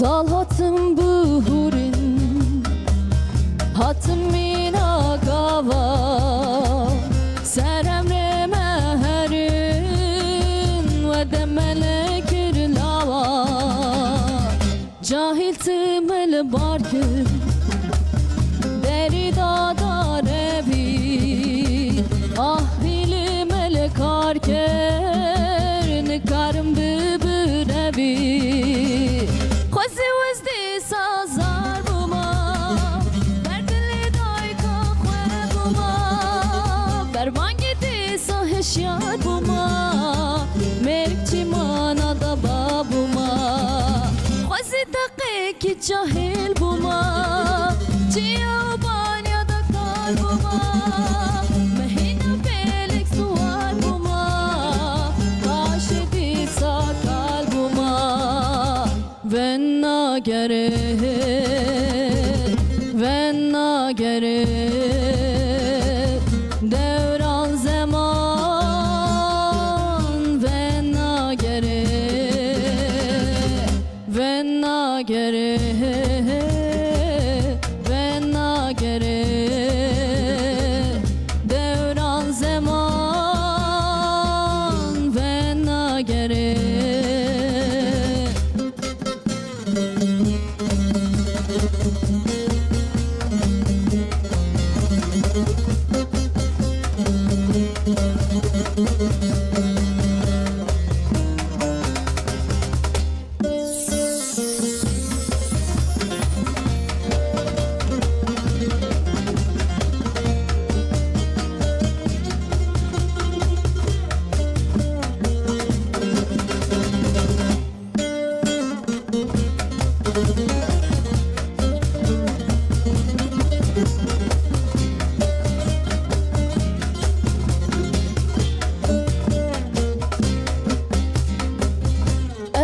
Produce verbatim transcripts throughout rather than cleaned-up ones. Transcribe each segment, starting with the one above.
Sal hatim bihûrin, hatim mîna gava, ser emrê me herin, we dem me nekir lawa. Cahil timil bar kir, derî dada revî, ah hîlî me li kar kir, nikarim bibirevî. Xwezî wez dîsa zar bûma, ber dilê dayka xwe bûma, ber bangê dîsa hişyar bûma, mêrik çîmana da ba bûma. Xwezî deqekî cahil bûma, çiya û banya da kal bûma, mehîna pêlik siwar bûma, paşê dîsa kal bûma. Venagere, venagere, dewran zeman venagere, venagere, venagere, dewran zeman venagere.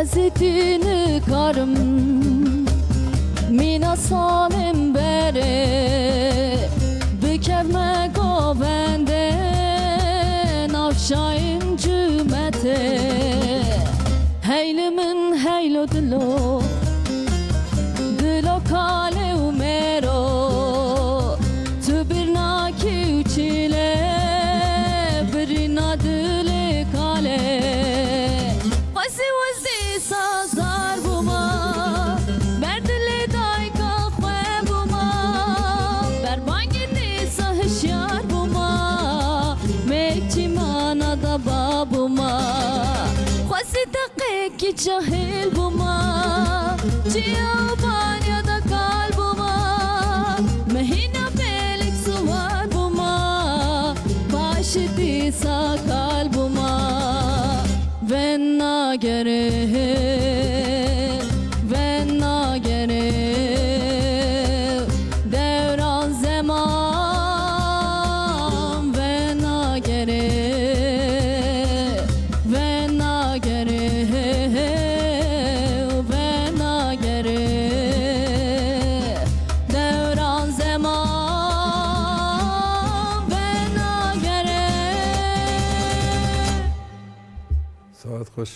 Ez ê tî nikarim mîna salên berê, bikevme govendê navşayên cumetê. Heyli min heylo dilo, dilo kalê û mêro, tu birnakî û çîlê, birîna dilê kalê. Xwezî wez dîsa zar bûma, ber dilê dayka xwe bûma, ber bangê dîsa hişyar bûma, mêrik çîmana da ba bûma. Xwezî deqekî cahil bûma, çiya û banya da kal bûma, mehîna pêlik siwar bûma, paşê dîsa kal bûma. Venagere, venagere, dewran zeman venagere, venagere, venagere, dewran zeman venagere. Saet xweş.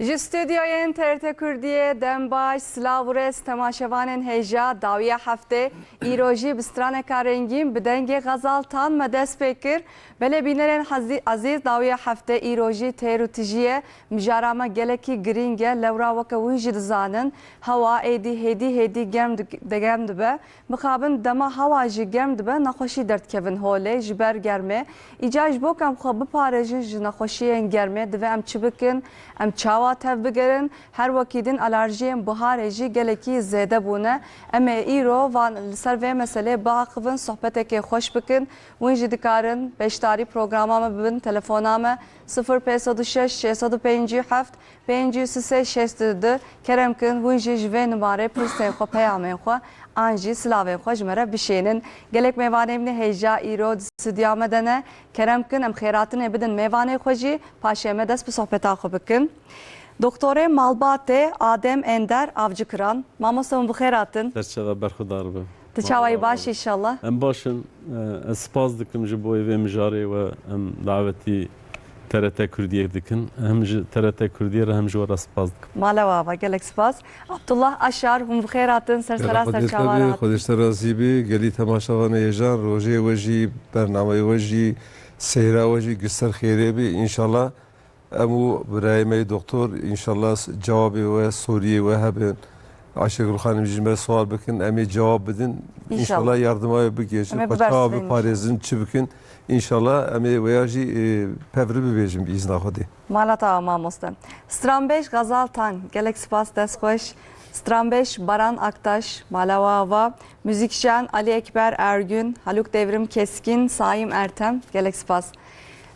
Ji stûdyoyên T R T Kurdiyê dem baş, silav û rêz temaşevanên hêja dawiya heftê. Îro jî bi straneka rengîn bi dengê xezal tan me dest pê kir. Belê bînerên hezî-, ezîz, dawiya heftê îro jî têr û tijî ye. Mijara me gelekî girîng e. Lewra weke hûn jî dizanin, hewa êdî hêdî hêdî germ di-, de germ dibe. Mixabin dema hewa jî germ dibe, nexweşî derdikevin holê ji ber germê. Îcar ji bo ku em xwe biparêjin ji nexweşiyên germê, divê em çi bikin? Em çawa tevbigerin? Her wekî din alerjiyên biharê jî gelekî zêde bûne. Em ê îro van, li ser vê meselê biaxivin, sohbetekê xweş bikin. Hûn jî dikarin beşdarî programa me bibin, telefona me sifir pênc sed û şeş, şeş sed û pêncî û heft, pêncî û sê, şêst û du. Kerem kin, hûn jî ji vê nimarê pirsên xwe, peyamên xwe an jî silavên xwe ji me re bişênin. Gelek mêvanê min ê hêja îro di stûdya me de ne. Kerem kin, em xêratinê bidin mêvanê xwe jî, paşê me dest bi sohbeta xwe bikin. Doktorê malbatê Adem Ender Avcıkıran. Mamoste, hûn bi xêr hatin. Ser çava berxudar be. Tu çawa yî, baş î înşallah? Em baş in. E, ez spas dikim ji bo vê mijarê we em dawetî T R T Kurdiyê dikin. Hem ji T R T Kurdiyê re hem ji we re spas dikim. Mala we ava, gelek spas. Abdullah Aşar, hûn bi xêr hatin, ser Gela sera Xwedê serçavan re te bê, hatin. Xwedê ji te razî bê, gelî temaşevanê hêjan, rojê we jî, bernameyê we jî, seyra we jî gi ser xêrê bê. Înşallah em û birayê me yê doktor, înşallah cewabê we, soriyê we hebin. Ayşegul Xanim jî ji me sual bikin, em ê cewab bidin. Înşallah. Înşallah yardima we bigihîjin. Em ê xwe çawa bibersivînin înşallah. Biparêzin, çi bikin. Înşallah em ê weya jî, e, pev re bibêjin bi îzna Xwedê. Mala te ava mamoste. Stranbêj Xezal Tan, gelek spas, dest xweş. Stranbêj Baran Aktaş, mala we ava. Muzîkjen Ali Ekber Ergün, Haluk Devrim Keskin, Saim Ertem, gelek spas.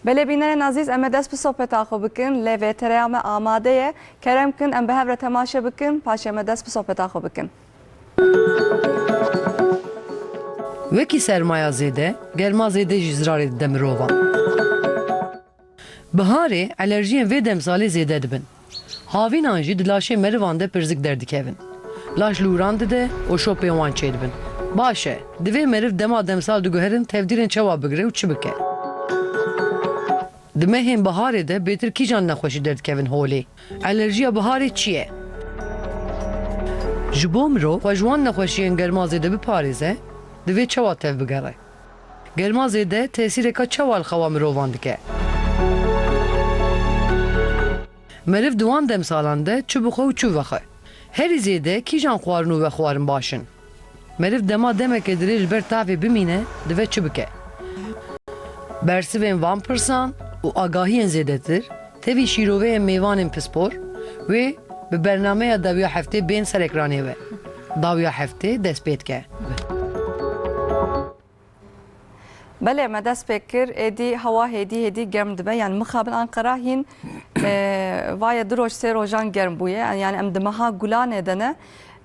Belê bînerên ezîz, em ê dest bi sohbeta xwe bikin, lê vêtereya me amade ye. Kerem kin, em bi hev re temaşe bikin, paşê me dest bi sohbeta xwe bikin. Wekî sermaya zêde, germa zêde jî zirarê dide mirovan. Biharê elerjiyên vê demsalê zêde dibin. Havînan jî di laşê merivan de pirzik derdikevin. Laş lûran dide û şopên wan çêdibin. Baş e, divê meriv dema demsal diguherin tevdîrên çawa bigire û çi bike? Di mehên biharê de bêtir kîjan nexweşî derdikevin holê? Elerjiya biharê çi ye? Ji bo mirov xwe ji wan nexweşiyên germa zêde biparêze, divê çawa tevbigere? Germa zêde tesîreka çawa li xewa mirovan dike? Meriv di wan demsalan de çi bixwe û çi vexwe? Herî zêde kîjan xwarin û vexwarin baş in? Meriv dema demeke dirêj li ber tavê bimîne, divê çi bike? Bersivên van pirsan û agahiyên zêdetir, tevî şîroveyên mêvanên pispor, wê bi bernameya dawiya heftê bên ser ekranê we. Dawiya heftê dest pê dike. Belê, me dest pê kir, êdî hewa hêdî hêdî germ dibe, yanî mixabin Anqera hîn, e, vaye du roj, sê rojan germ bûye. Yanî em di meha Gulanê de ne,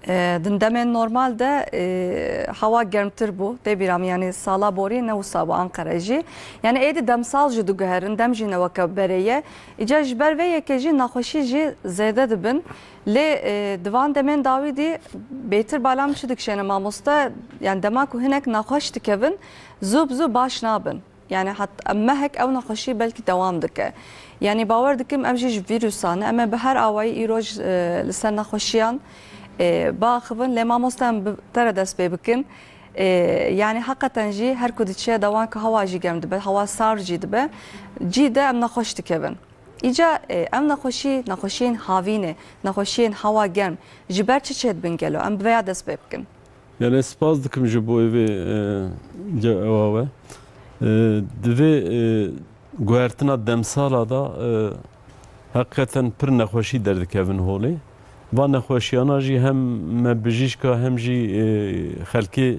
e, di demên normal de, e, hewa germtir bû. Tê bîra min, yanî sala borî ne wisa bû Anqere jî. Yanî êdî demsal jî diguherin, dem jî ne weke berê ye. Îca ji ber vê yekê jî nexweşî jî zêde dibin. Lê, e, di van demên dawî dî bêtir bala min çi dikişêne mamoste, yani dema ku hinek nexweş dikevin, zû bi zû baş nabin. Yani hat-, mehek ew nexweşî belkî dewam dike. Yani bawer dikim ev jî ji vîrusan e. Em ê bi her awayî îroj, e, li ser nexweşiyan, e, biaxivin. Lê mamoste em bi te re dest pê bikin. E, yani heqeten jî her ku diçe dewan ku hewa jî germ dibe, hewa sar jî dibe, cî de em nexweş dikevin. Îca, e, ev nexweşî, nexweşiyên havînê, nexweşiyên hewa germ, ji ber çi çêdibin gelo? Em bi vêya dest pê bikin. Yani ez spas dikim ji bo vê, e, ce-, ewa we. E, divê, e, guhertina demsala da, e, heqîqeten pir nexweşî derdikevin holê. Van nexweşiyana jî hem me bijîşka hem jî, e, xelkê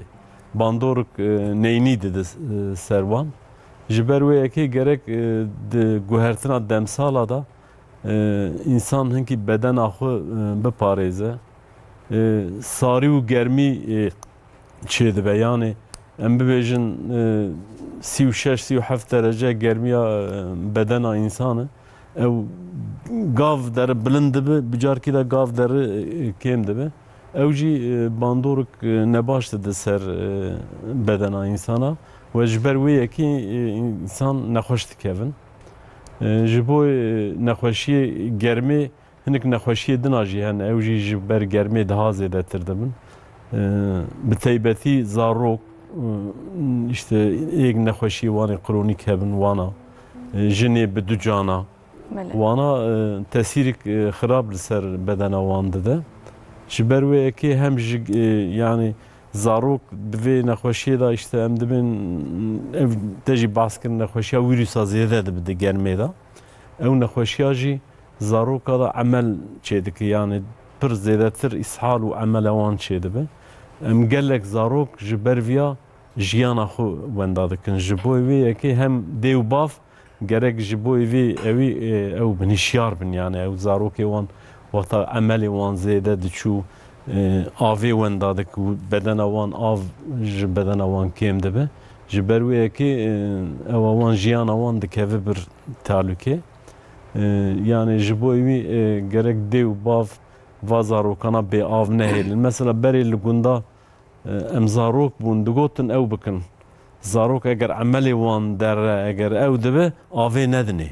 bandorek, e, neynî dide, e, ser wan. Ji ber wê yekê gerek, e, di guhertina demsala de, e, însan hinkî bedena xwe, e, biparêze. E, sarî û germî, e, çêdibe. Yanê em bibêjin, e, sî û şeş, sî û heft derece germiya, e, bedena însan e. Ew gav deri bilind dibe, bi carkî de gav deri, e, kêm dibe. Ew jî, e, bandorek, e, nebaş dide ser, e, bedena însana we ji ber wê yekê, e, însan nexweş dikevin. E, ji bo, e, nexweşiyê germê hinek nexweşiyê dina jî hene. Ew jî ji ber germê daha zêdetir dibin. E, bi teybetî zarok, e, işte êk nexweşiyê wan ê kronîk hebin wana, e, jinê bi du cana, Belê. Wana, e, tesîrek, e, xirab li ser bedena wan dide. Ji ber wê yekê hem ji, e, yani zarok di vê nexweşiyê de işte em dibên, ev te jî behs kirin, nexweşiya wîrusa zêde dibe di germê de. Ew nexweşiya jî zaroka de emel çêdike, yani pir zêdetir îshal û emele wan çêdibe. Em gelek zarok ji ber viya jiyana xwe wenda dikin. Ji bo vê yekê hem dê û bav gerek ji bo vê ewî, e, ew binişyar bin, yani ew zarokê wan wexta emelê wan zêde diçû, e, avê wenda dik û bedena wan av ji bedena wan kêm dibe. Ji ber wê yekê, e, ewa wan jiyana wan dikeve bir talûkê. E, yani ji bo ewî, e, gerek dê û bav va zarokana bê av nehêlin. Mesela berê li gunda, e, em zarok bûn, digotin ew bikin. Zarok eger emelê wan derre, eger ew dibe, avê nedinê.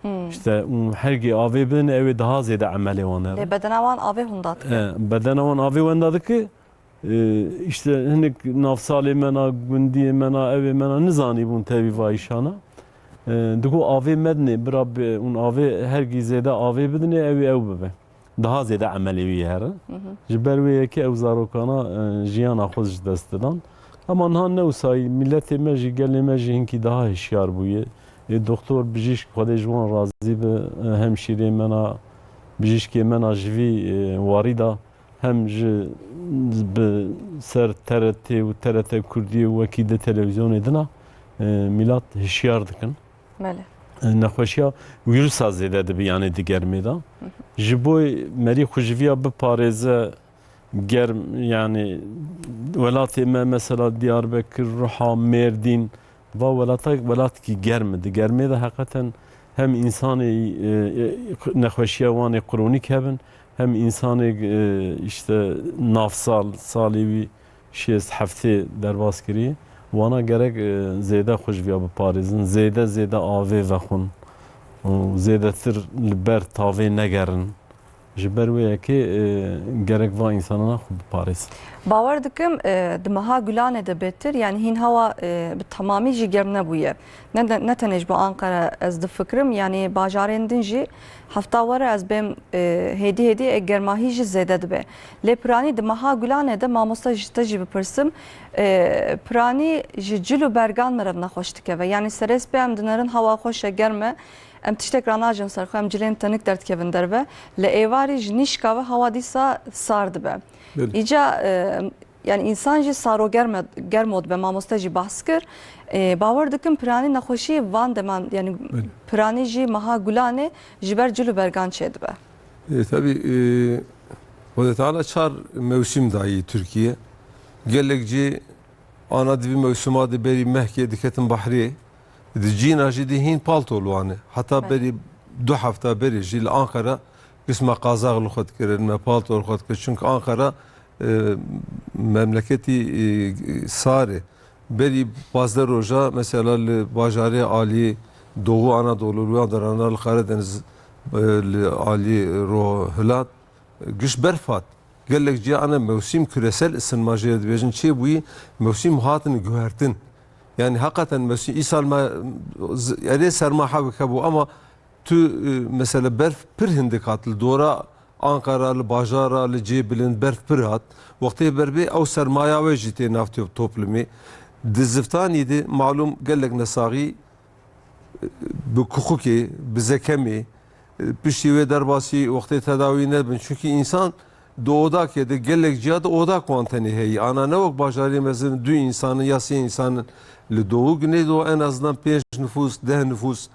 Hmm. işte, û hergê avê bin, ew ê daha zêde emelê wan here. Lê bedena wan avê hunda dike. E, bedena wan avê wenda dike. E, işte, hinek navsalê me na, gundiyê me na, evê me na, nizanîbûn tevî va îşana. E, digo avê medinê, bira be, ûn avê hergî zêde avê bidinê, ew ê ew bibe. Daha zêde emelê wî here. Hı hı. Ji ber wê yekê ew zarokana, e, jiyana xwe ji dest didan. Ama niha ne wisa yî, miletê me jî, gelê me jî hinkî daha hişyar bûye. Ê, doktor, bijîşk, Xwedê ji wan razî be, e, hemşîrê me na, bijîşkê me na ji vî, e, warî da hem ji bi ser T R T û T R T Kurdiyê û wekî di televîzyonê dina, e, milat hişyar dikin. Belê. E, nexweşiya wîrusa zêde dibe, yanî di germê de. Hı hı. Ji bo merî xwe ji viya biparêze germ, yanî welatê me mesela Diyarbekir, Ruha, Mêrdîn, va welata, welatkî germ e. Di germê de heqeten hem însanê, e, e, nexweşiya wan ê kronîk hebin, hem însanê, e, işte navsal, salê wî şêst heftê derbas kirî, wana gerek, e, zêde xwe ji viya biparêzin, zêde, zêde avê vexwin û zêdetir li ber tavê negerin. Ji ber wê yekê, e, gerek va însanana xwe biparêzin. Bawer dikim, e, di meha Gulanê de bêtir, yanî hîn hewa, e, bi temamî jî germ nebûye. Ne de, ne tenê ji bo Anqara ez difikirim, yanî bajarên din jî hefta were ez bêm, e, hêdî hêdî ê germahî jî zêde dibe. Lê piranî di meha Gulanê de, mamoste, ji te jî bipirsim, e, piranî ji cil û bergan meriv nexweş dikeve. Yanî serê spê em dinerin hewa xweş e, germ e. Em tiştek ranajin ser xwe, em cilên tenik derdikevin derve. Li êvarî ji nîşka ve hewa dîsa sar dibe. Belê. Îca, e, yanî însan jî saro germe, germo dibe, mamoste jî behs kir. E, bawer dikim piranî nexweşî van deman, yanî Belê. piranî jî meha Gulanê ji ber cil û bergan çêdibe. E, tabii, e, Xwedê Teala çar mewsim dayî Tirkiye. Gelek cî ana di vî mewsima de berî mehkê diketin behrê, di cîna jî dihîn palto li wan e. Heta Belê. berî du hefta berê jî li Anqara giş me qazax li xwe dikirin, me palto li xwe dikir. Çunku Anqara, e, memleketî, e, sar e. Berî pazdeh roja mesela li bajarê alî Doğu Anadolu, li wan derana li Karadeniz, e, li alî Rohilat, giş berf hat. Gelek ciya ana mewsim küresel ısınma jê dibêjin çêbûyî, mewsim hatin guhertin. Yani hakikaten mewsim, îsal me z-, erê serma hewik hebû ama tu, e, mesela berf pir hindik hat li dora Ankara, li bajara, li cê bilind berf pir hat. Wextê berf bê ew sermaya we jî tê nav to-, toplumê. Di ziftanî de malum gelek nesaxî bi kuxukê, bi zekemê, piştî wê derbasî wextê tedawî nebin. Çunkî însan di odakê de gelek ciya de odak wan tenê heyî. Ana ne wek bajarê mezin du însanin ya sê însanin li Doğu Güneydoğu en azından pênc nifûs, deh nifûs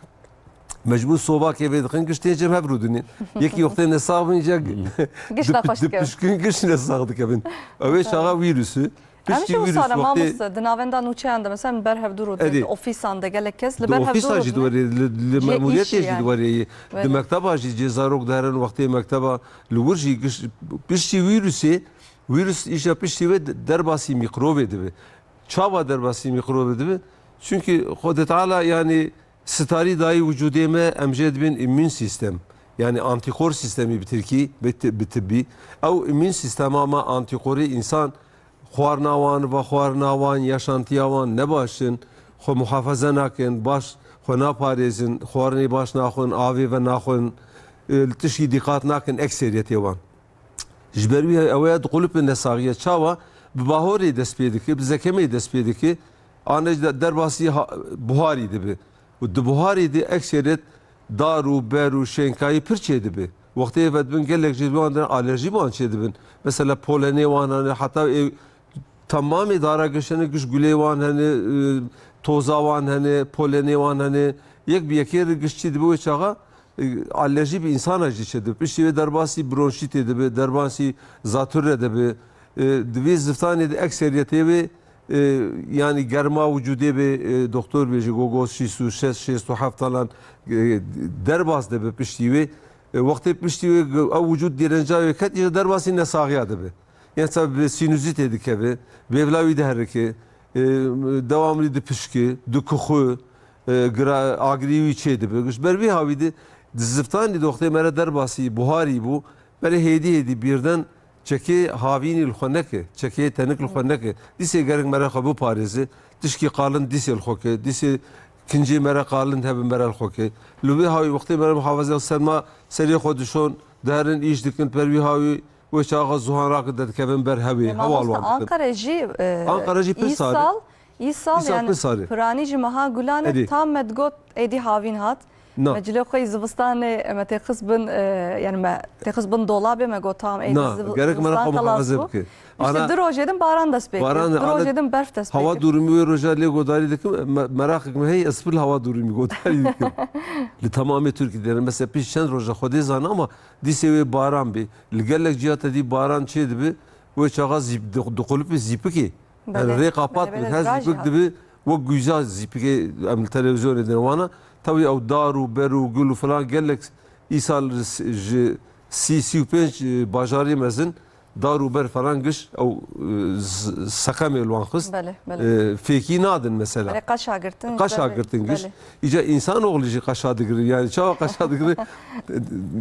mecbûr sobakê vê dixin, giş tê cem hev rûdinîn. Yekî wextê nesax bin, ya Giş nexweş dikevin. dipişkin giş nesax dikevin. Ew ê çaxa vîrusu. Em Piştî jî wisa wîrus ne wextê mamoste, di navenda nûçeyan de, mesela, em ber hevdû rûdin, Erê. di ofîsan de gelek kes li Di ber hevdû ofîsa jî rûdin. diwerê, li, li Cihê memuriyetê îşî jî yani. diwerê, Belê. di mekteba jî cê zarok derin wextê mekteba li wir jî giş-, piştî wîrusê, wîrus îşa piştî wê de-, derbasî mîkrobê dibe. Çawa derbasî mîkrobê dibe? Çünkü Xwedê Teala yani Sitarî dayî wicûdê me, em jê dibên îmûn sîstem. Yanî antîkor sîstemî bi tirkî, bi ti-, bi tibbî. Ew îmûn sîstema me antîkorê însan xwarina wan, vexwarina wan, yaşantiya wan ne baş in, xwe muhafaza nakin, baş xwe naparêzin, xwarinê baş naxwin, avê venaxwin, e, li tişkî dîqat nakin ekseriyetê wan. Ji ber wî ew ya diqulipin nesaxiye. Çawa? Bi bahorê dest pê dike, bi zekemê dest pê dike. Ane de-, derbasî ha-, buharî dibe. Û di buharî de ekseriet dar û ber û şênkayî pir çêdibe. Wextê ve dibin gelek jê wan de alerjî wan çêdibin. Mesela polenê wan hene, heta ê temamê dara giş hene, giş gulê wan hene, e, toza wan hene, polenê wan hene. Yek bi yekê re giş çi dibe wê çaxa, e, alerjî bi însana jî çêdibe. Piştî wê derbasî bronşîtê dibe, derbasî zatûrre dibe. E, di vî ziftanê de ekseriyetê wê, e, yanî germa wicûdê bê, e, doktor bêje, go, go şîst û şeş, şêst û heft talan, e, derbas dibe piştî wê. E, wextê piştî wê, ew wicûd dêrenca wê ket, îja derbasî nesaxiya dibe. Yanî mesela bi sinüzitê dikeve, vêvla wî diherike, e, dewamlî dipişke, dikuxu, e, gira-, agirî wî çêdibe. Ji ber vî hawî de Di ziftanî de wextê me re derbasî buharî bû, me re hêdî hêdî bîrden çekê havînî li xwe neke, çekê tenik li xwe neke. Dîsê gerek me re xwe biparêze. Tişkî qalin dîsê li xwe ke, dîsê kincê me re qalin hebe me re li xwe ke. Li wê hawî wextê me re muhafaza serma serê xwe dişon, diherin îş dikin, per wî hawî wê çaxa zuhan rakin derdikevin ber hewê, hewa li wan dikin. Ankara jî, e, Ankara jî pir sar e. Îsal, Îsal, Îsal yani pir sar e. Piranî ji meha Gulanê tam me digot êdî havîn hat. Na. Me cilê xwe yî zivistanê me têxist bin, e, yani me têxist bin dolabê, me got tam êdî ziv-, zivistan xelas bû. Gerek me re xwe muhafaze bike. Ana, işte du rojê din baran dest pê kir. Du rojê din berf dest pê kir. Hava durumî wê roja lê godarî dikim, me-, meraqek me heye, ez pir li hava durumî godarî dikim. Li temamê Tirkiyê de, mesela pêş çend roja Xwedê zane ama dîsê wê baran bê. Li gelek ciya te dî baran çê dibe, wê çaxa zîp-, di-, diqulipê zîpikê. Yani rê qapat bi, her zîpik dibi wek güza zîpikê em li televîzyonê dine wana. Tewî ew dar û ber û gul û filan gelek îsal ji sî, sî û pênc, e, bajarê mezin dar û ber falan giş ew, e, z-, seqemê li wan xist. Belê, belê. E, fêkî nadin mesela. Belê, qaşa girtin, qaşa girtin giş. Belê. Îca însanoxlî jî qaşa digirin. Yani çawa qaşa digirin?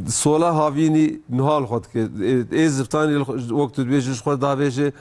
Sola havînî nuha li xwe dike. Ê, ê ziftanî li xwe, wek tu dibêjî ji xwe davêje,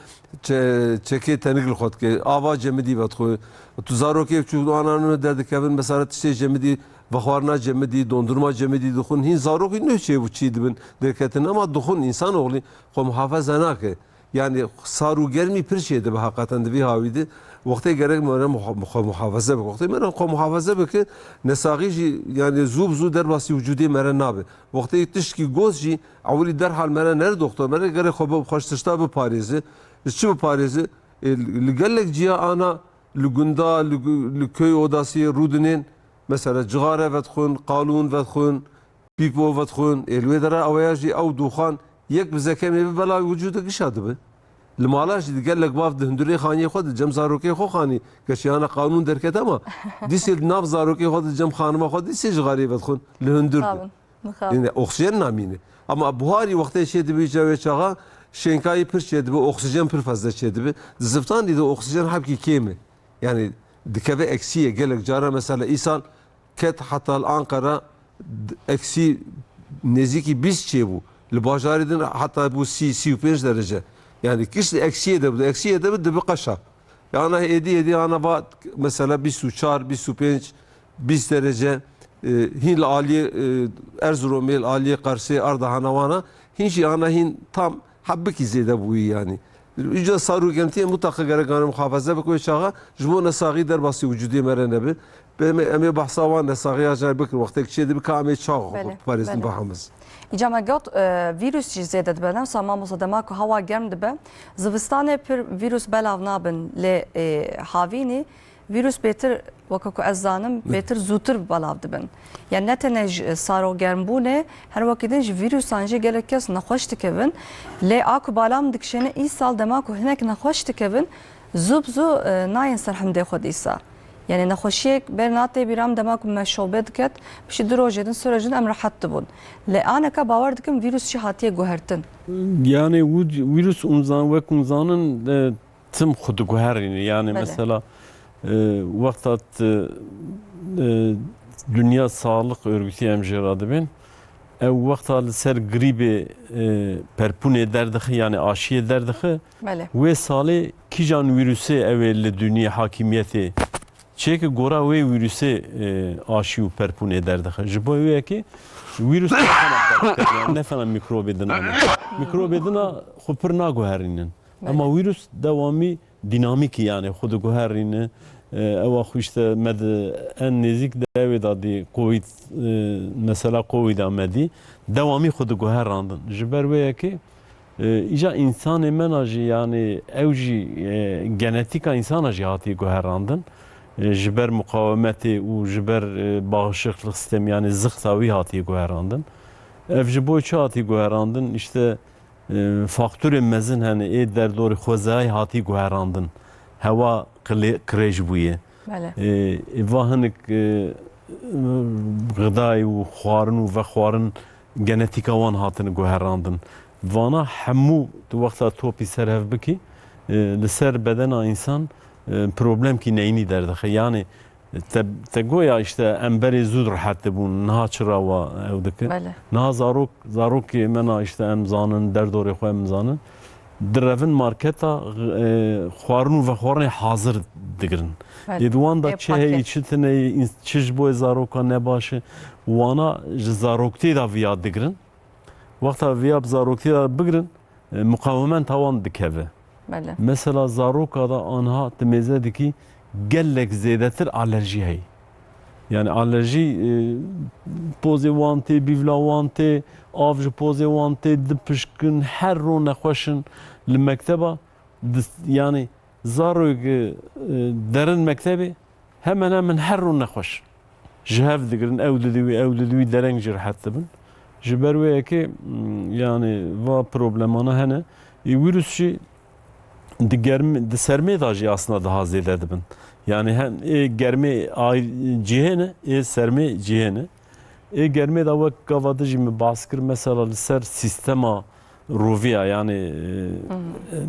çe-, çekê tenik li xwe dike. Ava cemidî vedixwe. Tu zarokê çû anan derdikevin, mesela tiştê cemidî, vexwarina cemidî, dondurma cemidî dixwin. Hîn zarokî nuh çêbû çî dibin derketin. Ama dixwin, însanoxlî xwe muhafaza nake. Yani sar û germî pir çêdibe heqeten di vî hawî de. Wextê gerek me re muha-, xwe muhafaze bike. Wextê me re xwe muhafaze bike, nesaxî jî yani zû bi zû derbasî wicûdê me re nabe. Wextê tiştkî got jî ewilî derhal me re nere doktor, me re gerek xwe bi xwe ji tişta biparêze. Ji çi biparêze? Ê, li gelek ciya ana li gunda, li gu-, li köy odasiyê rûdinên, mesela cixare vedixwin, qalûn vedixwin, pîpo vedixwin, ê li wê dera eweya jî ew dûxan yek bi zekemê bi bela wicûdê gişa dibe. Li mala jî di gelek bav di hundirê xaniyê xwe di cem zarokê xwe xanî, gerçî ana qanûn derket ama dîsê di nav zarokê xwe di cem xanima xwe dîsê jixarê vedixwin li hundir de. Mixabin. Yine oksijen namîne. Ama buharî wextê çê dibe îca wê çaxa şênkayî pir çê dibe, oksijen pir fezle çê dibe. Di ziftanî de oksijen hebkî kêm e. Yani dikeve eksiyê gelek cara mesela îsal ket heta li Ankara d-, eksî nêzîkî bîst çêbû. Li bajarê din heta bû sî, sî û pênc derece. Yani kişt eksiyê de bû, eksiyê de bû, dibi qeşa. Ya ana êdî, êdî ana va mesela bîst û çar, bîst û pênc, bîst derece, e, hîn li aliyê, e, Erzurumê, li aliyê Qersê, Ardahanê wana, hîn jî ana hîn tam hebikî zêde bûyî yani. Îca sar û germtiyê mutlaka gerek gane muhafaza bike wê çaxa ji bo nesaxî derbasî wicûdê me re nebe. Em ê, em ê behsa wan nesaxiya jî bikin, wextek çê dibe ka em ê çaxa xwe biparêzin. Belê, belê. Îca me got, e, vîrus jî zêde dibe, ne wisa mamosta, dema ku hewa germ dibe, zivistanê pir vîrus belav nabin, lê, e, havînî vîrus bêtir, weke ku ez zanim, bêtir zûtir belav dibin. Yani ne tenê ji sarogermbûnê, her wekî din ji vîrusan jî gelek kes nexweş dikevin. Lê a ku bala min dikişêne îsal dema ku hinek nexweş dikevin, zû bi zû, e, nayên ser hindê xwe dîsa. Yani nexweşiyek ber natê bîra min dema ku me şobe diket, piştî du rojê din, sê rojê din em rehet dibûn. Lê aneka bawer dikim vîrus jî hatiye guhertin. Yani wî-, vîrus hûn zan-, wek hûn zanin, e, tim xwe diguherîne. Yani mesela, e, wexta t-, e, Dünya Sağlık Örgütü em jê re dibên, ew wexta li ser grîbê, e, perpûnê derdixe, yani aşiyê derdixe, wê salê kîjan vîrusê ew ê li dinyê hakimiyetê çêke, gora wê vîrusê, e, aşî û perpûnê derdixe. Ji bo wê yekê vîrus ne fena bakterya, ne fena mikrobê din ane. Mikrobê din a xwe pir naguherînin. Ema vîrus dewamî dînamîkî, yani xwe diguherîne. E, ewa xwe işte me di en nêzîk de ew ê da dî covid, e, mesela covid a me dî. Dewamî xwe diguherandin. Ji ber wê yekê, e, îca însanê me na jî, yani ew jî, e, genetîka însana jî hatiye guherandin. E, ji ber muqawemetê û ji ber, e, bağışıklık sistemi, yani zixta wî hatiye guherandin. Ev ji bo çi hatiye guherandin? İşte, e, faktorê mezin hene, ê derdorê xwezayê hatî guherandin. Hewa qilê-, qirêj bûye. Belê. E, e, va hinik, e, xidayê û xwarin û vexwarin genetîka wan hatine guherandin. Vana hemû tu wexta topî ser hev bikî, e, li ser bedena însan, e, problemkî neynî derdixe. Yanî Te, te goya işte em berê zû rehet dibûn, niha çira wa ew dike? Belê. Niha zarok, zarokê me na işte em zanin, derdorê xwe em zanin. Direvin marketa, e, xwarin û vexwarinê hazir digirin. Belê. Ê di wan de çi heyî, çi tune yî, ins-, çi ji bo zaroka ne baş e, wana ji zaroktê de viya digirin. Wexta viya bi zaroktê de bigirin, e, muqawementa wan dikeve. Belê. Mesela zaroka da anha tu mêze dikî gelek zêdetir alerjî heye. Yani alerjî, e, pozê wan tê, bîvla wan tê, av ji pozê wan tê, dipişkin, her ro nexweş in li mekteba, dis-, yani zarok, e, derin mektebê, hemen hemen her ro nexweş. Ji hev digirin, ew didî wî, ew didî wî, dereng jî rehet dibin. Ji ber wê yekê, m, yani va problemana hene. Ê, vîrus jî di germ-, di sermê de jî aslında daha zêde dibin. Yani hem ê germê ay cihê ne, ê sermê cihê ne. Ê germê de wek gava dijî min bas kir, mesela li ser sîstema roviya, yani, e,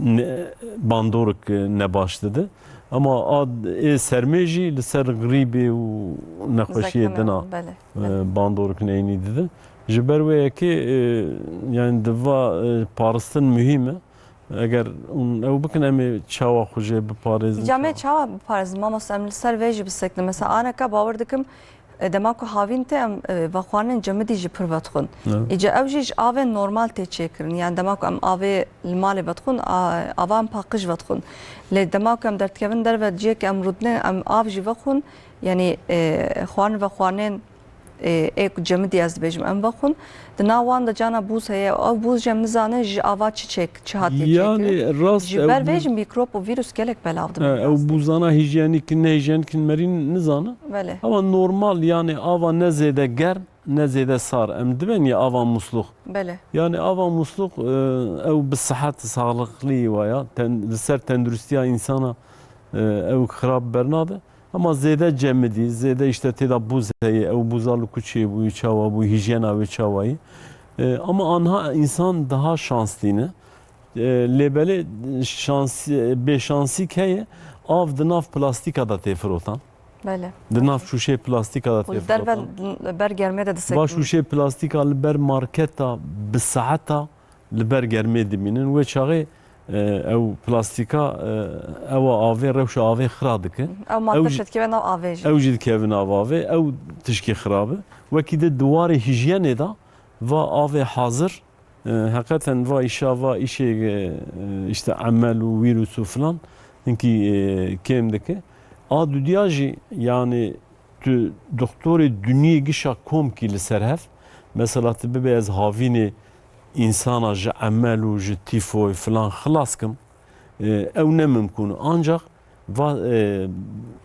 ne, bandorik, e, nebaş dide. Ama a, ê sermê jî li ser grîbê û nexweşiyê dina, belê, e, bandorik neynî dide. Ji ber wê yekê, e, yani di va, e, paristin muhîm e. Eger hûn ew bikin, em ê çawa xwe jê biparêzin? Îca me çawa biparêzin, mamoste, em li ser vê jî bisekinin. Mesela aneka bawer dikim, e, dema ku havîn tê, em, e, vexwarinên cemidî jî pir vedixwin. Evet. Îca ew jî ji avên normal tê çêkirin. Yani dema ku em avê li malê vedixwin, a, ava em paqij vedixwin. Lê dema ku em derdikevin derve ciyekê em rûdinê, em av jî vexwin. Yani, e, xwarin vexwarinên, e, ê ku cemidî ez dibêjim, em vexwin. Di nav wan de cana bûz heye. Ew bûz jî em nizanin ji ava çi çêk, çi hatiye çêkirin. Yani rast. Ji ber vê jî mîkrop û vîrus gelek belav dibin. He, ew bûzana hîjyenîk in, ne hîjyenîk in, merî nizane. Belê. Ama normal, yani ava ne zêde germ, ne zêde sar. Em dibên ya ava muslux. Belê. Yani ava muslux, e, ew bi sihet, sağlıklı wa ya, ten-, li ser tenduristiya insana, e, ew xirab bernabe. Ama zêde cemidî, zêde işte tê de bûz heye, ew bûza li ku çêbûyî, çawa bûyî, hîjyena wê çawa yî. E, ama anha însan daha şanslî ne. E, lê belê şans-, bêşansîk heye, av di nav plastîka de tê firotan. Belê. Di nav şûşê plastîka de tê firotan. Û li derve ber germê de disekinin. Va şûşê plastîka li ber marketa bi saeta li ber germê dimînin. Wê çaxê, e, ew plastîka, e, ewa avê, rewşa avê xira dike. Ew madde jî dikeve nav avê jî. Ew jî dikeve nav avê. Ew tişkê xirab e. Wekî di diwarê hîjyenê de va avê hazir, e, heqeten va îşa, va îşê, e, işte emel û vîrus û filan hinkî, e, kêm dike. A dudiya jî, yani tu doktorê duniyê gişa kom kî li ser hev. Mesela tu bibê ez havînê însana ji emel û ji tîfoy filan xilas kim, e, ew ne mimkûn. Ancak va, e,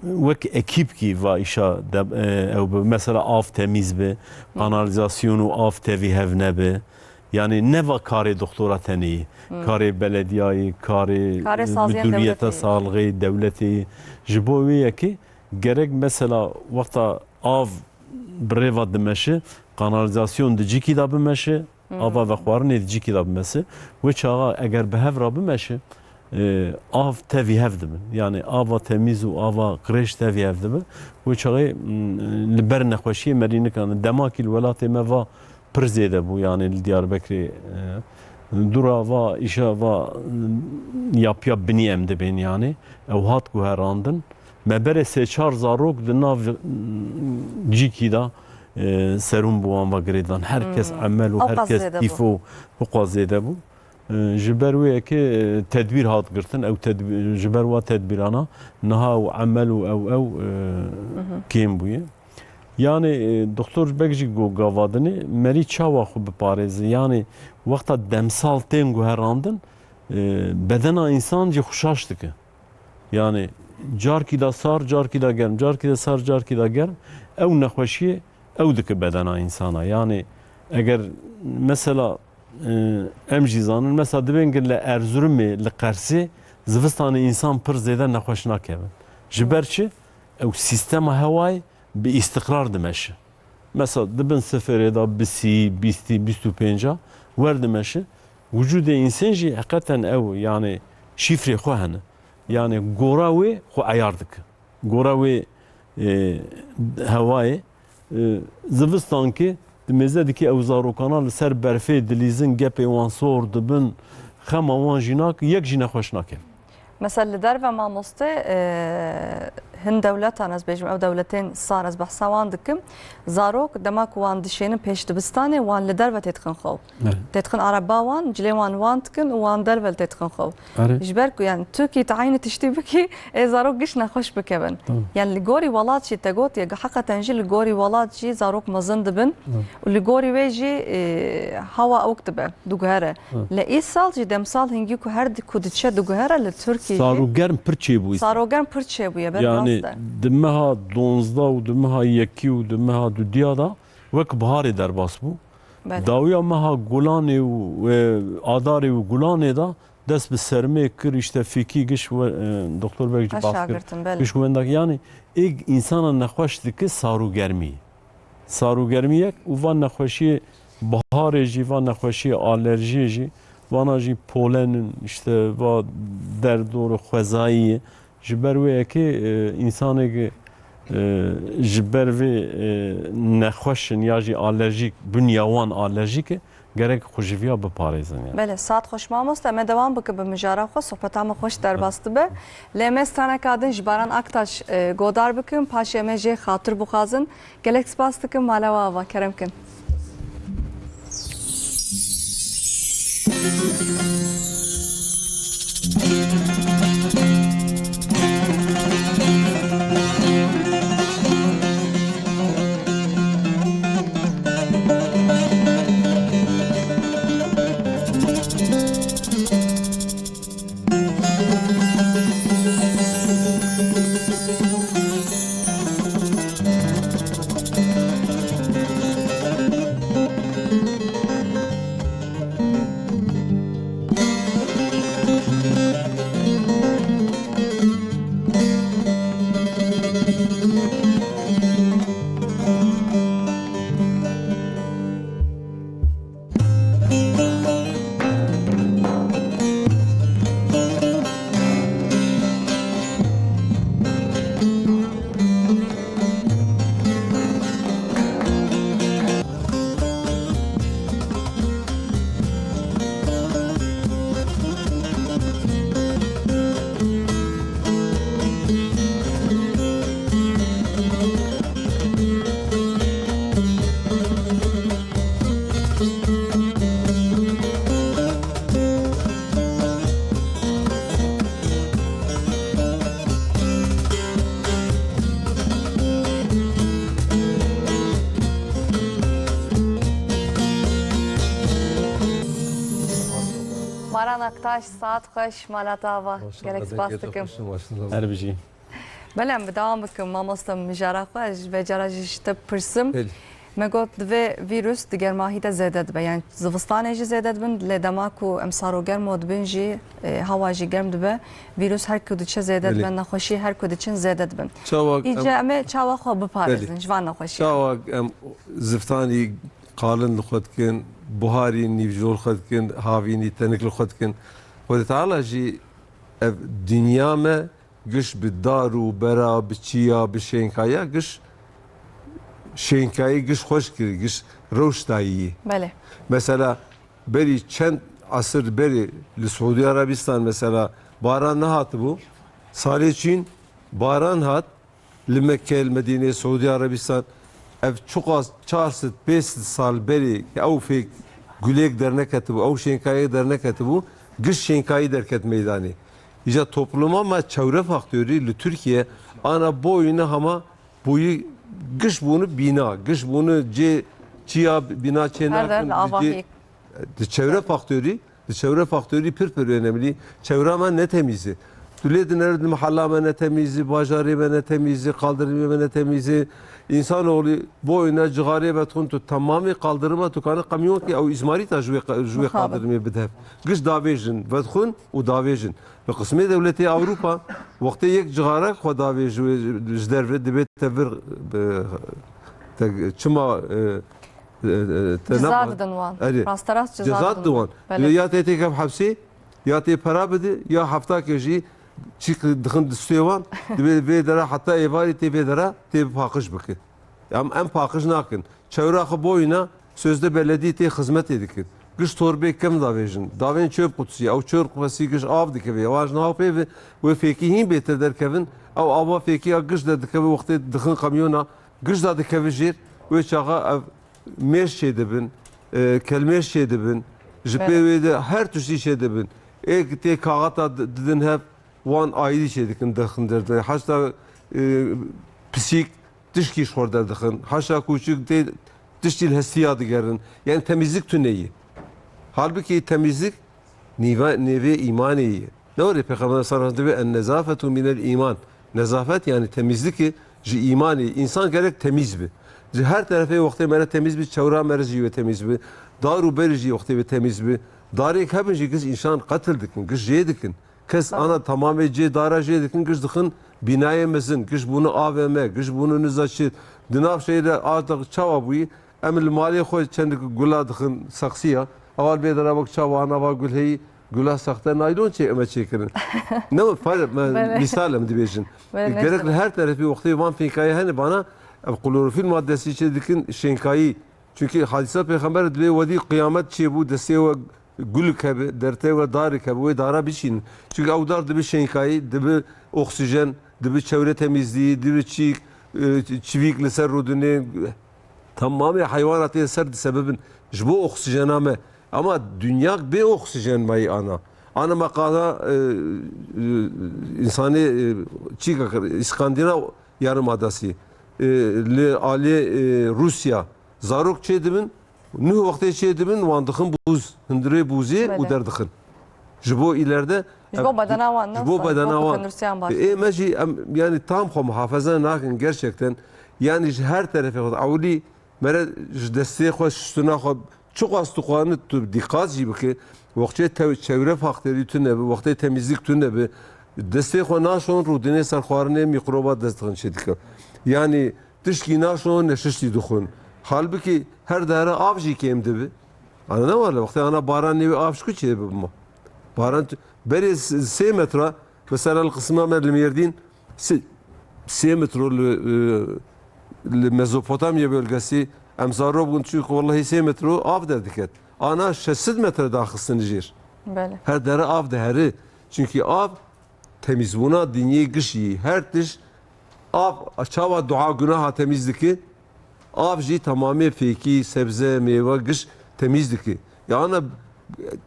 wek ekîp kî va îşa de, e, ew bi. Mesela av temîz bi, kanalîzasyon û av tevî hev nebe. Yani ne va karê doktora tenê yî. Karê belediyayê, karê, e, saziyên midûriyeta dewletê, sağlığê, dewletê yî. Ji bo wê yekê gerek mesela wexta av bi rê ve dimeşe, kanalîzasyon di cîkî de bimeşe, ava vexwarinê di cîkî de bimeşe. Wê çaxa eger bi hev re bimeşe, e, av tevî hev dibin. Yani ava temîz û ava qirêj tevî hev dibin. Wê çaxê, m, li ber nexweşiyê merî nikan. Demakî li welatê me va pir zêde bû, yani li Diyarbekirê, e, dûra va îşa va, e, yapya binî em dibên, yani ew hat guherandin. Me berê sê çar zarok di nav, e, cîkî de, e, serum bi wan ve girêdan. Her kes emel û her kes tîfo bixwe zêde bû. E, ji ber wê yekê, e, tedbîr hat girtin. Ew tedbî-, ji ber wa tedbîrana niha ew emel û ew, ew, e, kêm bûye. Yani, e, doktor bek jî got gava dinê, merî çawa xwe biparêze. Yani, wexta demsal tên guherandin, e, bedena însan jî xwe şaş dike. Yani, carkî de sar, carkî de germ, carkî de sar, carkî de germ. Ew nexweşiyê ew dike bedena însana. Yani, eger mesela, e, em jî zanin, mesela dibên gir li Erzurumê, li Qersê, zivistanê însan pir zêde nexweş nakevin. Ji ber çi? Ew sîstema hewayê bi îstiqrar dimeşe. Mesela di bin sifirê de bi sî, bîstî, bîst û pênca wer dimeşe. Wicûdê însan jî heqeten ew, yani şîfrê xwe hene. Yani gora wê xwe eyar dike. Gora wê, e, hewayê. E, zivistankê dimêze dikî ew zarokana li ser berfê dilîzin, gepê wan sor dibin, xema wan jî nake, yek jî nexweş nake. Mesela li derve mamoste, e, hin dewletan ez bêjim, ew dewletên sar ez behsa wan dikim. Zarok dema ku wan dişênin pêş dibistanê, wan li derve têdixin xwe. Evet. Têdixin ereba wan, cilê wan wan dikin û wan derve li têdixin xwe. Erê. Ji ber ku, yani, tu kî tu eynî tiştî bikî, ê zarok giş nexweş bikevin. Tamam. Yani, li gorî welat jî te got, ya, heqeten jî li gorî welat jî zarok mezin dibin. Tamam. Û li gorî wê jî, e, hawa ewk dibe, diguhere. Hı. Lê îsal jî demsal hingî ku her di-, ku diçe diguhere li Tirkiyê jî. Sarogerm pir çêbû îsal. Sarogerm pir çêbûye, belê rast e. Yani, di meha donzdeh û di meha yekî û di meha dudiya de wek biharê derbas bû. Belê. Dawiya meha Gulanê û, e, Adarê û Gulanê de dest bi sermê kir, işte fîkî giş we, e, Doktor Beg jî bahs kir. Şagirtin, belê. Giş wenda, yani êg însana nexweş dike sar û germî. Sar û germiyek û van nexweşiyê biharê jî, van nexweşiyê alerjiyê jî, vana jî polenin, işte va derdor xwezayî ye. Ji ber wê yekê, e, însanê ki, e, ji ber vê, e, nexweş in ya jî alerjîk, binya wan alerjîk e, gerek xwejiviya biparêzin yani. Belê, saet xweş mamoste, me dewam bikin bi mijara xwe, sohbeta me xweş derbas dibe. Lê me straneka din ji Baran Aktaş, e, godar bikin, paşê me jê xatir bixwazin. Gelek spas dikim, mala we ava, kerem kin. Baran Aktaş, saet xweş, mala te ava. Gelek spas dikim. Her bijî. Belê, em bi dewam bikin, mamoste, mijara xwe, ez ji vê cara jî ji te bipirsim. Belê. Me got, divê vîrus di germahî de zêde dibe. Yani zivistanê jî zêde dibin, lê dema ku em sar û germo dibin jî, e, hewa jî germ dibe. Vîrus her ku diçe zêde Belê. dibe, nexweşî her ku diçin zêde dibin. Çawa Îca em ê çawa xwe biparêzin Belê. ji van nexweşiyan? Çawa em zivistanî qalin li xwe dikin, buharî nîvcor xwe dikin, havînî tenik li xwe dikin. Xwedê Teala jî ev dinya me giş bi dar û bera, bi çiya, bi şênkaya, giş şênkayî, giş xweş kirî, giş rewş dayî. Belê. Mesela berî çend esir berî li Siûdî Erebistan mesela baran nehatibû. Salê çîn baran hat li Mekke, li Medînê, Siûdî Erebistan. Ev çiqas çar sed pênc sed sal berî ew fêk gulêk derneketibû, ew şênkayê derneketibû, giş şênkayî derket meydanê. Îca topluma me çewre faktorî li Tirkiye ana boyuna hema boyî giş bûnu bîna, giş bûnu cê çiya bîna çê Her der nakin, li avahî. Di çewre faktorî, di çewre faktorî pir pir önemli. Çewra me ne temîz e. Tu lê dinere di mehella me ne temîz e, bajarê me ne temîz e, qaldirimê me ne temîz e. Însanoğlu boyuna cixarê vedixwin tu temamê qaldirima tu kane qemiyokê ew îzmarîta ji wê qa-, ji wê Mixabin. qaldirimê bide hev. Giş davêjin, vedixwin û davêjin. Li qismê dewletê Ewropa wextê yek cixarek xwe davêj ji wê, ji derve dibê te vir, e, te çima, e, e, e, te Ceza nema. didin wan. Erê. Rasterast ceza Ceza didin didin wan. wan. Belê. Ya te têkev hepsê, ya tê pera bide, ya hefta ke jî çîk dixin distê wan, divê vê dera heta êvarî tê vê dera tê bi paqij bike. Em, em paqij nakin. Çewra xwe boyîna sözde beledî tê xizmetê dikin. Giş torbê kevn davêjin. Davên çöp kutusî, ew çöp kutusî giş av dikeve. Wan ji niha pê ve wê fêkî hîn bêtir derkevin. Ew ava fêkî ya giş derdikeve wextê dixin kamyona. Giş da dikeve jêr. Wê çaxa ev mêş çêdibin, e, kelmêş çêdibin. Ji pê Evet. wê de her tiştî çêdibin. Ê tê kaxeta di-, didin hev, wan ayrî çêdikin, dixin derdin. Haşta, e, pisîk, tişkî ji xwe derdixin. Haşa kûçik tê tiştî li hestiya digerin. Yani temizlik tune ye. Halbuki temizlik nîve-, nêvê îmanê ye. Ne were Pêxember sallallahu aleyhi ve sellem dibê, "En nezafetu minel îman." Nezafet yani temizlik e ji îmanê. Însan gerek temiz bi. Ji her terefê wextê mere temiz bi, çewra mere jî wê temiz bi. Dar û berî jî wextê wê temiz bi. Darêk hebin jî giş însan qetil dikin, giş jê dikin. Kes Tamam. ana tamamê cê dara jê dikin, giş dixin bînayê mezin, giş bûne avê me, giş bûne niza çi. Di nav şehî de arta çawa bûyî? Em li malê xwe çend gula dixin saxsiya. Heval bê dera wek çawa ana va gul heyî, gula saxte naylon çê em ê çêkirin. Ne, far-, me, Belê. misal em dibêjin. Belê, Gerek neyse. li her terefî wextê van fênkayê hene bana, ev klorofîl maddesî çê dikin şênkayî. Çünkü hadîsa Pêxember dibê wedî qiyamet çêbû, destê we gulik hebe, dertê we darik hebe, wê dara biçînin. Çünkü ew dar dibi şênkayî, dibi oksijen, dibi çewre temizliği, dibi çîk, e, çivîk li ser rûdinê. Tamamê heywanatê ser disebibin. Ji bo oksijena me. Ama dünyak bê oksijen mayî ana. Ana me qala, e, e, insanê, e, çîka kir, İskandinav Yarımadası, e, li alê, e, Rusya. Zarok çê dibin, nuh wextê çê dibin, wan dixin bûz, hundirê bûzê û Belê. derdixin. Ji bo îlerde Ji bo bedena wan, ne ji bo wisa, bedena wekî wan. Tenduristiyan baş. Ê me jî em, yani tam xwe muhafaza nakin gerçekten. Yani ji her terefê xwe, ewilî mere ji destê xwe, şiştina xwe, çiqas tu xwarin tu dîqat jî bike, wextê tew-, çewre fakterî tune bi, wextê temizlik tune bi, destê xwe naşon rûdinê ser xwarinê mîkroba dest dixin çê dike. Yani tişkî naşon neşiştî dixwin. Halbikî her dere av jî kêm dibi. Ana ne wale, wextê ana baran nêwî av ji ku çê bibima? Baran tu-, berê s-, sê metre, mesela li qisma me li Mêrdîn, sê, sê metro li, e, li Mezopotamya bölgesi, em zaro bûn, çünkü wallahî sê metro av derdiket. Ana şeş sed metre daxistin jêr. Belê. Her dere av diheri. Çünkü av temizbûna dinyê gişî. Her tişt av, çawa dua gunaha temiz dike, av jî tamamê fêkî, sebze, mêwe, giş temiz dike. Ya ana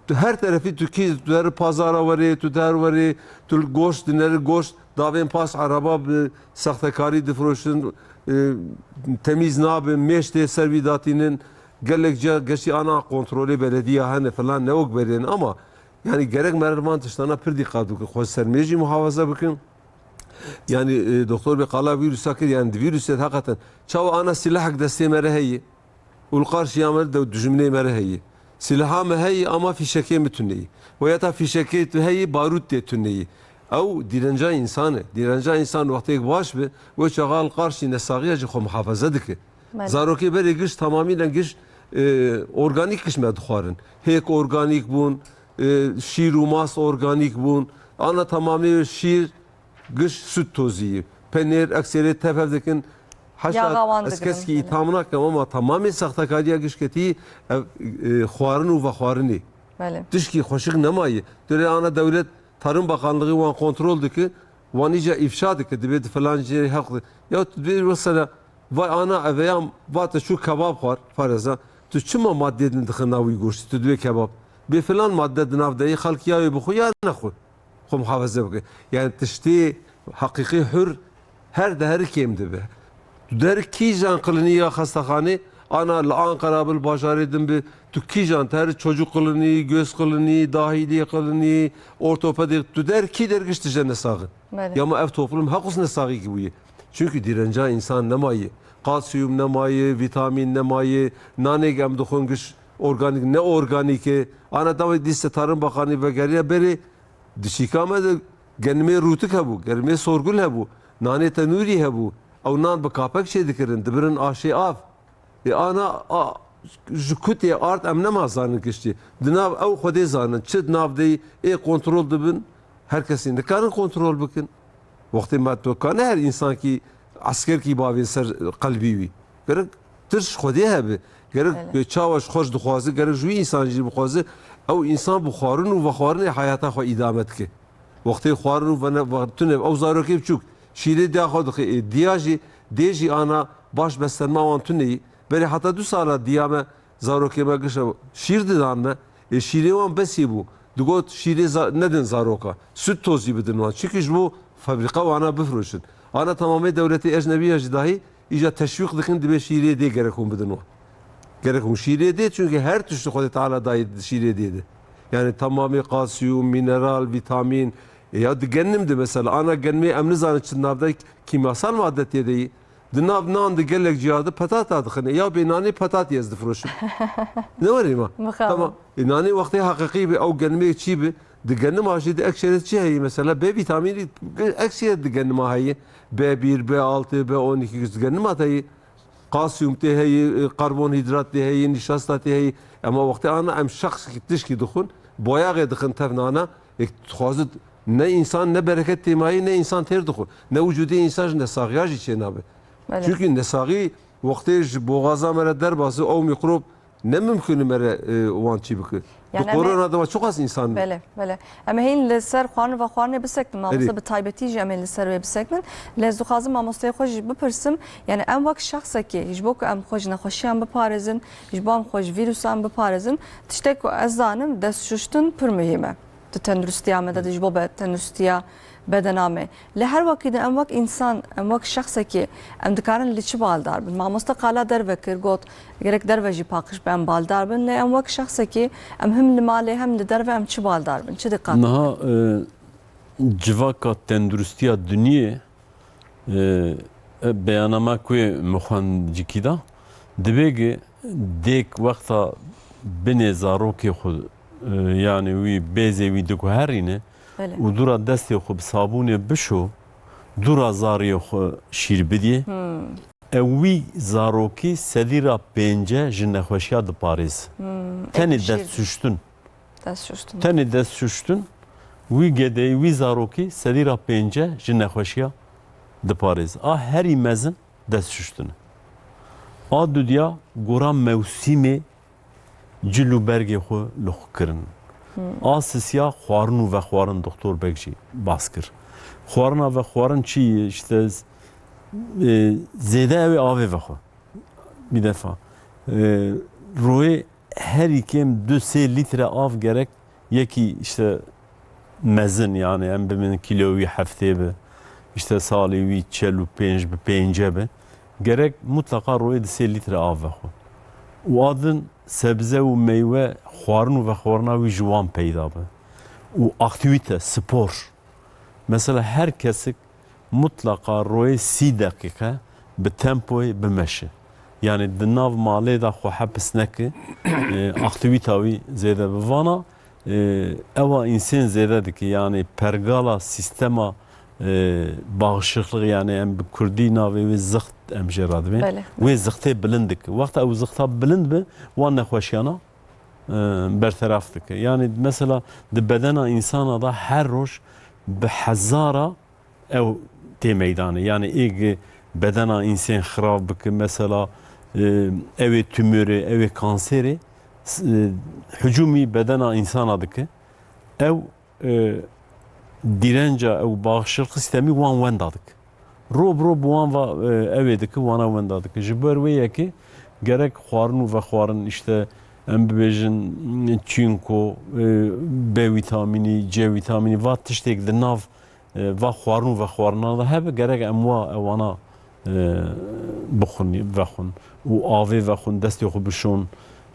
tu her terefî tu kî, tu der pazara werê, tu der werê, tu goşt dineri, goşt davên pas araba bi saxtekarî difiroşin, e, temiz nabin, mêş tê ser wî datînin. Gelek ca geştî ana kontrolê belediya hene filan ne wek berên ama yani gerek meriv van tiştana pir dîqat bikin. Xwe ser mêjî muhafaza bikin. Yani, e, doktor bê qala vîrusa kir, yani di vîrusê de heqeten çawa ana silahek destê me re heye û li qarşiya me de dijminê me re heye. Silaha me heye ama fîşekê me tune ye. Ve ya ta fîşekê tu heye, barût tê tune ye. Ew dîrenca însan e. Dîrenca însan wextêk baş be, wê çaxa li qarşî nesaxiya jî xwe muhafaza dike. Belê. Zarokê berê giş tamamî giş, e, organîk giş me dixwarin. Hêk organîk bûn, e, şîr û mas organîk bûn. Ana tamamê şîr, giş süt tozî, penêr, ekserê tev hev dikin. Haşa Yaxa wan ez digirin, keskî belê. îtham nakim ama tamamê saxtekariya giş ketî ev, e, xwarin û vexwarinê. Belê. Tişkî xweşik nemaye. Tu lê ana dewlet Tarım Bakanlığı wan kontrol dike, wan îca îfşa dike, dibê di filan cihê heq di-, ya tu dibê mesela vay ana eveya va te çû kebab xwar, fareza, tu çima maddê din dixin navî goştî, tu dibê kebab. Bê filan madde di nav de yê, xelk ya wê bixwe ya nexwe. Xwe muhafaze bike. Yani tiştê heqîqî hür her deherî kêm dibe. Tu der kîjan qiliniya xestexanê, ana li Ankara bi, li bajarê din bi, tu kîjan ter çocuk qilinî, göz qilinî, dahilî qilinî, ortopedî, tu der kî der giş tije nesaxin. Belê. Ya ma ev toplum heqûs nesaxî ki bûye. Çünkü direnca insan nemaye. Kalsiyum nemaye, vitamin nemaye, nanêk em dixwin giş organîk, ne organîk e. Ana dawê dîse Tarım Bakanı vegeriya berê, Di çîka me de genimê rûtik hebû, genimê sorgul hebû, nanê tenûrî hebû. Ew nan bi kapek çêdikirin, dibirin aşê av. Ê ana, a, ji ku tê ard em nema zanin giştî. Di nav ew xwedê zanin, çi di nav de yî, ê kontrol dibin, Her kesî nikarin kontrol bikin. Wextê me tu ka ne her însankî eskerkî bavê ser qelbî wî. Gerek tirş Xwedê hebe. Gerek Belê. çawa ji xwe ji dixwaze, gerek ji wî însan jî bixwaze. Ew însan bi xwarin û vexwarinê heyata xwe îdame dike. Wextê xwarin û vene-, ve-, tune ew zarokê biçûk şîrê diya xwe dixe. Ê diya jî, dê jî ana baş beslenma wan tune yî. Berê heta du sala diya me zarokê me gişe şîr didan me. Ê şîrê wan besî bû. Digot şîrê za-, nedin zaroka. Süt tozî bidin wan. Çimkî ji bo fabrîka wana bifroşin. Ana tamamê dewletê ecnebiya jî dahî îca teşwîq dikin, dibê şîrê dê gerek hûn bidin wan. Gerek hûn şîrê dê, çimkî her tiştî Xwedê Teala dayî şîrê dê de. Yani tamamê kalsiyum, mineral, vîtamîn, e, ya di genim de mesela, ana genimê em nizanin çi navde kîmyasal madde tê de yî. Di nav nan de gelek ciya de petata dixin. E, ya bê nanê petatî ez difroşim. Ne werê ma? Mixabin. Tamam. E, nanê wextê heqîqî bi, ew genimê çî bi, di genima jî di ekseriya çi heye mesela? B vîtamînî ekseriya di genima heye. B bir, B altı, B on iki di genima de heye. Kalsiyum tê heye, e, karbonhîdrat tê heye, nîşasta tê heye. Ema wextê ana em şexs tişkî dixwin, boyaxê dixin tev nana, ê dixwazit ne însan ne bereket tê mayî, ne însan têr dixwe. Ne wicûdê însan ji nesaxiya jî çênabe. Belê. Çimkî nesaxî wextê ji boxaza me re derbase, ew mîkrob ne mimkun e me re, e, wan çî bike. Di Yani em ê korona de çiqas însan Belê, belê. Em ê hîn li ser xwarin û vexwarinê bisekinin, mamoste, Erê. bi taybetî jî em ê li ser wê bisekinin. Lê ez dixwazim mamosteyê xwe jî bipirsim, yani em wek şexsekî, ji bo ku em xwe ji nexweşiyan biparêzin, ji bo em xwe ji vîrusan biparêzin, tiştek ku ez zanim, dest şuştin pir muhîm e. Di tenduristiya me de, ji bo be tenduristiya bedena me. Lê her wekî de em wek însan, em wek şexsekî, em dikarin li çi baldar bin? Mamoste qala derve kir, got, gerek derve jî paqij be, em baldar bin. Lê em wek şexsekî, em him li malê hem li derve em çi baldar bin? Çi diqat Niha, e, civaka tenduristiya dinyê, e, e, beyanama ku min xwend cîkî da, dibê ki dêk wexta binê zarokê xwe, e, yani wî bêzê wî diguherîne Belê. û dûra destê xwe bi sabûnê bişo, dûra zariyê xwe şîr bidiyê. Hmm. Ew wî zarokî sedî ra pênce ji nexweşiya diparêz. Hmm, Tenê ê şîr dest şuştin. Dest şuştin. Tenê dest şuştin, wî gedeyî, wî zarokî sedî ra pênce ji nexweşiya diparêz. A herî mezin dest şuştin e. A dudiya gora mewsîmê cil û bergê xwe li xwe kirin. Hmm. A sisiya xwarin û vexwarin, Doktor Beg jî bas kir. Xwarina vexwarin çi ye? İşte, e, zêde ew ê avê vexwe. Bir defa. E, royê herî kêm du sê lître av gerek yekî işte mezin, yani em bimînin kîlo wî heftê bi, işte salê wî çel û pênc bi, pênce bi, gerek mutlaka royê di sê lître av vexwe. Û a din sebze û meywe xwarin û vexwarina wî ji wan peyda bi. Û aktîvîte, spor. Mesela her kesik mutlaka royê sî deqîqe bi tempoyê bimeşe. Yani di nav malê de xwe hepis neke, e, aktîvîta wî zêde bi. Vana, e, ewa însên zêde dike. Yani pergala sîstema, e, bağışıklığı, yani em bi kurdî navê wê zixt em jê re dibên. Belê. Wê zixtê bilind dike. Wexta ew zixta bilind bi, wan nexweşiyana, e, berteraf dike. Yani mesela di bedena însana de her roj bi hezara ew tê meydanê. Yani ê gi bedena însên xirab bike, mesela, e, ew ê tumorê, ew ê kanserê, s-, e, hicûmî bedena însana dike. Ew, e, dîrenca ew bağışıklık sistemî wan wenda dike. Ro bi ro bi wan va, e, ew ê dike, wana wenda dike. Ji ber wê yekê gerek xwarin û vexwarin, işte, em bibêjin, çinko, e, B vîtamînî, C vîtamînî, va tiştêk di nav, e, va xwarin û vexwarina de hebe, gerek em wa, ewana, e, bixwin, vexwin. Û avê vexwin, destê xwe bişon,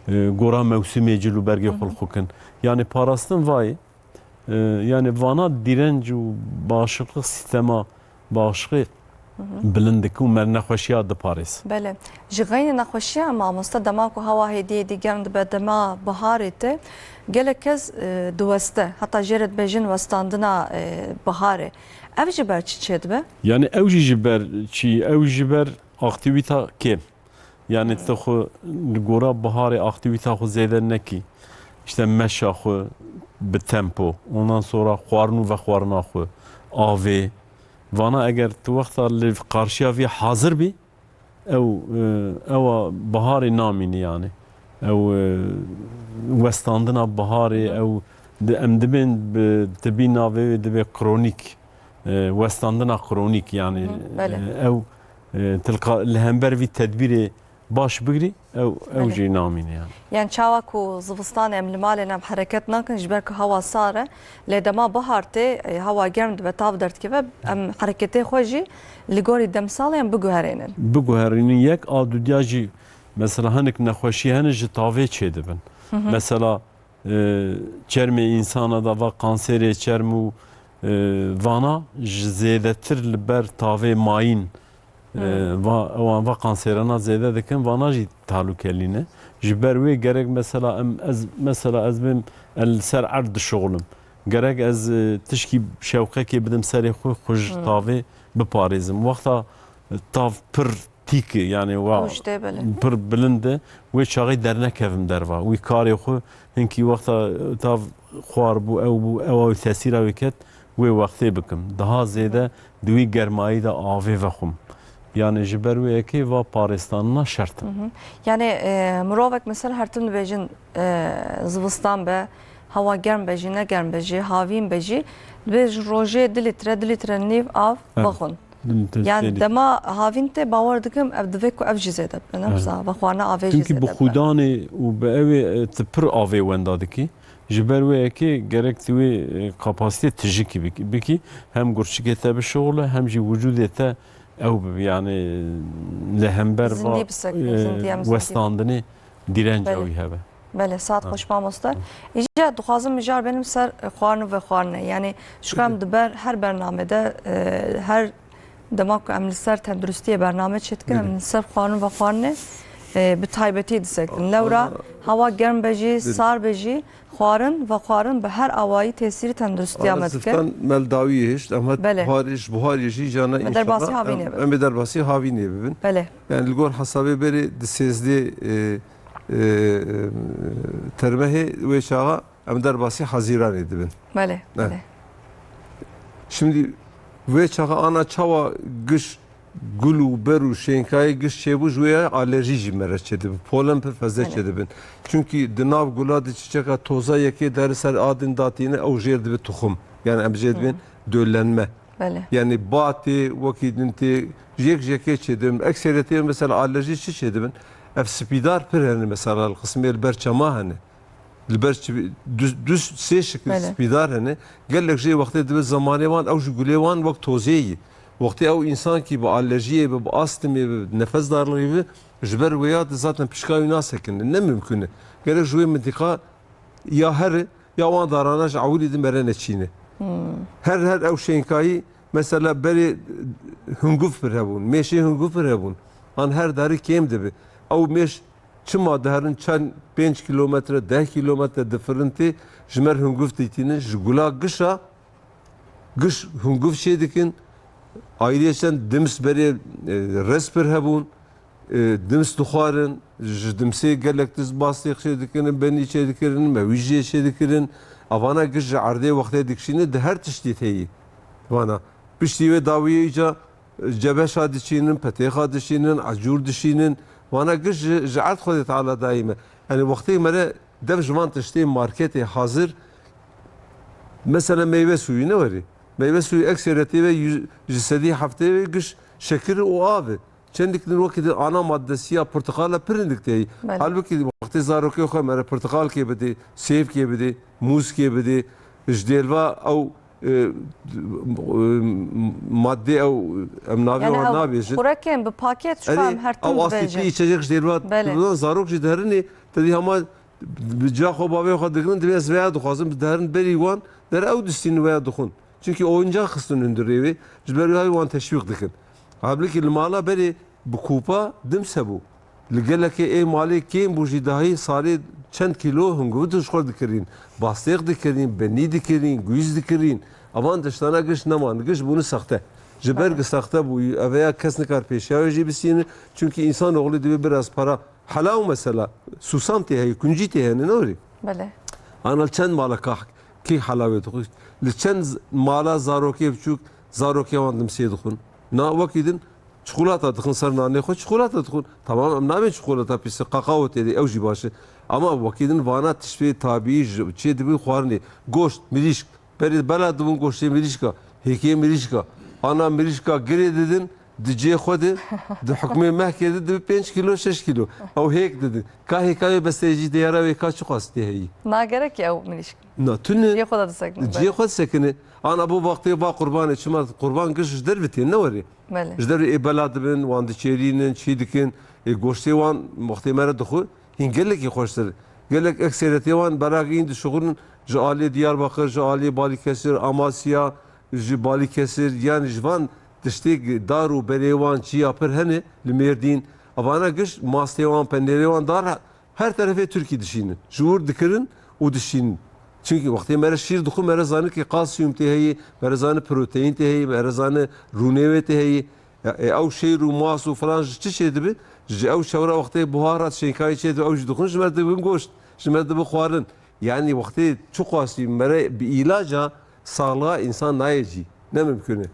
e, gora mewsimê cil û bergê xwe li xwe kin. Yani parastin vayê, e, yani vana dîrenc û bağışıklık sistema, bağışıklık bilind dike û me nexweşiya diparêz. Belê. Ji xeynî nexweşiya mamoste, dema ku hewa hêdî hêdî germ dibe, dema biharê tê, gelek kes, e, diweste. Heta jê re dibêjin westandina, e, biharê. Ev ji ber çi çêdibe? Yani ew jî ji ber çi? Ew ji ber aktîvîta kêm. Yani tu xwe li gora biharê aktîvîta xwe zêde nekî. İşte meşa xwe, bi tempo. Ondan sonra xwarin û vexwarina xwe, avê. Vana eger tu wexta li qarşiya vî hazir bî, ew, e, ewa biharê namînî yani. Ew, e, westandina biharê, ew di, em dibên bi tibî navê wê dibe kronîk, e, westandina kronîk yani, Hı, belê. e, ew, e, tilka li hember vî tedbîrê baş bigirî, ew, ew Belê. jî namîne yani. Yani çawa ku zivistan em li malê em hereket nakin, ji ber ku hewa sar e, lê dema bihar tê, e, hewa germ dibe, tav derdikeve, em hereketê xwe jî li gorî demsalê em biguherînin. Biguherînin yek, a dudiya jî mesela hinek nexweşî hene ji tavê çêdibin. Hı hı. Mesela, e, çermê însana da va kanserê çerm û, e, vana ji zêdetir li ber tavê mayîn, e, Hmm. va, ewan va kanserana zêde dikin, vana jî tahlûkelî ne. Ji ber wê gerek mesela em, ez, mesela ez bêm el ser erd dişuxulim. Gerek ez, e, tişkî şewqekê bidim serê xwe, xwe ji Hmm. tavê biparêzim. Wexta, e, tav pir tîk e, yani wa Rûj tê, belê. pir bilind e, wê çaxê dernekevim derva. Wî karê xwe hinkî wexta tav xwar bû, ew bû, ewa wî tesîra wê ket, wê wextê bikim. Daha zêde di wî germayî de avê vexwim. Yani ji ber wê yekê va parêstanina şert e. Hı hı. Yani, e, mirovek mesela her tim dibêjin, e, zivistan be, hewa germ be jî, ne germ be jî, havîn be jî, dibêjin rojê du lître, du lître nîv av Evet. vexwin. Din te Yani sênî. dema havîn tê, bawer dikim ev divê ku ev jî zêde bibe. Ne Evet. wisa, vexwarina avê jî Çünkü zêde bi bibe. xudanê û bi ewê, e, tu pir avê wenda dikî. Ji ber wê yekê gerek tu wê, e, kapasitê tijikî bik-, bikî. Hem gurçikê te bişuxule, hem jî wicûdê te ew bibe. Yani li hember Zindî va, bisek, e, zindî em zindî. westandinê dîrenca Belê. wî hebe. Belê, saet Hı. xweş mamoste. Hı. Îca dixwazim mijar benim ser, e, xwarin û vexwarinê. Yani, şuka em Belê. di ber her bername de, e, her dema ku em li ser tenduristiyê bername çêdikin, em Belê. li ser xwarin û vexwarinê, e, bi taybetî disekin. Lewra Ama hewa germ be jî, Belê. sar be jî, xwarin, vexwarin bi her awayî tesîrî tenduristiya Ana me dike. ziftan mel dawiyê hişt, em het Belê. buharê, ji buharê jî jana Me derbasî inşallah havînê em, bibin. em ê derbasî havînê bibin. Belê. Yani li gor hesabê berê di sêzdê, e, e, termehê wê çaxa em derbasî Hazîranê dibin. Belê, Ne. belê. Şimdi vê çaxa ana çawa giş gul û ber û şênkayê giş çêbû ji wê ya alerjî jî me re çêdibin. Polen pir fezle Belê. çêdibin. Çünkü di nav gula di çiçeka toza yekê deri ser adin datîne ew jêr dibe tuxum. Yani em jê dibên Hı. döllenme. Belê. Yani ba tê, wekî din tê, yek ji yekê çêdibin. Ekseriyetê mesela alerjî çi çêdibin? Ev spîdar pir hene mesela li qismê li ber çema hene. Li ber çi-, du, du sê şikil Belê. spîdar hene. Gelek jê wextê dibe zemanê wan, ew ji gulê wan wek tozê yî. Wextê ew însan kî bi alerjiyê be, bi astmê be, bi nefes darlığî be, ji ber wê ya di zaten pişka wî nasekine. Ne mimkun e. Gerek ji wê mintiqa ya here, ya wan darana ji ewilî di mere neçîne. Hmm. Her, her ew şênkayî, mesela berê hunguv pir hebûn, mêşê hunguv pir hebûn. An her darî kêm dibe. Ew mêş çima diherin çend pênc kîlometre, deh kîlometre difirin tê, ji me re hunguv dîtînin, ji gula gişa, giş hunguv çê dikin, ayriyeten dims berê, e, rez pir hebûn, e, dims dixwarin, ji dimsê gelek tişt bastêq çê dikirin, benî çê dikirin, mewîjê çê dikirin. Evana giş ji erdê wextê dikişînin, di her tiştî tê yî. Vana, piştî wê dawiyê îca cebeşa dişînin, petêxa dişînin, ecûr dişînin. Vana giş ji, ji erd Xwedê Teala dayî me. Yani wextê me re dev ji van tiştê marketê hazir, mesela meyve suyu ne werî? Meyve suyu ekseriyetê ve yüz, ji sedî heftê ve giş şekir û av e. Çendik din wekî din ana maddesiya porteqala pir hindik tê. Belê. Halbukî wextê zarokê xwe mere porteqalkê bidê, sêvkê bidê, mûzkê bidê, ji dêlva ew, e, e, maddê ew, em navê Yani wan ew nabêjin. xurekên bi paket şu Erê, an her tim ew astî dibêjin. pî içecek ji dêlva Belê. dibin, zarok jî derinê, te dî hema bi ca xwe bavê xwe digirin, divê ez veya dixwazim, diherin berî wan, der ew distînin veya dixwin. Çünkü oyuncak xistin hundirê wê, ji ber wê wan teşwîq dikin. Halbukî li mala berê bi kûpa dims hebû. Li gelekê ê malê kêm bû jî dahî salê çend kîlo hunguv ji xwe dikirîn. Bastêq dikirîn, benî dikirîn, gûz dikirîn. Evan tiştana giş neman, giş bûne sexte. Ji ber Belê. ku sexte bû, ev ya kes nikar pêşiya wê jî bistîne. Çünkü insanoğlu divê biraz para Helaw mesela, susam tê heye, kuncî tê hene, ne werî? Belê. Ana li çend mala kahk, Kî helawê dixwe? Li çend z-, mala zarokê biçûk, zarokê wan dimsê dixwin. Na wekî din çikolata dixin ser nanê xwe, çikolata dixwin. Tamam, em nabên çikolata pîs e, kakao tê de, ew jî baş e. Ama wekî din vana tiştê tabîî ji çê dibin xwarinê. Goşt, mirîşk, berê bela dibin goştê mirîşka, hêkê mirîşka, ana mirîşka girê didin, di cê xwe de, di hukmê mehkê de dibe pênc kîlo, şeş kîlo. Ew hêk didin. Ka hêka wê besteyê jî diyara wê ka çiqas tê heyî? Nagerek ew mirîşk. Na, tune. Cihê xwe de disekine. Cihê xwe disekine. Ana bo wextê va qurbanê, çima qurban giş ji derve tê, ne werê. Belê. Ji derve ê bela dibin, wan diçêrînin, çî dikin. Ê goştê wan wextê me re dixwe, hîn gelekî xweştir. Gelek ekseretê wan beragîn dişuxulin ji aliyê Diyarbakir, ji aliyê Balîkesir, Amasya, ji Balîkesir, yanî ji van tiştê dar û berê wan çiya pir hene li Mêrdîn. Evana giş mastê wan, penêrê wan dar Her terefê Tirkî dişînin. Ji wir dikirin û dişînin. Çimkî wextê me re şîr dixwe, me re zane ki kalsiyum tê heyî, me re zane proteîn tê heyî, me re zane rûnê wê tê heyî. Ya, e, ew şêr û mas û filan ji çi çê dibe? Ji ew çewra wextê buhar hat şênkayê çê dibe, ew jî dixwin, ji me re dibin goşt, ji me re dibe xwarin. Yanî wextê çiqasî me re bi îlaca saxlixa însan nayê cî. Ne mimkun e.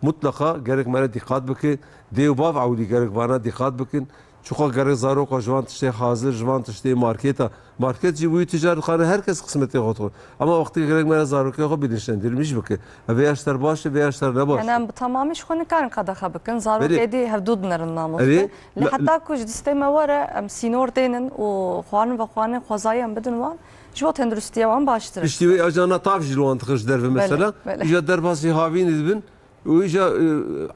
Mutleqa gerek me re dîqat bike. Dê û bav ewlî gerek vana dîqat bikin. Çiqa gerek zaroka ji van tiştê hazir, ji van tiştê marketa. Market jî wî ticarxane, her kes qismetê xwe dixwe. Ama wextê gerek me re zarokê xwe bilinçlendirmiş bike. Ev vê ya ji ter baş e, vê ya ji ter ne baş e. Yani em bi tamamî ji xwe nikarin qedexe bikin. Zarok Belê. êdî hevdû dinerin mamoste. Erê, Lê me- heta ku ji distê me were, em sînor tênin û xwarin vexwarinên xwezayî em bidin wan, ji bo tenduristiya wan baştir e. Piştî wê ajana tav jî li wan dixin ji derve Belê, mesela. belê. Îja derbasî havînê dibin û îja, e,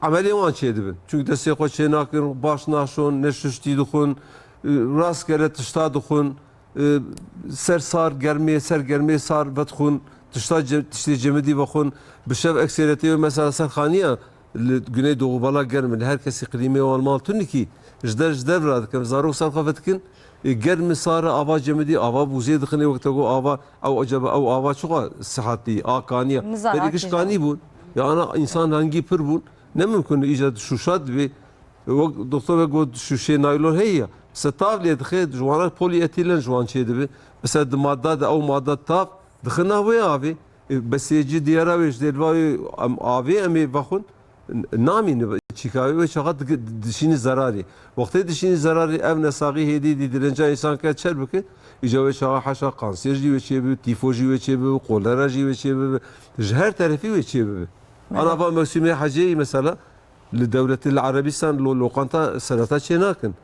emelê wan çêdibin. Çunku destê xwe çênakin, baş naşon, ne şuştî dixwin, e, rastgele tişta dixwin, e, ser sar germê, ser germê sar vedixwin, tişta ce-, tiştê cemidî vexwin. Bi şev ekseretê wê mesela ser xaniya li Güneydoğu bala germ e, li her kesî klîmê wan mal tunikî, ji der, ji derve radikin, zarok ser xwe vedikin, e, germ e, sar e, ava cemidî, ava bûzê dixinê, wek te got ava, ew ecebe ew ava çiqa sihetî, a kaniya. Nizan Berê a giş kîjan. kanî bûn. Ya ana însan rengî pir bûn. Ne mimkun e, îca şûşa dibê. Wek doktor ve got, şûşê naylon heye ya. Mesela tav lê dixe, ji wana polîetîlen ji wan çê dibe. Mesela di madda de ew madda tav dixe nav wê avê. E, besê cî diyara wê ji dêlva wê em avê em ê vexwin. N-, namîne çîka wê, wê çaxa di-, dişînî zerarê. Wextê dişînî zerarê, ev nesaxî hêdî dî direnca însan ke çer bike, îca wê çaxa heşa kanser jî wê çê bibe, tîfo jî wê çê bibe, kolera jî wê çê bibe. Ji her terefî wê çê bibe. Ana va mewsimê hecê yî mesela, li dewletê, li Erebistan lo-, loqanta sereta çê nakin.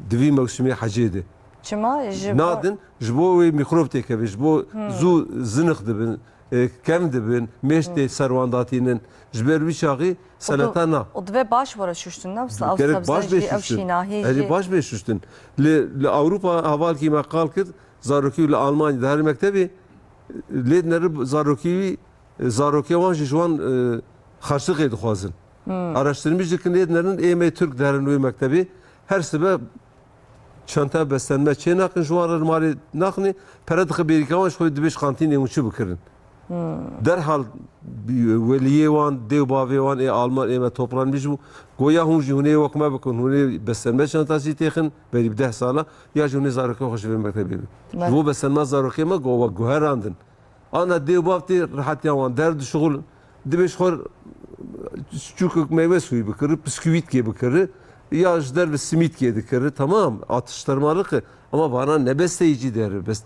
Di vî mewsimê hecê de. Çima? Ji bo Nadin, ji bo wê mîkrob têkeve, ji bo Hmm. zû zinix dibin, e, kevn dibin, mêş tê Hmm. ser wan datînin. Ji ber wî çaxî Û du-, seleta na. û divê baş were şuştin, ne? Ew Gerek sebze baş jî, bê ew şuştin. şînahî Erê jî. baş bê şuştin. Li, li Ewropa hevalkî me qal kir, zarokî li Almanya dihere mektebê, lê dinere zarokî wî, zarokê wan jî ji wan, e, xerçliqê dixwazin. Hmm. Araştirmîş dikin, lê dinerin, ê me Tirk diherin wê mektebê. Her sibe çanta bestenme çê nakin, ji wan re li malê naxinê, pere dixe bêrîka wan, ji xwe dibê ji kantînê hûn çi bikirin. Hmm. Derhal weliyê wan, dê û bavê wan ê Alman ê me toplanmîş bû. Go ya hûn jî hûn ê wek me bikin, hûn ê bestenme çantasî têxin, berî bi deh sala, ya jî hûn ê zarokê xwe ji vê mektebê bin. Belê. Ji bo bestenma zarokê me go we guherandin. Ana dê û bav tê rehetiya wan derdişixulin. Dibê ji xwe çûkek meywe suwî bikiri, piskûwîtkê bikiri, ya ji derve simîtkê dikiri. Tamam, atiştermalık e. Ama vana ne besteyî cî dere. Bes,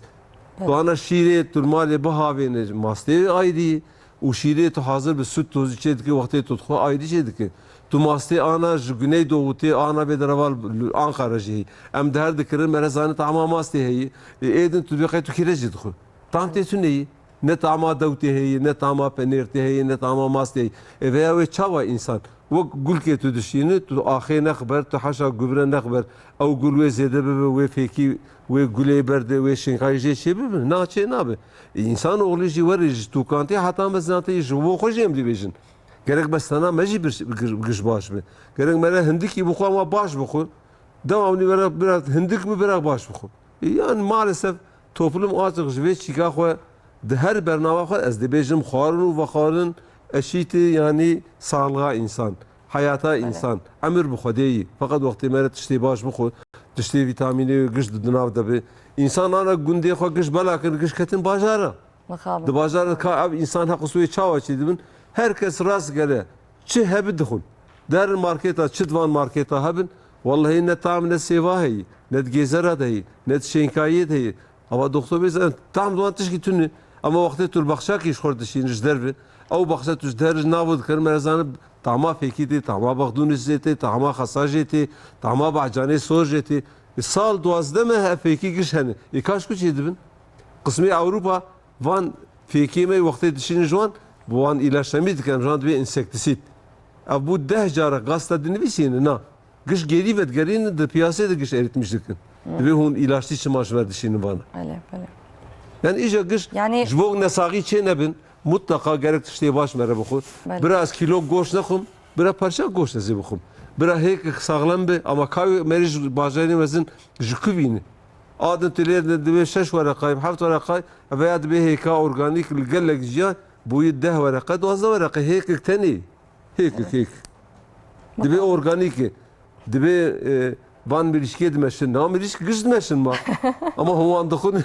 Evet. vana şîrê tu li malê bihavêne, mastê ayrî û şîrê tu hazir bi süt tozî çê dike, wextê tu dixwe ayrî çê dike. Tu mastê ana ji Güneydoğu tê, ana vê dereva li Ankara jî heyî. Em diher dikirin, me re zanî tahma mastê heyî. Ê, êdin tu dibê qey tu kîre jî dixwe. Tam tê tune yî. Ne tama dew tê heyî, ne tama penêr tê heyî, ne tama mas tê heyî. E, veya wê çawa însan? Wek gulkê tu dişînî, tu axê nexber, tu heşa guvre nexber. Ew gul wê zêde bibe, wê fêkî, wê gulê berde, wê şênkayê jê çê bibe. Na çê nabe. E, însan oxlî jî werê ji tûkantê heta mezinatê ji bo xwe jî em dibêjin. Gerek bestena me jî bir, bir, giş baş be. Gerek me re hindikî bixwe ama baş bixwe. Dewamlî were bira hindik bi bira baş bixwe. Yan maalesef toplum azix ji vê çîka xwe di her bernama xwe ez dibêjim xwarin û vexwarin eşîtî yanî sağlığa însan, heyata însan, emir bi Xwedê yî. Feqet wextê me re tiştê baş bixwe, tiştê vîtamînê giş di di nav de be. Însan ana gundê xwe giş bela kir, giş ketin bajara. Mixabin. Di bajarê ka ev însan heq û sûyê çawa çêdibin? Her kes rastgele çi hebi dixwin. Derin marketa, çi di van marketa hebin, wellehî ne tam ne sêva heyî, ne di gêzera de heyî, ne di şênkayiyê de heyî. Ama doktor bê zaten tam di wan tişkî tune. Ama wextê tu li baxçakî ji xwe dişînî ji derve, ew baxça tu ji derve ji nava dikirin, me zanin tama fêkî tê, tama baxdûnê jê tê, tama xesa jê tê, tama bahcanê sor jê tê. E, sal duwazdeh meh ev fêkî giş hene. E, kaş ku çêdibin? Qismê Ewropa van fêkê me wextê dişînin ji wan, bi wan îlaçlemî dikin, ji wan dibê însektisîd. Ev bû deh cara gazete dinivîsînin, na. Giş gêrî vedigerînin, di piyasê de giş erîtmîş dikin. Hmm. Dibê hûn îlaçlî çima ji me dişînin vana. Belê, belê. Yani îja giş Yani ji bo nesaxî çê nebin, mutlaka gerek tiştê baş me re bixwe. Belê. Bira ez kîlo goşt nexwim, bira parça goşt ez ê bixwim. Bira hêkek saxlem be, ama kawê merî ji bajarê mezin ji ku bîne? Adin tu lê dibê şeş wereqayî, heft wereqayî, veya dibê hêka organîk li gelek ciya bûyî deh wereqe, duwazdeh wereqe, hêkek tenê. Hêkek, hêk. Dibê organîk e. Dibê, e, van mirîşkê dimeşin. Na mirîşk giş dimeşin ma. Ama hûn wan dixwin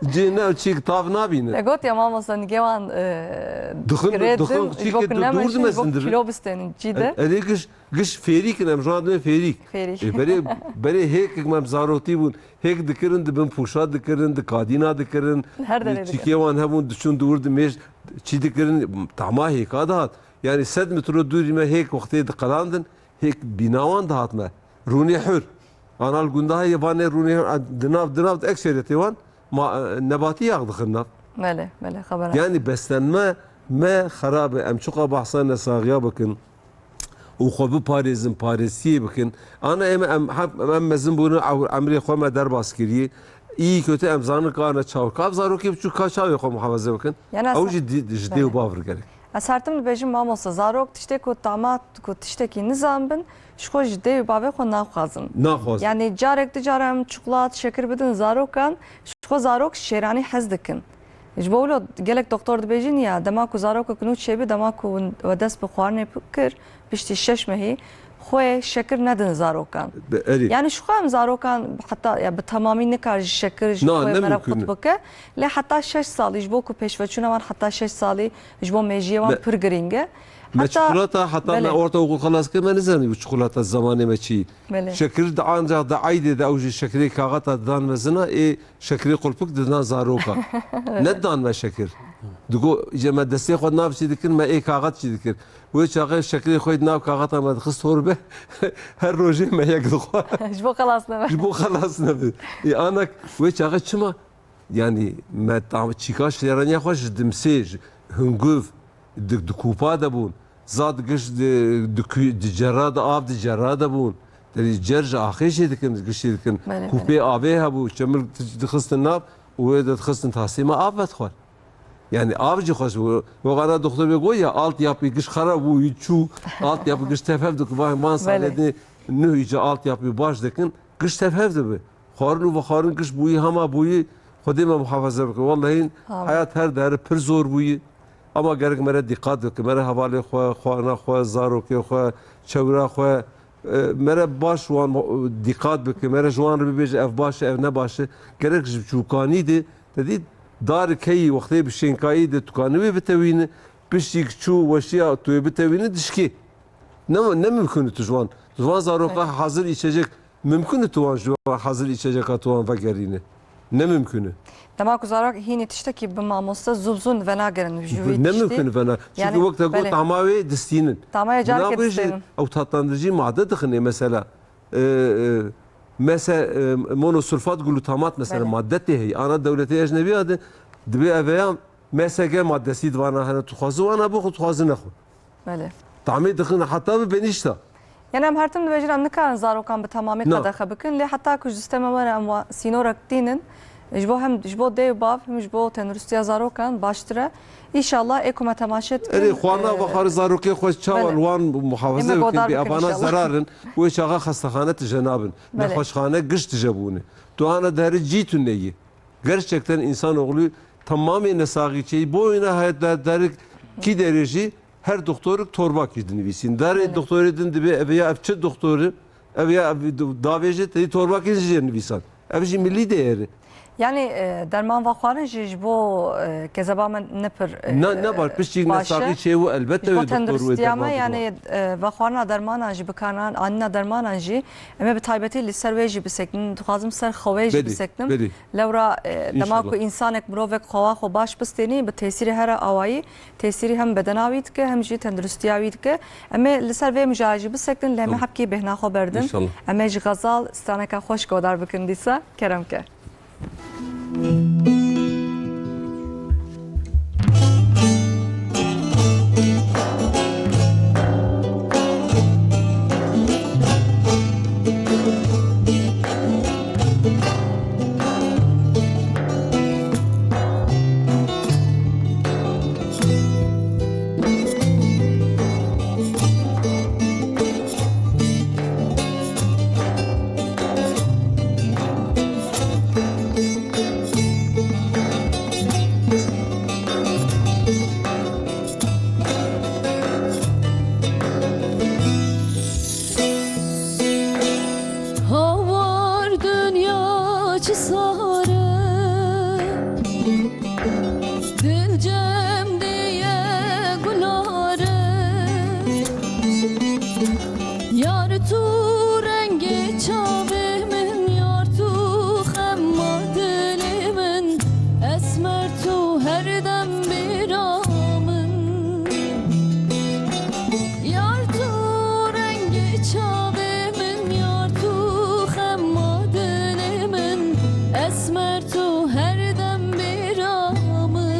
cê ne, çîk tav nabînin. E, got ya mamosta, nigê wan, e, Dixwin, girê dixwin din, çîk ji bo ku du-, dûr nemeşin, ji bo dimeşin dibê. Kilo bistênin, cî de. E, erê giş, giş fêrîk in, em ji wan dibê fêrîk. Fêrîk. E, berê, berê hêkek me em zarotî bûn. Hêk dikirin, di bin pûşa dikirin, di kadîna dikirin, Her derê di dikirin. Çîkê wan hebûn, diçûn dûr di mêj, çî dikirin, tama hêka dihat. Yani sed metro dûrî me hêk wextê diqelandin, hêk bîna wan dihat me. Rûnê hur. Ana li gunda heye vanê rûnê hur, di nav, di nav ekseriyetê wan ma, e, nebatî yax dixin nav. Belê, belê, xebera. Yani beslenme me xerab e. Em çiqa behsa nesaxiya bikin û xwe biparêzin, parêziyê bikin. Ana ême em, em, em mezin bûne, ew emrê xwe me derbas kiriye. Î kötü em zanin ka ana çaw. Ka zarokê biçûk ka çavê xwe muhafaze bikin. Yani Ew aslında jî di-, ji dê û Belê. bav re gerek. Ez her tim dibêjim, mamosta, zarok tiştê ku tama ku tiştekî nizan bin, ji xwe ji dê û bavê xwe naxwazin. Naxwazin. Yani carek di cara em çikolat, şekir bidin zarokan, ji xwe zarok şêranî hez dikin. Ji bo wilo gelek doktor dibêjin ya, dema ku zarokek nû çêbi, dema ku we dest bi xwarinê kir, piştî şeş mehî, xwe şekir nedin zarokan. Be-, erê. Yani ji xwe em zarokan heta ya bi temamî nikar ji şekir, ji Na, xwe ne mere mümkün. Qut bike. Lê heta şeş salî, ji bo ku pêşveçûna wan heta şeş salî ji bo mêjiyê wan Me-, pir girîng e. Me Heta çikolata, heta me Belê. orta okul xelas kir, me nizanî çikolata zamanê me çi. Belê. Şekir de ancak da aydê de ew jî şekirê kaxata didan mezina, ê şekirê qulpik didan zaroka. Ne didan me şekir. Digo, je me destê xwe nav çî dikir, me ê kaxat çî dikir. Wê çaxê şekirê xwe di nav kaxata me dixist hor be, her rojê me yek dixwar. Ji bo xelas nebe. Ji bo xelas nebe. Ê anak, wê çaxê çima? Yani me tam çîka şêraniya xwe ji dimsê, ji hunguv, di, di kupa de bûn. Zad giş di, di ku-, di cera de, av di cera de bûn. Derî cer ji axê jê dikin, giş jê dikin. Belê, Kupê belê. avê hebû, çemil dixistin nav û wê de dixistin tasê me av vedixwar. Yani av jî xweş bû. Wexana doktor bê got ya, altyapı giş xera bû, çû, altyapı giş tevhev dikin. Van, van Belê. salê de nuh îca altyapı baş dikin, giş tevhev dibi. Xwarin û vexwarin giş bûyî hema bûyî, Xwedê me muhafaza bike. Wellehî Amin. heyat her deri pir zor bûyî. Ama gerek me re dîqat bike. Me re hevalê xwe, xwarina xwe, zarokê xwe, çewra xwe, e, me re baş wan dîqat bike. Me re ji wan re bibêje ev baş e, ev ne baş e. Gerek ji çûkanî de, te dît, dar keyî wextê bi şênkayî de tu kanî wê bitewîne, piştî çû weşiya tu wê bitewîne dişkê. Ne, ne mümkün e tu ji wan, ji wan zaroka Evet. hazir içecek, mümkün e tu wan ji wan hazir içeceka tu wan vegerîne. Ne mümkün e. Dema ku zarok hînî tiştekî bi mamoste zû bi zû venagerin ji wî Ne tiştî. mümkün e vena. Çünkü Yani, wek te got belê. tama wê distînin. Tamaya Bina carekê wê jî distînin. ew tatlandirici madde dixine mesela. E, e, mese, e, monosulfat glutamat mesela Belê. madde tê heye. Ana dewletê ecnebiya de dibê eveya M S G maddesî di vana hene, tu xwazi wana bixwe, tu xwazi nexwe. Belê. Tamê dixin heta bi benîşta. Yani em her tim dibêjin em nikarin zarokan bi tamamî Na. qedexe bikin, lê heta ku ji sistema me re em wa sînorek tînin, ji bo hem, ji bo dê û bav, hem ji bo tenduristiya zarokan baştir e. Înşallah ê ku me temaşe dikin, Erê, xwarina e, vexwarê zarokê xwe çawa Belê. li wan muhafaze Ême bikin, godar bê bikin evana înşallah. zerar in, wê çaxa xestexane tije nabin. Belê. Nexweşxane giş tije bûne. Tu ana deri cî tu neyî. Gerçekten insanoğlu tamamê nesaxî çêyî. Boyuna heyet der-, derik kî derê jî her doktorik torbakî dinivîsîn. Derê Evet. doktorê din dibê ev ya ev çi doktori, ev ya ev davêje teyî torbakî jê nivîsan. Ev jî milî değeri. Yanî, e, derman vexwarin jî ji bo, e, kezeba me ne pir, e, Ne, ne baş, piştî ne baş e. Saxî çê û elbette Ji bo wê doktor wê tenduristiya me, derman yanî, bidwa. E, vexwarina dermanan jî bikanan, anîna dermanan jî, em ê bi taybetî li ser wê jî bisekinin. Dixwazim ser xewê jî Belê, bisekinin. Belê. Lewra, e, dema ku înşallah. Însanek, mirovek xewa xwe baş bistênî, bi tesîrê here awayî, tesîrî hem bedena wî dike, hem jî tenduristiya wî dike. Em ê li ser vê mijara jî bisekinin, lê em ê Tamam. Hebkî bêhna xwe berdin. Înşallah. Em ê ji Xezal straneka xweş godar bikin dîsa. Kerem ke. Hawar dinya çi sar e, dil cem diye gular e. Yar tu rengê çavê min, yar tu xema dilê min, esmer tu her dem bîra min. Yar tu rengê çavê min, yar tu xema dilê min, esmer tu her dem bîra min.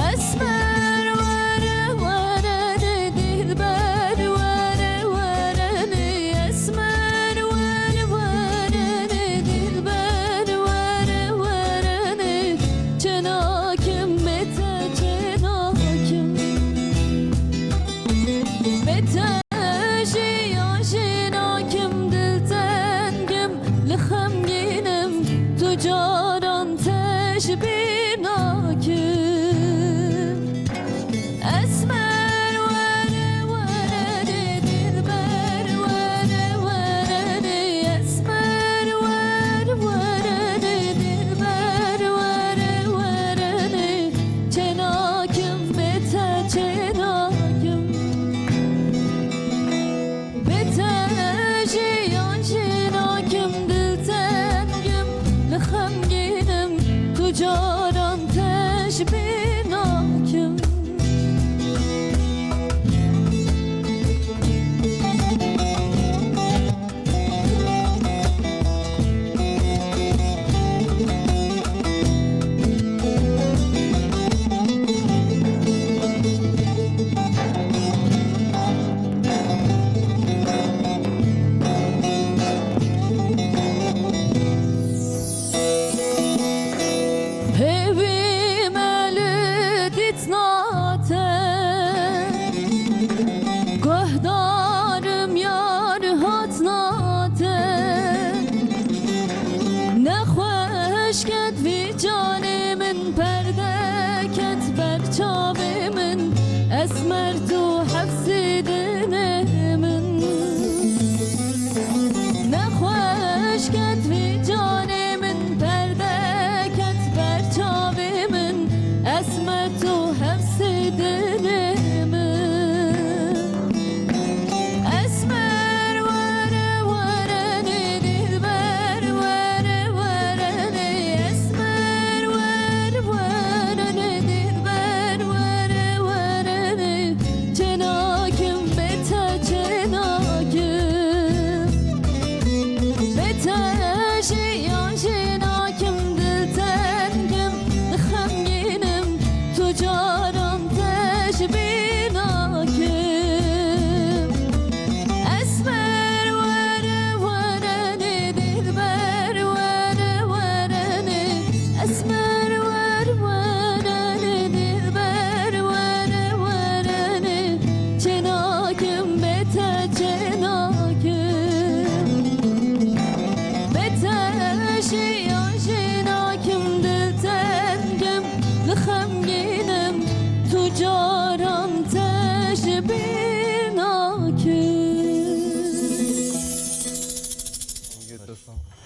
Esmer were were ne dilber were were ne, esmer were were ne dilber were were ne, çenakim bê te çenakim. Bê te jiyan jî nakim, diltengim, li xemgînim, tu caran te ji bîr nakim. Esmer were were ne dilber were were ne, esmer were were ne dilber were were ne, çenakim bê te çenakim. Bê te jiyan jî nakim, diltengim, li xemgînim, tu caran te ji bîr nakim. Hêvî me li dîtina te, guhdarim yar hatina te. Nexweş ket vî canê min, perde ket ber çavê min, esmer tu hefsî dinê min. Nexweş ket vî canê min, perde ket ber çavê min, esmer tu hefsî dinê min. Esmer were were ne dilber were were ne, esmer were were ne dilber were were ne, çenakim bê te çenakim. Bê te jiyan jî nakim, diltengim, xemgînim, tu caran te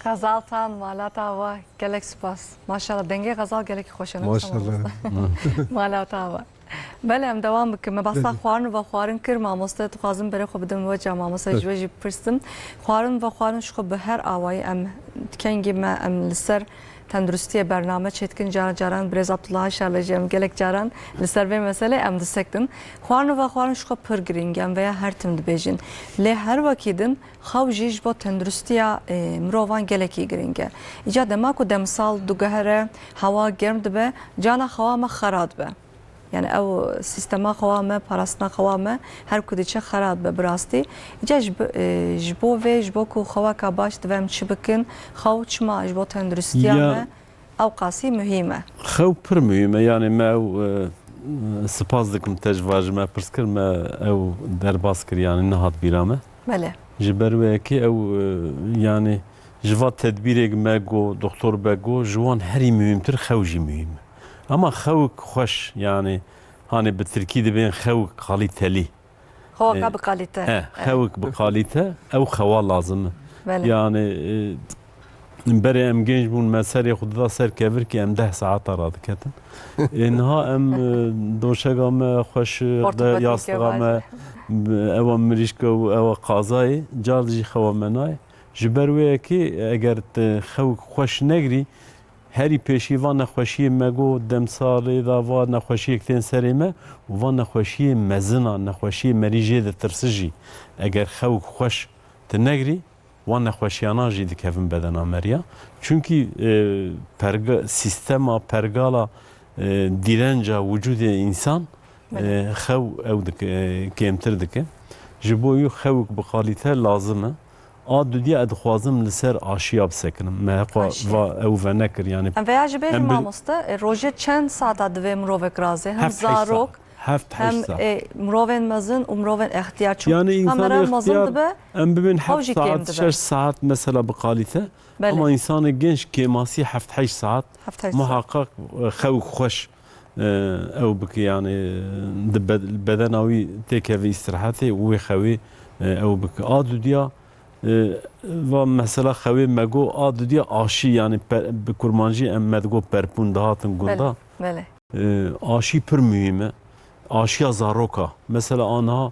Xezaltan, mala te ava, gelek spas. Maşallah, dengê xezal gelekî xweş e, ne wisa mamoste? Maşallah. Mala te ava. Belê, em dewam bikin. Me behsa xwarin û vexwarin kir, mamoste, dixwazim berê xwe bidim we ca, mamoste, ji we jî bipirsim. Xwarin û vexwarin ji xwe bi her awayî em kengî me, em li ser tenduristiyê bername çêdikin. Cara caran birêz Abdullah Şarlê jî em gelek caran li ser vê meselê em disektin. Xwarin û vexwarin ji xwe pir girîng e, em veya her tim dibêjin. Lê her wekî din xew jî ji bo tenduristiya, e, mirovan gelekî girîng e. Îca dema ku demsal diguhere, hewa germ dibe, cana xewa me xera dibe. Yani ew sîstema xewa me, parastina xewa me her ku diçe xera dibe bi rastî. Îca ji bi-, e, ji bo vê, ji bo ku xeweka baş dibe em çi bikin, xew çima ji bo tenduristiya Ya. me ew qasî muhîm e? Xew pir muhîm e. Yani me ew, e, spas dikim te ji va ji me pirs kir, me ew derbas kir, yani nehat bîra me. Belê. Ji ber wê yekê ew, e, yani ji va tedbîrek me got, doktor be got, ji wan herî muhîmtir xew jî muhîm e. Ama xewik xweş, yani, hani bi tirkî dibên xewik kalîtelî. Xewaka E, bi kalîte. E, xewik bi kalîte, ew xewa lazim e. Belê. Yani, e, berê em genç bûn, me serê xwe dida ser kevirkê, em deh saeta radiketin. E, niha em, e, doşega me xweş, Portopatî de yastixa me, kevacî. Ewa mirîşke û ewa qazayê, car jî xewa me nayê. Ji ber wê yekê, eger te xewik xweş negirî, herî pêşî va nexweşiyê me got, demsalê de va nexweşiyek tên serê me û va nexweşiyê mezin a, nexweşiyê merî jê ditirsi jî. Eger xewik xweş tu negirî, wan nexweşiyana jî dikevin bedena meriya. Çunkî, e, perga-, sîstema, pergala, e, dîrenca wicûdê însan, Belê. e, xew ew dike, e, kêmtir dike. Ji bo wî xewik bi kalîte lazim e. A dudiya ez dixwazim li ser aşiya bisekinim. Me xwe Aşiya. va ew venekir, yani. Em veya jî bêjin, Em bi- mamoste, e, rojê çend saeta divê mirovek razê? Hem Heft heşt saet. zarok, Heft heşt hem, saet. e, mirovên mezin û mirovên extiyar. Çunku Yani însan kamera mezin extiyar, dibe, em bibin ew heft jî kêm saet, dibe. şeş saet mesela bi kalîte. Belê. Ama însanê genç kêmasî heft heşt saet Heft heşt saet. muhakkak, e, xew xweş, e, ew bike, yani, di bed-, bedena wî têkeve îstirahetê û wê xewê, e, ew bike. A dudiya, e, va mesela xewê me got, a dudiya aşî, yani pe-, bi kurmancî em me digot perpûn dihatin gunda. Belê, belê. E, aşî pir muhîm e. Aşiya zaroka. Mesela aniha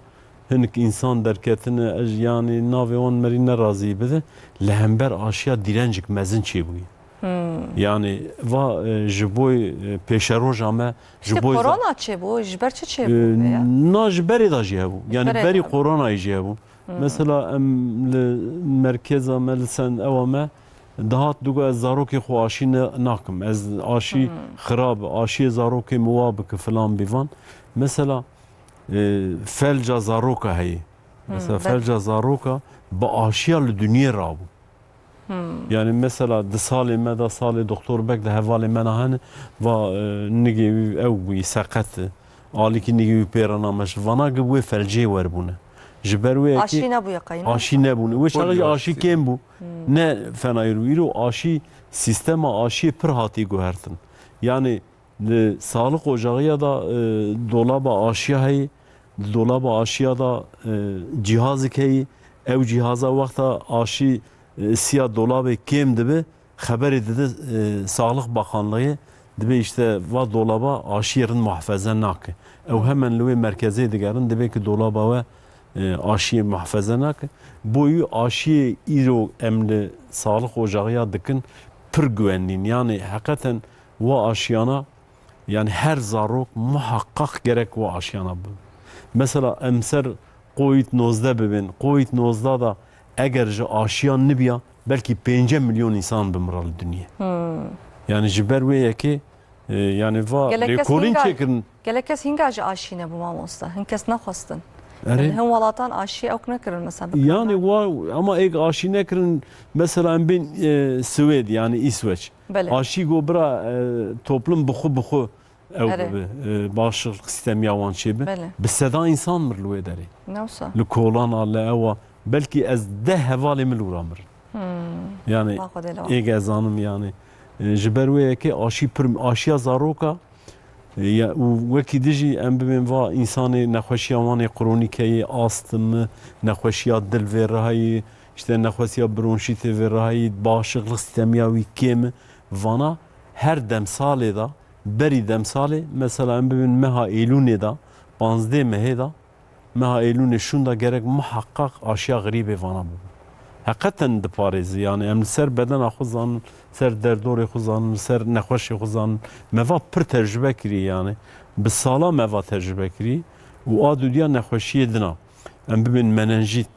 hinek însan derketine, ez, yani, navê wan merî nerazî bide, li hember aşiya dîrencik mezin çêbûye. Hmm. Yani, va, e, ji bo, e, pêşeroja me, ji Piştî bo korona çêbû, ji ber çi çêbû E, vê ya? na ji berê de jî hebû. Ji Yani, berê berî de. koronayê jî hebû. Hmm. Mesela, em li merkeza me, li Send Ewa me, dihat digo, ez zarokê xwe aşî ne-, nakim. Ez aşî Hmm. xirab, aşiyê zarokê min wa bike, filan bîvan. Mesela, e, felca zaroka heye. Mesela, Hmm, belkî. felca zaroka bi aşiya li dinyê rabû. Hmm. Yani mesela di salê me de, salê doktor Bek de hevalê me na hene, va, e, nigê wî ew bûyî, seqet e. Alîkî nigê wî pê re nameş. Vana gi wê felcê werbûne. Ji ber wê yekê Aşî nebûye qey, ne? aşî nebûne. Wê çaxê jî Polio aşî aşî. kêm bû. Hmm. Ne fenayî rû. Îro aşî, sîstema aşiyê pir hatî guhertin. Yani Li Sağlık Ocağı ya da, e, dolaba aşiya heye. Di dolaba aşiya da, e, cîhazek heye. Ew cîhaza wexta aşî, e, siya dolabê kêm dibe, xeberê dide, e, Sağlık Bakanlığı, dibe işte va dolaba aşiyê rind muhafeze nake. Ew hemen li wê merkezê digerin, dibe ki dolaba we, e, aşiyê muhafeze nake. Bo wî aşiyê îro em li Sağlık Ocağı ya dikin pir güvenlîn. Yani heqeten wa aşiyana Yani her zarok muhakkak gerek wa aşiyana bibe. Mesela em ser Covid nozdeh bibin. Covid nozdeh da eger ji aşiyan nibiya, belkî pênce milyon însan bimira li dinyê. Hmm. Yani ji ber wê yekê, e, yani va Gelek kes lêkolîn hînga, çêkirin. gelek kes hînga ji aşî nebû mamoste. Hin kes nexwestin. Erê. Yani hin welatan aşî ewk nekirin mesela. Yani wa, ama êk aşî nekirin, mesela em bên, e, Swêd, yani Îsveç. Belê. Aşî got bira, e, toplum bi xwe bi xwe ew Erê. bibe, e, bağışıklık sistemiya wan çêbe. Belê. Bi sedan însan mir li wê derê. Ne wisa? Li kolana, li ewa. Belkî ez deh hevalê min li wira mirin. Hmm. Yani, Allah Xwedê li wan. êk ez zanim yani. E, ji ber wê yekê aşî pir, aşiya zaroka, e, ya, û wekî dijî em bibên va însanê nexweşiya wan ê kronîk heye, astimi, nexweşiya dil vê rihayî, işte nexwesiya bronşîtê vê rahî, bağışıklık sistemiya wî kêm e. Vana her demsalê de, berî demsalê, mesela em bibin meha Êlûnê de, panzdeh mehê de, meha Êlûnê şûnda gerek muhaqqaq aşiya xerîbê vana bibin. Heqeten diparêzi, yani em li ser bedena xwe zanin, ser derdorê xwe zanin, ser nexweşê xwe zanin. Me va pir tecrube kirî yani. Bi sala me va tecrube kirî û a dudiya nexweşiyê dina. Em bibin menenjît,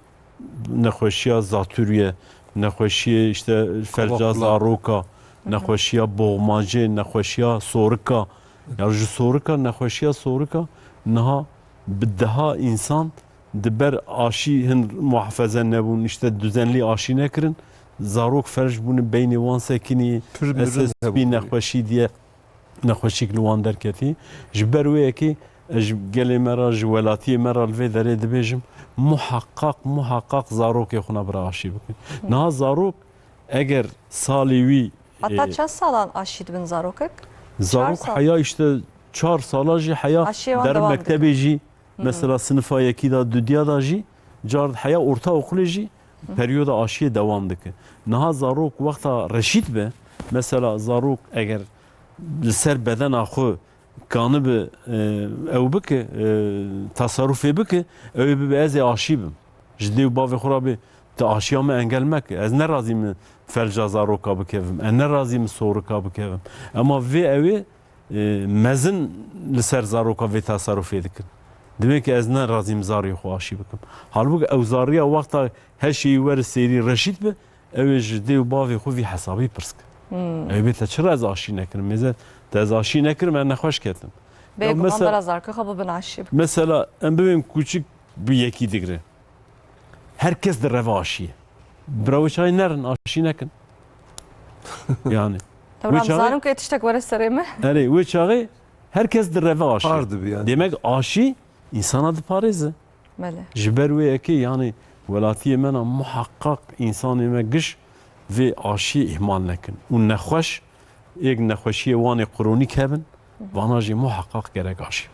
nexweşiya zatûrye, nexweşiyê işte felca zaroka, nexweşiya boğmacê, nexweşiya sorika. Ya ji sorika, nexweşiya sorika niha bi deha însan di ber aşî hin muhafeze nebûn, işte düzenli aşî nekirin. Zarok felç bûne, beynê wan sekinî, Pir mirin S S P hebû. Nexweşî diye, nexweşîk li wan derketî. Ji ber wê yekê ez ji gelê me re, ji welatiyê me re li vê derê dibêjim, muhaqqaq, muhaqqaq zarokê xwe ne bira aşî bikin. Niha zarok eger salê wî, Heta e, çend salan aşî dibin zarokek? Zarok Çar sal. Heya işte çar sala jî heya Aşiyê wan derin devam mektebê dikin. Jî, mesela sinifa yekî de, dudiya de jî, car heya orta okulê jî periyoda aşiyê dewam dike. Niha zarok wexta reşîd be, mesela zarok eger li ser bedena xwe kanibi, e, ew bike, e, tasarrufê bike, ew ê bibe ez ê aşî bim. Ji dê û bavê xwe re bê, tu aşiya min engel meke. Ez ne razî me felca zaroka bikevim. Ez ne razî me sorika bikevim. Ema vê ew ê, e, mezin li ser zaroka vê tasarrufê dikin. Divê ki ez ne razî me zariyê xwe aşî bikim. Halbûk ew zariya wexta heşê wî were sêrî reşîd be, ew ê ji dê û bavê xwe vî hesabî pirs ke. Hmm. Ew bê te çira ez aşî nekirim? Mêze te ez aşî nekirim, ez nexweş ketim. Ya Bêguman mesela, bera zarokê xwe bibin aşî bikin. Mesela em bibên kûçik bi yekî digre. Her kes direve aşiyê. Bira wê çaxê nerin, aşî nekin. Yani. Tabii, wê em çaxê zanin ku ê tiştek were serê me. Erê, wê çaxê her kes direve aşiyê. Par dibe yani. Demek aşî însana diparêze. Belê. Ji ber wê yekê, yani, welatiyê me na muhaqqaq însanê me giş vê aşiyê îhmal nekin. Û nexweş, êk nexweşiyê wan ê kronîk hebin, vana jî muhaqqaq gerek aşî.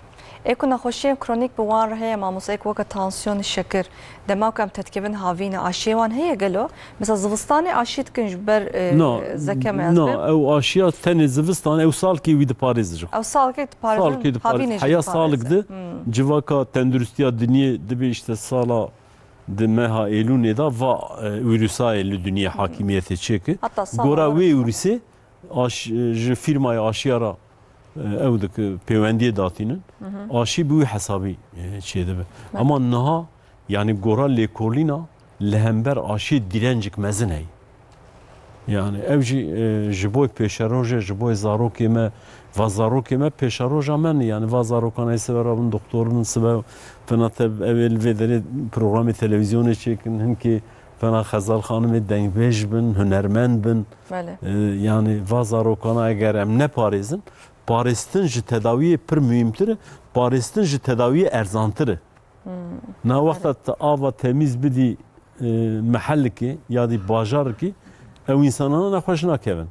Ê ku nexweşiyên kronîk bi wan re heye, mamoste, êk weke tansiyonê, şekir, dema ku em tetkevin havîne, aşiyê wan heye gelo? Mesela zivistanê aşî dikin ji ber, e, Na, zeke me ez na, bêm? Ew aşiya tenê zivistan, ew salkê wî diparêze jixwe. Ew salkê diparêzin, salkê diparêzin, havînê jî heya diparêze. Salik de, hmm, civaka tenduristiya dinyê dibe işte sala di meha Êlûnê de va, e, wîrusayê li dinyê hakimiyetê çêke. Heta sala Gora wê wîrusê aş-, ji fîrmaya aşiya re, e, ew dike pêwendiyê datînin. Hı hı. Aşî bi wî hesabî, e, çêdibe. Evet. Ama niha, yani gora lêkolîna li hember aşiyê dîrencik mezin heye. Yani ew jî, e, ji bo pêşeroj e, ji bo zarokê me, va zarokê me pêşeroja me ne. Yani va zarokan ê sibe rabin doktor bin, sibe fena te ew ê li vê derê programê televîzyonê çêkin, hinkê fena Xezal Xanimê dengbêj bin, hunermend bin. Belê. E, yani va zarokana eger em neparêzin, parêstin ji tedawiyê pir muhîmtir e, parêstin ji tedawiyê erzantir e. Hmm. Na wexta tu ava temîz bidî, e, mehelikê ya dî bajarikê, ew însanana nexweş nakevin.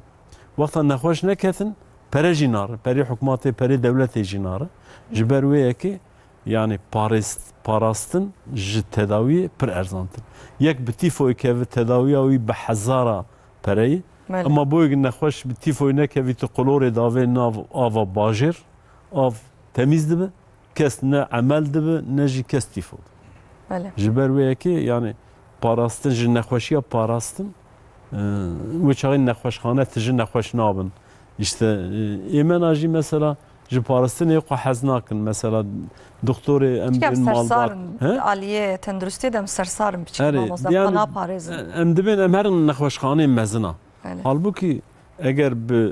Wexta nexweş neketin, pere jî nare, perê hikûmetê, perê dewletê jî nare. Ji ber wê yekê, yani parêst-, parastin ji tedawiyê pir erzantir. Yek bi tîfoyê keve, tedawiya wî bi hezara pereyê. Belê. Ema bo yek nexweş bi tîfoyê nekevî, tu qulorê davê nav ava bajêr, av temîz dibe. Kes ne emel dibe, ne jî kes tîfo dibe. Belê. Ji ber wê yekê, yani parastin, ji nexweşiya parastin, e, wê çaxê nexweşxane tije nexweş nabin. İşte, e, ê me na jî mesela ji parastinê xwe hez nakin. Mesela doktorê em Çikem bibin sersarin, malbat. He? Aliyê tenduristiyê de em sersarin biçin. Erê, mamoste, yani, xwe naparêzin. Em dibên em herin nexweşxaneyê mezin a. Belê. Halbûkî eger bi, e,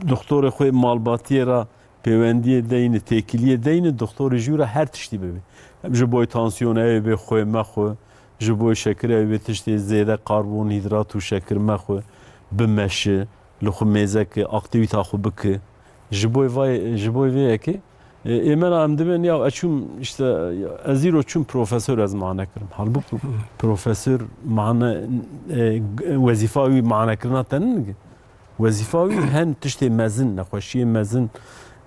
doktorê xwe malbatiyê re pêwendiyê deyne, têkiliyê deyne, doktorê jû re her tiştî bibe. Ji bo tansiyonê ew ê bê xwe mexwe, ji bo şekirê ew ê bê tiştê zêde karbonhîdrat û şekir mexwe, bimeşe, li xwe mêze ke, aktîvîta xwe bike. Ji bo vay, ji bo vê yekê, e, ê me ra em dibên ya ez çûm, işte, ez îro çûm profesor ez mane kirim. Halbûk profesor mane, e, wezîfa wî manekirina te nîne. Wezîfa wî hen tiştê mezin, nexweşiyê mezin,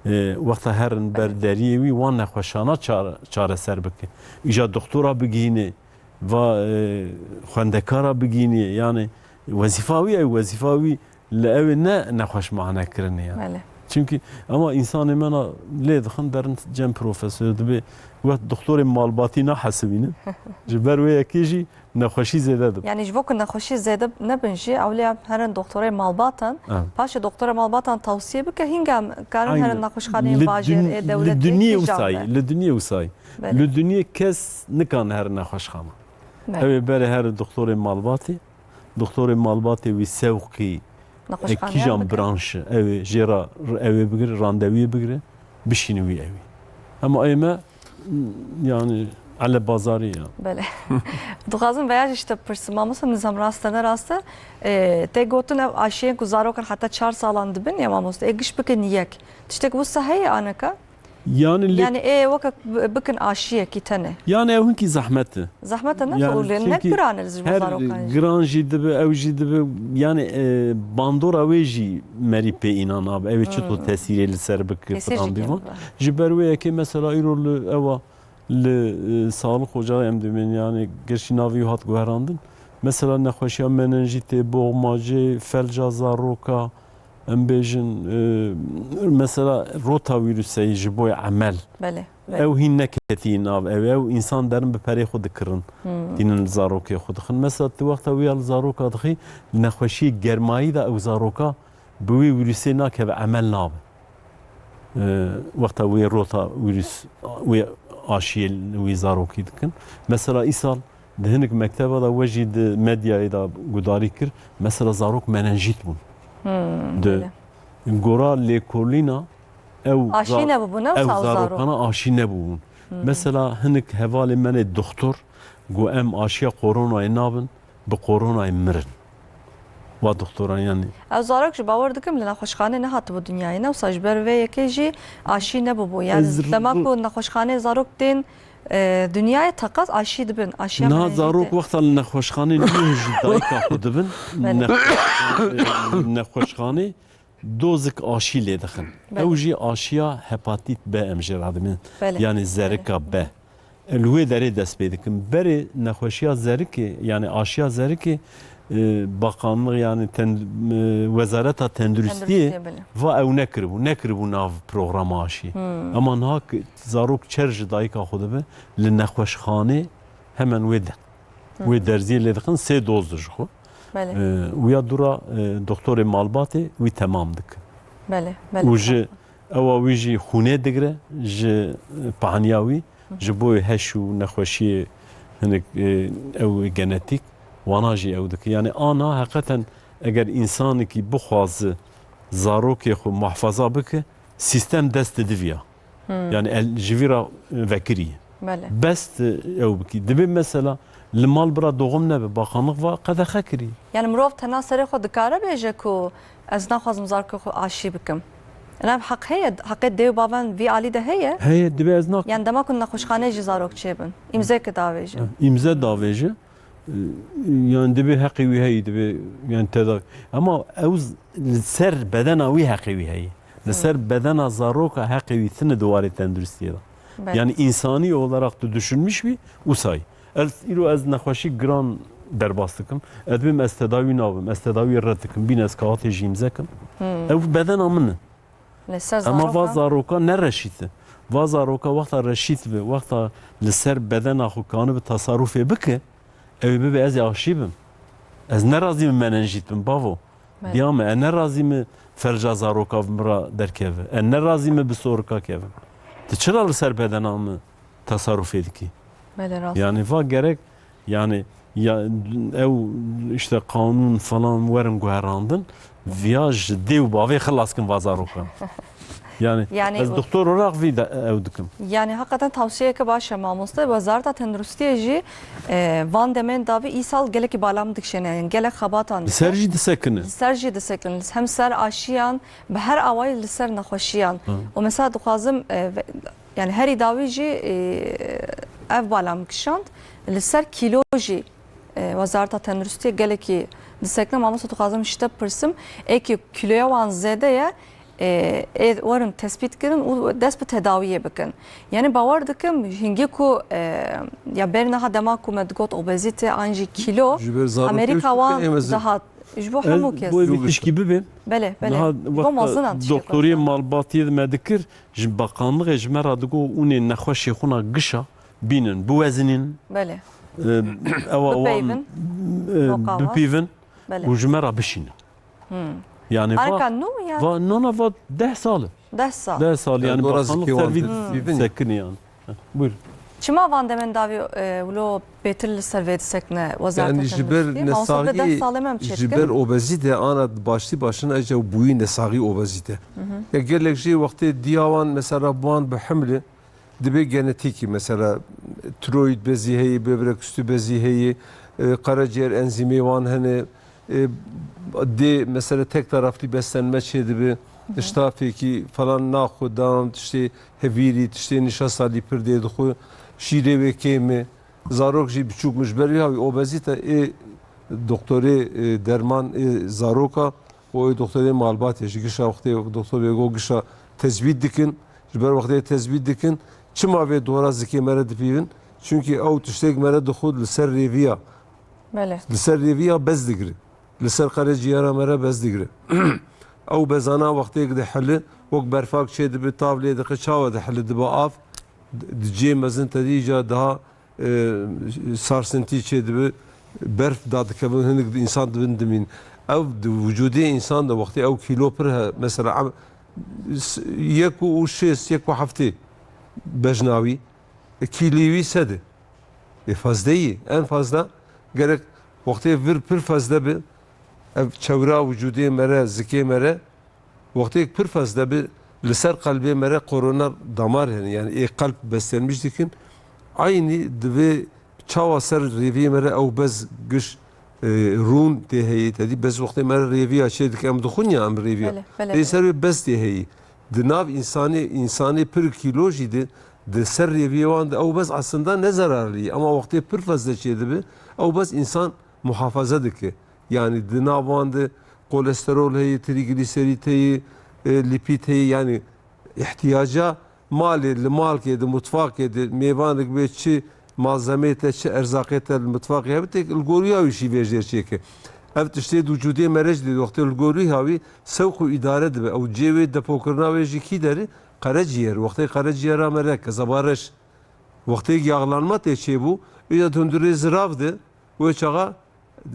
e, wexta herin ber deriyê wî wan nexweşana çare-, çareser bike. Îja doktora bigihîne, va, e, xwendekara bigînî, yani wezîfa wî ew, wezîfa wî li ew ê ne nexweş mane kirinê yani. Belê. Çimkî ema însanê me na lê dixin derin cem profesor dibê wet doktorê malbatî nahesibînin. Ji ber wê yekê jî nexweşî zêde dibe. Yani ji bo ku nexweşî zêde nebin jî, ewlê em herin doktorê malbatan, Evet. paşê doktorê malbatan tawsiye bike, hînga em karin Aynen. herin nexweşxaneyên Li bajêr, dün-, ê li dewletê dunyê kîjan wisa ye, be? li dunyê wisa ye. Belê. Li dunyê kes nikan her nexweşxana. Belê. Ew ê berê her doktorê malbatê, doktorê malbatê wî sewqî, e, Nexweşxaneyan kîjan bike. branşi, ew ê jê ra, ew ê bigire, randevuyê bigire, bişîne wî ew ê. Ema ê me, yani, ele bazarî ya. Belê. Dixwazim veya jî ji te bipirsim, mamoste, nizam rast e, ne rast e. E, tê gotin ev aşiyên ku zarokan heta çar salan dibin ya mamoste, ê giş bikin yek. Tiştek wisa heye aneka? Yani lê- Yani ê weke bi-, bikin aşiyekî tenê. Yani ew hinkî zehmet e. Zehmet e ne Yani û lê ne çimkî giran e ji bo her zarokan jî. giran jî dibe, ew jî dibe, yani, e, bandora wê jî merî pê înan nabe. Ew ê çito Hmm. tesîrê li ser bike Tesîr filan jî bî kêm van. bibe. Ji ber wê yekê mesela îro li ewa li, e, sağlık ocağı em dibên, yani gerçî navê wî hat guherandin. Mesela nexweşiya menenjîtê, boxmacê, felca zaroka, em bêjin, e, mesela rotavîruseyî ji bo emel. Belê, belê. Ew hîn neketî nav ew, ew însan derin bi perê xwe dikirin. Hmm. Tînin li zarokê xwe dixin. Mesela tu wexta wî ya li zaroka dixî, li nexweşiyê germayî de ew zaroka bi wî wîrusê nakeve, emel nabe. E, wexta wê rota wîrus, wê aşiyê wî zarokî dikin. Mesela îsal di hinek mekteba de we jî di medyayê de gudarî kir. Mesela zarok menenjît bûn. Hmm, Di belê. gora lêkolîna ew Aşî za-, nebûbûn, ew ew sal zarok. zarokana aşî nebûbûn. Hmm. Mesela hinek hevalê me nê doxtor got em aşiya koronayê nabin, bi koronayê mirin. Wa doktoran yani. Ez zarok jî bawer dikim li nexweşxanê nehatibû dinyayê. Ne wisa ji ber vê yekê jî aşî nebûbû. Yani Ez dema ru- ku nexweşxanê zarok tên, e, dinyayê teqez aşî dibin. Aşiya Niha menenjîtê. zarok wexta li nexweşxanê nû ji dayika xwe dibin. Belê. Nexwe-, nexweşxanê dozik aşî lê dixin. Belê. Ew jî aşiya hepatît B em jê radibin. Belê. Yani Belê. zerika B. Li wê derê dest pê dikin. Berê nexweşiya zerikê, yani aşiya zerikê, e, bakanlıq, yani ten-, e, Wezareta Tenduristiyê Tenduristiyê, belê. va ew nekiribû, nekiribû nav programa aşiyê. Hmm. Ema niha ki zarok çer ji dayika xwe dibe, li nexweşxanê hemen wê de. Hmm. Wê derziyê lê dixin, sê doz dijixwe. Belê. E, û ya dû ra, e, doktorê malbatê wî temam dike. Belê, belê. Û ji ewa wî jî xûnê digire, ji, e, pahaniya wî, Hı hı. ji bo heş û nexweşiyê hinek, e, ew genetîk, wana jî ew dike. Yani ana heqeten eger însanekî bixwaze zarokê xwe muhafaza bike, sîstem dest dide viya. Hmm. Yani el ji vî ra vekirî. Belê. Best ew bikî. Dibê mesela li mal bira doğum nebe, bakanlıq va qedexe kirî. Yani mirov tena serê xwe dikare bêje ku ez naxwazim zarokê xwe aşî bikim. Ev heq heye, heqê dê û bavan vî alî de heye? Heye, dibê ez nak- Yani dema ku nexweşxanê jî zarok çêbin. Îmzeke davêje. Ha, îmze davêje. Yani dibê heqê wî heyî, dibê yani tedavi. Ama ew z-, li ser bedena wî heqê wî heyî. Li Hmm. ser bedena zaroka heqê wî tine di warê tenduristiyê de. Belê. Yani insani olarak tu düşünmüş bî, usay. Ez îro ez nexweşî giran derbas dikim. Ez dibêm ez tedawî nabim, ez tedawî red dikim. Bîn ez kağatê jî îmze kim. Hmm. Ew bedena min e. Li ser Ama va zaroka? zaroka ne reşît e. Va zaroka wexta reşît be, wexta li ser bedena xwe kanibe tasarufê bike, ew ê bibe ez ê aşî bim. Ez ne razî me menenjît bim, bavo. Belê. Diya me, e ne razî me felca zaroka bi min ra derkeve. E ne razî me bi sorika kevim. Tu çira li ser bedena min tasarufê dikî? Belê, rast. Yani va gerek, yani ya ew işte kanun falan werin guherandin, viya ji dê û bavê xilas kin va zarokan. Yani, Yani ez o- doktor olarak vî de ew dikim. Yani hakikaten tavsiyeke baş e mamoste. Wezareta Tenduristiyê jî, e, van demên davî îsal gelekî balam dikişêne. Yani gelek xebatan Li ser dike. jî disekine. Li ser jî disekine. Hem ser aşiyan, bi her awayî li ser nexweşiyan. Hı. Û mesela dixwazim, e, ve-, yani herî dawî jî, e, ev balam kişand. Li ser kîlo jî, e, Wezareta Tenduristiyê gelekî disekine. Mamoste dixwazim ji te bipirsim. Ê ki kîloya wan zêde ye, e, ê werin tespît kirin û dest bi tedawiyê bikin. Yani bawer dikim hingê ku, e, ya ber niha dema ku me digot obezîte an jî kîlo, Ji ber zarokê Amerîka û wan êmezin. Dihat ji bo hemû kes. Bo vî tişkî bibê. Belê, belê. Niha Ji bo wexta mezinan tişkî doktoriyê konuşan. Malbatiyê me dikir, ji bakanlixê ji me re digot, hûn ê nexweşê xwe na gişa bînin, biwezinînin. Belê. E, ewa wan, Bipeyvin. E, Noqawa. Bipîvin Belê. Û ji me re bişînin. Hmm. Yani Arka va, nû ya? Va, no, no, va deh sal e. Deh sal. Deh sal, yani Yani dora bakanlık zikê wan servî de bîvin. Sekinî yani. Heh, buyurun. Çima van demên dawî, e, wilo bêtir li ser vê disekine wezareta Yani ji ber tenduristî? Ma wisa deh nesagî, salê me em ji çêdikin. Ber obezîte ana başlî başina eca bûyî nesagî obezîte. Hı hı. Ya gelek jî wextê diya wan mesela wan bi himli, Dibê genetîkî, mesela tiroyîd bezî heye, böbrek üstü bezî heye, e, karaciğer enzîmê wan hene, e, dê mesela tek taraflı beslenme çêdibe, iştahekî falan naxwe, dan tiştê hevîrî, tiştê nişasalî pir dê dixwe, şîrê wê kêm e, zarok jî biçûk in, ji ber wî hawî obezîte ê doktorê, e, derman ê zaroka, û ê doktorê malbatê ji gişa wextê doktor bê go gişa tecwîd dikin, ji ber wextê tecwîd dikin, çima vê dora zikê me re dipîvin? Çunkî ew tiştêk me re dixwit li ser rêviya. Belê. Li ser rêviya bez digire. Li ser qereciyara me re bez digire. Ew bezana wextêk dihili, wek berfak çê dibe, tav lê diqe, çawa dihili dibe av, di cihê mezin te dî îca daha e, sarsintî çêdibe, berf dadikevin, hinek di însan dibin dimîn. Ew di wicûdê însan de wextê ew kîlo pir he, mesela, em, s-, yek û şêst, yek û heftê bejna wî, e, kîlî wî sed e. Ê fazde yî, en fazla gerek wextê vir pir fazde bi, ev çewra wicûdê me re, zikê me re, Wextêk pir fazle bi li ser qelbê me re koroner damar hene, yani ê qelb beslenmiş dikin. Aynî divê çawa ser rêviyê me re ew bez giş, e, rûn tê heyî. Tedî bez wextê me re rêviya çê dike, em dixwin ya em rêviya. Belê, belê, Ê belê. ser wê bez tê heyî. Di nav însanê, însanê pir kîlo jî de, di ser rêviyê wan de ew bez aslında ne zararlî. Ama wextê pir fazle çê dibe, ew bez însan muhafaza dike. Yani di nav wan de kolesterol heye, triglisêrîd heye, e, lîpîd heye, yani îhtiyaca malê li malkê de, mutfakê de, mêvanek bê çi malzemeyê te, çi erzaqê te li mutfakê hebe, têk li goriya wî şîvê jêr çêke. Ev tiştê di wicûdê me re jî dê, wextê li goriya wî sewq û îdare dibe. Ew cê wê depokirina wê jî kî derê? Qereciyêr. Wextê qereciyera me re kezeba reş. Wextê yağlanma tê çêbû, îja di hundirê zirav de, wê çaxa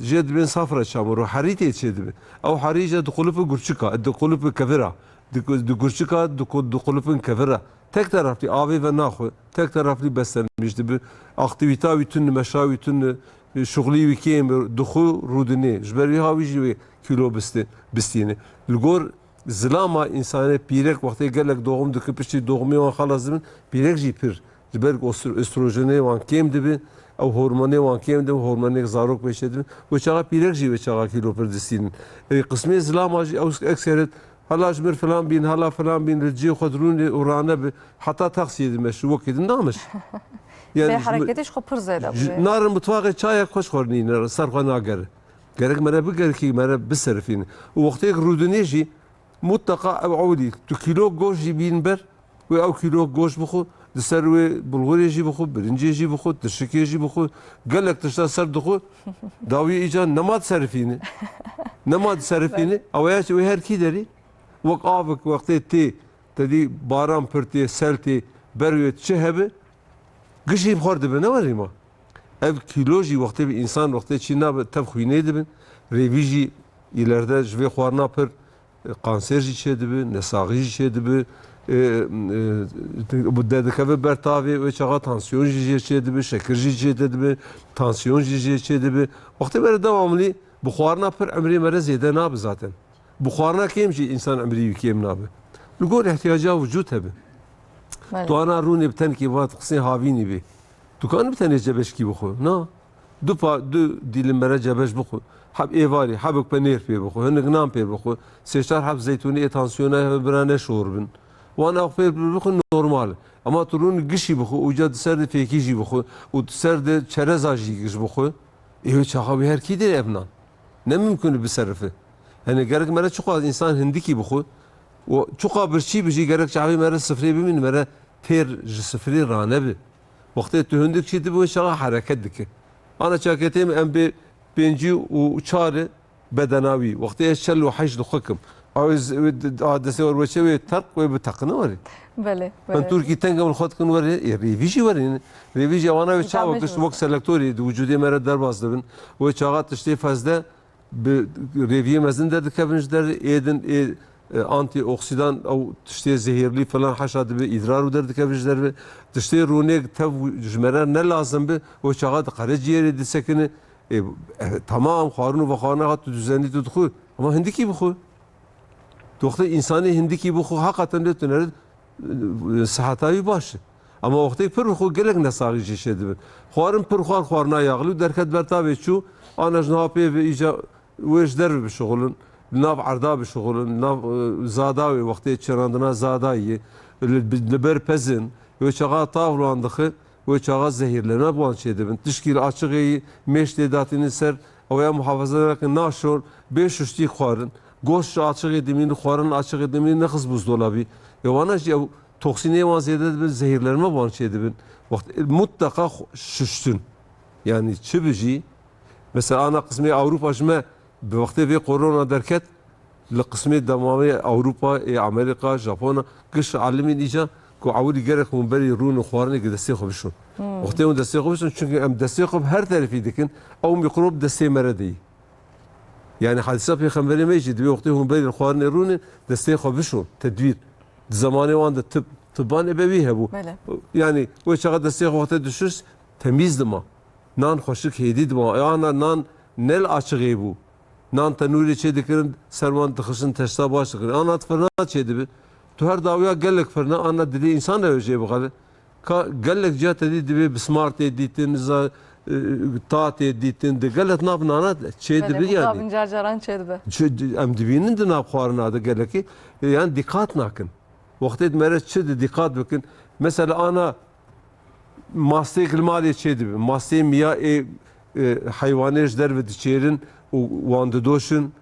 Jê dibên safra çamur û herî tê çêdibe. Ew herî jî diqulip bi gurçika, diqulip bi kevira, di, di gurçika diqu-, diqulipin kevira. Tek taraflî avê ve naxwe, tek taraflî beslenmiş dibe. Aktîvîta wî tune, meşa wî tune, şuxlî wî kêm, dixwe rûdinê. Ji ber wî hawî jî wê kîlo biste, bistîne. Li gor Zilama însanê pîrek wextê gelek doğum dike, piştî doğumê wan xelas dibin, pîrek jî pir. Ji ber ku ostro-, estrojenê wan kêm dibe, ew hormonê wan kêm dibe, hormonê zarok pêşê dibin. Wê çaxa pîrek jî wê çaxa kîlo pir distînin. Ê, qismê zilama jî ew ekseret, hela ji mir filan bîn, hela filan bîn, li cihê xwe dirûnê û rane bi, heta taksiyê dimeşi, wekî din namiş. Bê ji mi-, hereketê ji xwe pir zêde ji, bûye. Narin mutfaxê çayek xwe ji xwe nîne, ser xwe nagere. Gerek me re bigerekî me re biserifîne. Û wextê ku rûdinê jî mutleqa ew ewilî tu kîlo goşt jî bîn ber, wê ew kîlo goşt bixwe, di ser wê bulgurê jî bixwe, birincê jî bixwe, tişikê jî bixwe, gelek tişta ser dixwe, dawiyê îca nema diserifîne. Nema diserifîne, ew ya wê her kî derî, wek avik wextê tê, te dî baran pir tê, sel tê, ber wê çi hebe, Gişî bi xwe dibe, ne werî ma. Ev kîlo jî wextê bi însan wextê çî nabe, tev xwînê dibin. Rêvî jî îlerde ji vê xwarina pir, e, kanser jî çêdibe, nesaxî jî çêdibe, e, e, bu de dikeve ber tavê, wê çaxa tansiyon jî jê çêdibe, şekir jî çêdibe, tansiyon jî jê çêdibe. Wextê me re dewamlî bi xwarina pir emrê me re zêde nabe zaten. Bi xwarina kêm jî însan emrî wî kêm nabe. Li gor ihtiyaca wicûd hebe. Belê. Tu ana rûnê bi tenkê vat qisê havînî bê. Tu kanî bi tenê cebeşkî bixwe? Na. Du pa, du dîlim mere cebeş bixwe. Heb êvarî, hebek penêr pê bixwe, hinek nan pê bixwe. Sê çar heb zeytûnê ê tansiyona hebe bira neşor bin. Wan ew pê bixwe normal. Ema tu rûn gişî bixwe, uca di ser de fêkî jî bixwe û di ser de çereza jî giş bixwe. Ê wê çaxa wî her kî dê ev nan. Ne mimkun e biserife. Hani gerek mere çiqas însan hindikî bixwe, û çiqa birçî bijî gerek çavê me re sifrê bimîn, me re têr ji sifrê ranebe. Wextê tu hindik çî dibe, wê çaxa hereket dike. Ana çaketê me em bê pêncî û çar e bedena wî. Wextê ez çel û heşt li xwe kim. Ew ez, wê d-, a destê wer weçe wê terq wê bi teqine were. Belê, Ben belê. Turkî teng em li xwe dikin were, ê rêvî jî were. Rêvî jî ewana wê çawa Dikabin gişt jî wek were. Selektörê di wicûdê me re derbas dibin. Wê çaxa tiştê fezde bi rêviyê mezin derdikevin ji der ê din ê, e, antioksidan ew tiştê zehîrlî filan heşa dibe îdrar û derdikevin ji derve. Tiştê rûnê tev ji me re ne lazim bi, wê çaxa di qere ciyerê disekine. E, e, tamam, xwarin û vexwarina hat tu düzenlî tu dixwe. Ama hindikî bixwe. Doxtê insanê hindikî bixwe, heqeten lê tu nere, e, siheta wî baş e. Ama wextê pir bixwe gelek nesaxî jî çêdibin. Xwarin pir xwar, xwarina yaxlî û derket ber tavê çû, ana ji niha pê ve îca wê ji derve bişuxulin, li nav erda bişuxulin, li nav, e, zada wê wextê çirandina zada yê, li, li ber pezin, wê çaxa tav li wan dixe, wê çaxa zehîrlenme bi wan çêdibin. Tişkî li açixê yî mêş tê datînin ser, ew ya muhafaza nakin, naşon, bê şuştî xwarin. Goşt ji açixê dimîn, xwarin li açixê dimîn, nexist buzdolabî. Ê wana jî ew toksînê wan zêde dibin, zehîrlenme bi wan çêdibin. Wext, mutlaka xw-, şuştin. Yani çi bijî, mesela ana qismê Ewropa ji me bi wextê vê korona derket, li qismê demamê Ewropa, ê Amerîka, Japona, giş alimîn îca ku ewilî gerek hûn berî rûn û xwarinê ki destê xwe bişon. Wextê hûn destê xwe bişon, çünkü em destê xwe bi her terefî dikin, ew mîkrob destê me re deyî. Yani hadîsa Pêxemberê me jî dibê wextê hûn berî xwarinê rûnin, destê xwe bişon, tedbîr. Di zemanê wan de tib, tibban ebe wî hebû. Belê. Yani wê çaxa destê xwe wextê dişust, temîz dima. Nan xweşik hêdî dima. E, ana nan ne li açixê bû. Nan tenûrê çê dikirin, ser wan dixişin teşta baş dikirin. Ana di firna çê dibi. Tu her dawiya gelek firna, ana dilê însan re jê bixele. Ka gelek ciya te dî dibê bi smar tê dîtin, za-, e, ta tê dîtin, di gelek nav nana çê Belê, dibi yani. Muqabil car caran çê dibe. Çi, em dibînin di nav xwarina de gelekî, e, yani dîqat nakin. Wextê di me re çi di dîqat bikin. Mesela ana mastêk li malê çê dibe. Mastê miya ê, e, heywanê ji derve diçêrin û wan didoşin.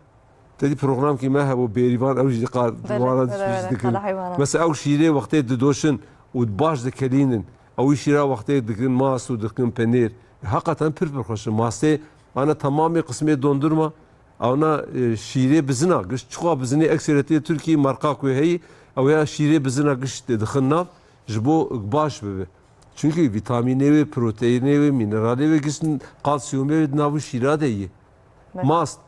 Te dî programkî me hebû, Bêrîvan, ew jî qal Belê, wana belê, belê, dikin. Qala heywana. Mesela ew şîrê wextê didoşin û baş dikelînin. Ew şîra wextê dikin mast û dikin penêr. Heqeten pir pir xweş in. Mastê ana tamamê qismê dondurma. Ana, e, şîrê bizina, giş çiqa bizinê ekseretê Tirkiyê merqa ku heyî, ew ya şîrê bizina giş dixin nav, ji bo baş bibe. Çünkü vîtamînê wê, proteînê wê, mîneralê wê, giş kalsiyumê wê di nav şîra de yê. Belê. Mast,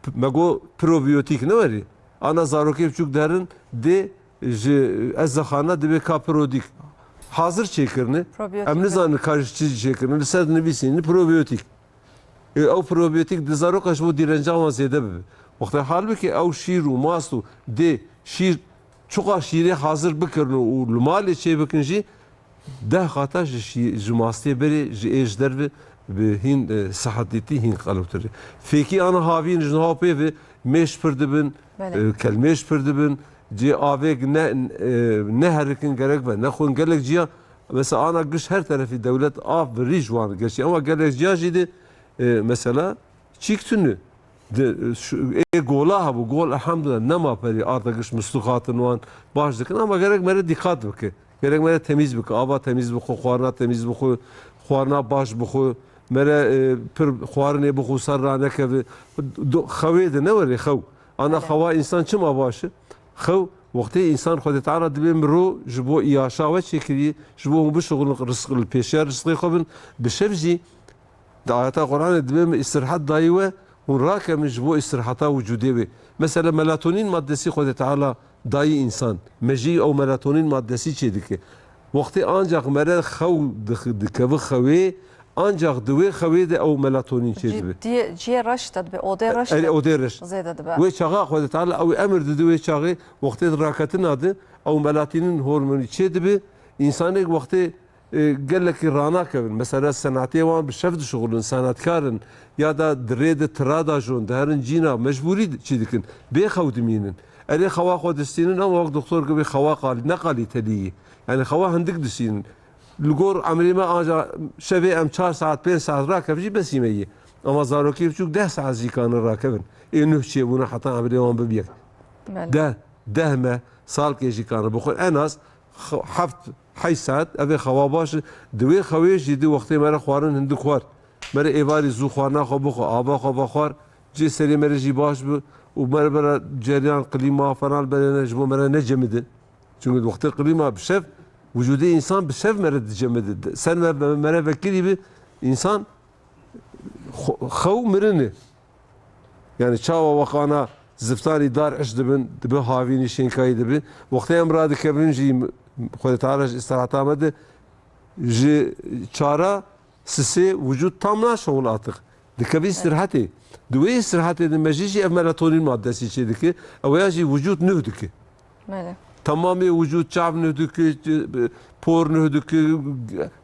P-, me got probiyotik ne werî. Ana zarokê biçûk derin dê ji ezzexana dibê ka prodik. Hazir çêkirine. Probiyotik Em de. Nizanin ka ji çi çêkirine. Li ser dinivîsînin probiyotik. E, ew probiyotik di zaroka ji bo dîrenca wan zêde bibe. Wextê halbikê ew şîr û mast û dê şîr çiqa şîrê hazir bikirin û li malê çê bikin jî, deh qata ji şî-, ji mastê berê, ji ê ji derve bi hîn, e, sihetîtî hîn qelewtir e. Fêkî ana havîn ji niha pê ve mêş pir dibin, Belê. e, kelmêş pir dibin, cê avêk ne, e, ne herikin gerek ve, ne xwin gelek ciya, mesela ana giş her terefî dewlet av bi rî ji wan geçî. Ama gelek ciya jî de, e, mesela çîk tune. Di, şu, ê gola hebû, gol elhamdülillah nema perî, arta giş mislûk hatin wan baş dikin, ama gerek mere dîqat bike. Gerek mere temîz bike, ava temîz bixwe, xwarina temîz bixwe, xwarina baş bixwe, mere, e, pir xwarinê bixwe, ser ranekeve. Do-, xewê de ne were xew. Ana Belê. Xewa însan çima baş e? Xew, wextê însan Xwedê Teala dibê mirov ji bo îyaşa we çêkirî, ji bo hûn bişuxulin, rizq, li pêşiya rizqê xwe bin, bi şev jî Di ayeta Qur'anê dibê min îstirahet dayî we, hûn rakevin ji bo îstiraheta wicûdê wê. Mesela melatonin maddesî Xwedê Teala dayî însan, mejî ew melatonin maddesî çêdike. Wextê ancak mere xew dix-, dikeve xewê, ancak di wê xewê de ew melatonin çêdibe. Cî-, ciyê reş te dibe, odê reş Erê te odê reş. Zêde dibe. Wê çaxa Xwedê Teala ew emir dide wê çaxê, wextê raketina de ew melatonin hormonî çêdibe. Însanek wextê e, gelekî ranakevin. Mesela senatê wan bi şev dişuxulin, senatkar in, ya da di rê de tira dajon, diherin cîna, mecbûrî çî dikin. Bê xew dimînin. Erê xewa xwe distînin, ama wek doktor gibê xewa qal-, ne qalîtelî yî. Yani xewa hindik distînin. Li gor emrê me aja şevê em çar saet, pênc saet rakevin jî besî me yî. Ama zarokê biçûk deh saet zî kanin rakevin. Ê nuh çêbûne heta emrê wan bibiyek. Belê. Deh. deh meh, salkê jî kane bixwin. En az xew-, heft, heşt saet, ev ê xewa baş e. Di wê xewê jî di wextê me re xwarin hindik xwar. Me re êvarî zû xwarina xwe bixwe, ava xwe vexwar, cê serê me re jî baş bi û me re bera ceryan, klîma, falan berêne, ji bo me re necemidin. Çünkü wextê klîma bi şev, wicûdê însan bi şev me re dicemidin. Sen me, me, me re vekirî bi, însan xwe-, xew mirin e. Yani çawa wexana ziftanî dar iş dibin, dibi havînî şênkayî dibi. Wextê em radikevin jî, Xwedê Teala ji îstirahatê me de, ji çara sisê wicûd tam naşewil atiq. Dikevî Evet. îstirahatê. Di wê îstirahatê de mejî jî ev melatonin maddesî çê dike. Ew ya jî wicûd nuh dike. Belê. Temamê wicûd çav nuh dike, por nuh dike.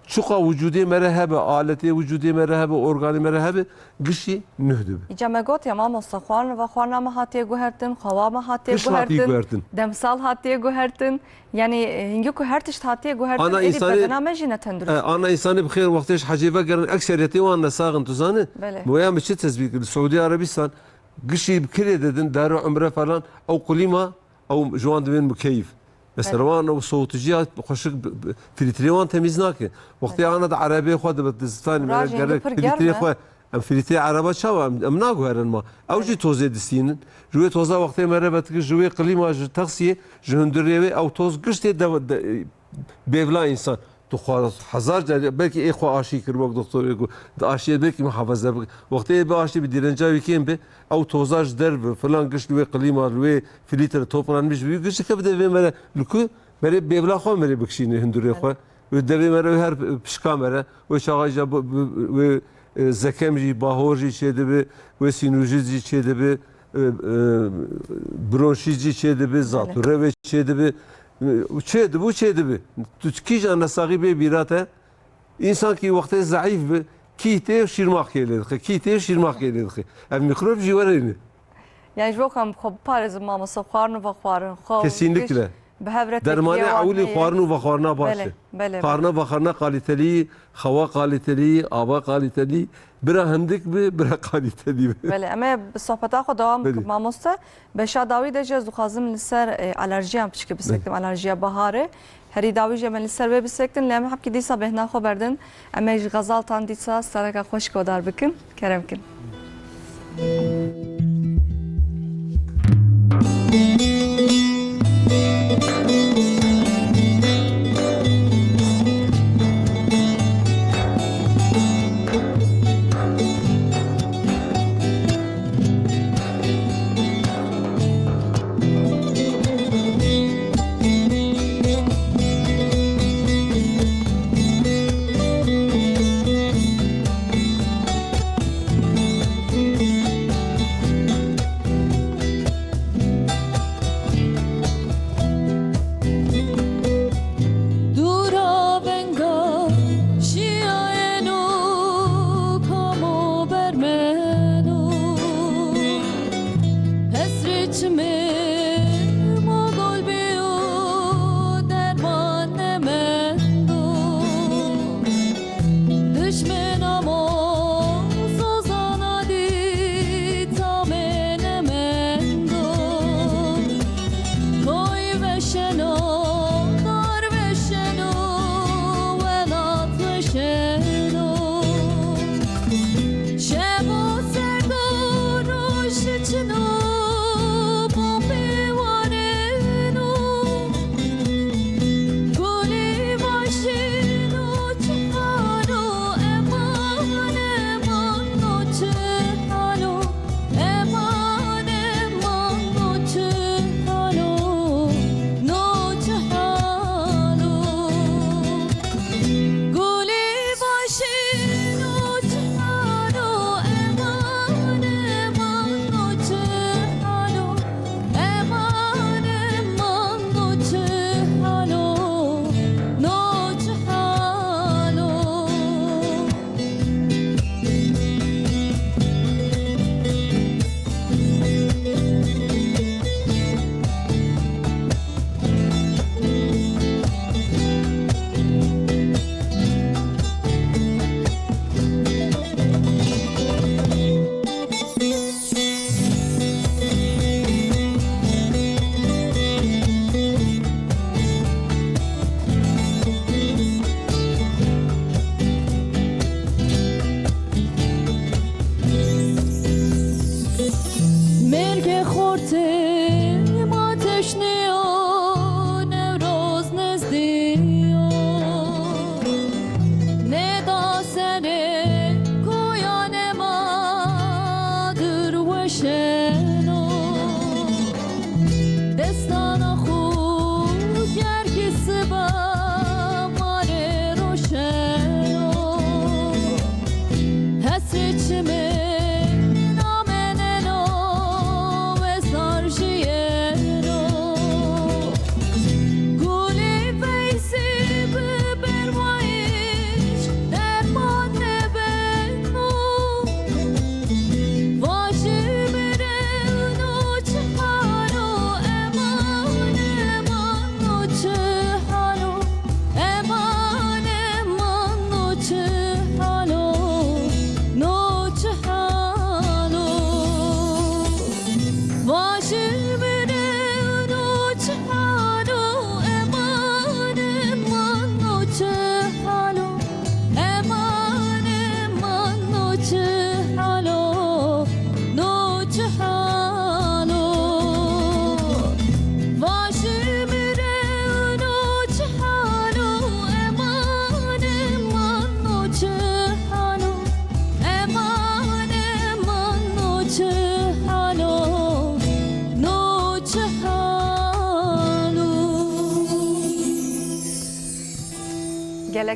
Çuqa wicûdê me re hebe, aletê wicûdê me re hebe, organê me re hebe, gişî nuh dibe. Îca me got ya mamoste, xwarin ve xwarina me hatiye guhertin, xewa me hatiye Giş hatiye guhertin, guhertin. Demsal hatiye guhertin. Yani, e, hingî ku her tişt hatiye guhertin, Ana êdî îsanê, bedena me jî ne tendurist. E, ana îsanê bi xêr wextê ji hecê vegerin, ekseriyetê wan nesax in, tu zanî? Belê. Moya min çi tesbît kir? Li Siûdî Erebistan gişî bi kirê didin, dar û umre falan, ew kulîma, ew ji wan divên mukeyif. Mesela Belê. wan ew soğutucuya xweşik bi, bi, filtrê wan temîz nake. Wextê Belê. ana di erebê xwe dibe, di zistanê me Rajê gerek hingî pir germ filtrê e. xwe Em filtrê ereba çawa? Em, em naguherin ma. Ew jî tozê distînin. Ji wê toza wextê me re vetikir, ji wê klîma, ji teksiyê, ji hundirê wê ew toz giştê de, de, bêvla însan. Tu xwe hezar car, belkî ê xwe aşî kir, wek doktorê got, di aşiyê belkî muhafaza bike. Wextê ê bi aşî bi dîrenca wî kêm be, ew toza ji derve, filan gişt li wê klîma, li wê filtre toplanmiş bi wî gişt dikeve devê me re. Li ku? Me rê bêvla xwe me rê bikişîne hundirê xwe. Wê devê me re, wê her pişka me re, wê çaxa jî bu, bu, wê, e, zekem jî, bahor jî çêdibe, wê sînûjît jî çêdibe, e, e, bronşît jî çêdibe, Belê. zatûre wê çêdibe, e, çêdibe û çêdibe. Tu kîjan nesaxî bê bîra te? Însan kî wextê zeîf bi, kî tê şîrmaxkê lê dixe, kî tê şîrmaxkê lê dixe. Ev mîkrob jî were ne. Yani ji bo ku em xwe biparêzin, mamoste, xwarin û vexwarin, xwe Kesinlikle. giş bi hev re Dermanê tepkiye wan ewilî heye. xwarin û vexwarina baş Belê, e. belê, belê. Xwarina vexwarina kalîtelî, xewa kalîtelî, ava kalîtelî, bira hindik bi, bira kalîtelî bi. Belê, em ê bi sohbeta xwe dewam Belê. bikin, mamoste. Beşa dawî de jî ez dixwazim li ser, e, alerjiyan piçkî bisektim, alerjiya baharê. Herî dawî jî em ê li ser wê bisektin, lê em hebkî dîsa bêhna xwe berdin. Em ê ji xezaltan dîsa stareka xweş guhdar bikin. Kerem kin.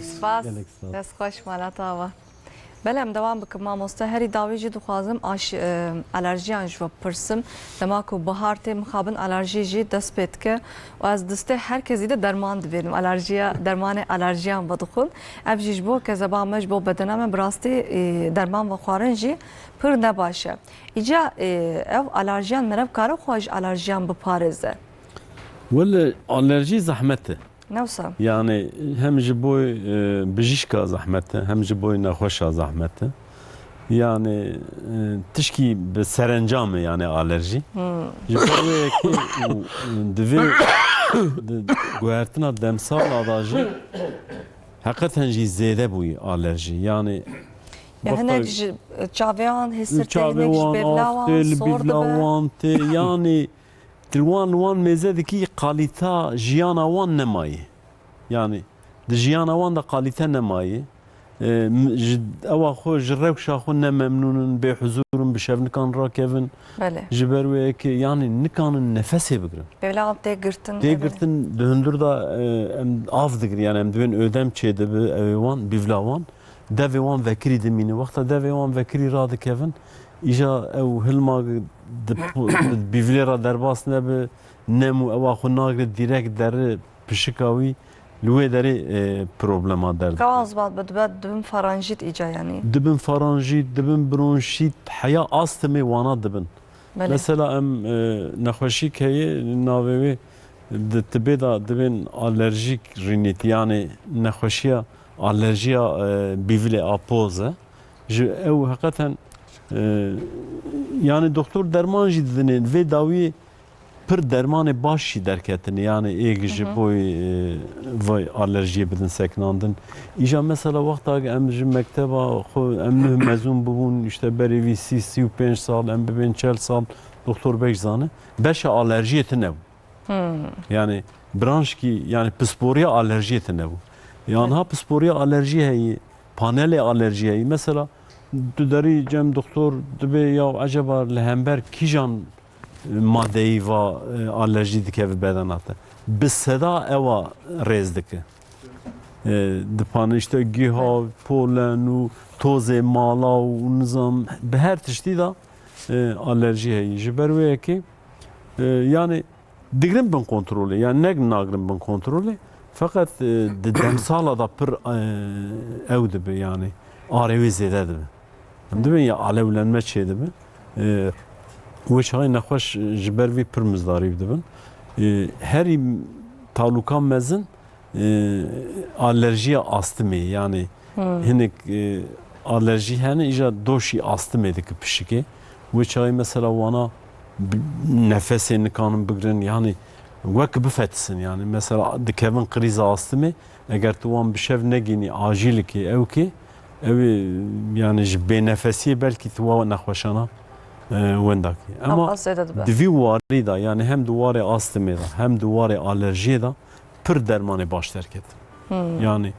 Spas. Gelek spas. Dest xweş, mala te ava. Belê, em dewam bikim, mamoste. Herî dawî jî dixwazim aş-, e, alerjiyan ji we bipirsim. Dema ku bihar tê, mixabin alerjî jî dest pê dike. Û ez distê her kesî de derman dibênim. Alerjiya, dermanê alerjiyan vedixwin. Ev jî ji bo kezeba me, ji bo bedena me bi rastî, e, derman vexwarin jî pir ne baş e. Îca, e, ev alerjiyan, meriv kare xwe ji alerjiyan biparêze? Wele alerjî zehmet e. Ne wisa? Yani hem ji bo, e, bijîşka zehmet e, hem ji bo nexweşa zehmet e. Yani, e, tişkî bi serencam e, yani alerjî. Hmm. Ji ber wê yekê û, e, divê di guhertina demsala da jî heqeten jî zêde bûyî alerjî. Yani Ya wexta hinek ji çavê wan hêsir tê, çavê hinek ji wan bêvla wan astê, li sor bîvla dibe. Wan tê. Yani Di wan, li wan mêze dikî, kalîta jiyana wan nemayê. Yani di jiyana wan de kalîte nemayê. E, m-, ji, ewa xwe, ji rewşa xwe ne memnûn in, bêhuzûr in, bi şev nikan rakevin. Belê. Ji ber wê yekê, yani nikanin nefesê bigirin. Bêvla wan tê girtin, Tê girtin, di hundir de, e, em av digirin, yani em dibên ödem çêdibe, ew ê wan, bîvla wan. Devê wan vekirî dimîne. Wexta devê wan vekirî radikevin, îja ew hilma di, di bîvlê re derbas nebe, nem û ewa xwe nagre, dîrek deri pişika wî, li wê derê, e, problema derdikeve. Ka wan ziman be, dibe, dibin faranjît îca, yanî? Dibin faranjît, dibin bronşît, heya astimê wana dibin. Belê. Mesela em, e, nexweşîk heye, navê wê di tibê de dibên alerjîk rînît, yani nexweşiya alerjiya, e, bîvilê a poz e. Ji ew heqeten, e, yani doktor derman jî didinê. Vê dawiyê pir dermanê baş jî derketine. Yani êk ji Hı hı. boy, e, vay alerjiyê bidin sekinandin. Îja mesela wexta em ji mekteba xwe, em nuh mezûn bibûn, işte berê vî sî, sî û pênc sal, em bibên çel sal, doktor Beg zane. Beşa alerjiyê tine bû. Hmm. Yani branşkî, yani pisporiya alerjiyê tine bû. Yan ha pisporiya alerjiyê heyî, panelê alerjiyê heyî. Mesela tu derî cem doktor dibê ya eceba li hember kîjan madeyî va, e, alerjî dikeve bedena te. Bi seda ewa rêz dike. E, di pane işte giha, polen û tozê mala û nizam bi her tiştî de, e, alerjî heyî. Ji ber wê yekê, e, yani digrin bin kontrolê, yani ne nagirin bin kontrolê, feqet, e, di demsala da pir, e, ew dibe, yani arê wê zêde dibe. Em dibên ya alewlenme çêdibe. E, wê çaxê nexweş ji ber vî pir mizdarî dibin. E, herî taluka mezin, e, alerjiya astimê, yani Hmm. hinek, e, alerjî hene, îja doşî astimê dike pişikê. Wê çaxê mesela wana bi-, nefesê nikanin bigrin, yani wek bifetisin, yani mesela dikevin krîza astimê, eger tu wan bi şev negînî, acîlikê, ewkê, ew ê, yani ji bênefesiyê belkî tu wa nexweşana, e, wenda kî. Ama Ewqas zêde dibe. Di vî warî de, yani hem di warê astimê de, hem di warê alerjiyê de pir dermanê baş derketin. Hmm. Yani,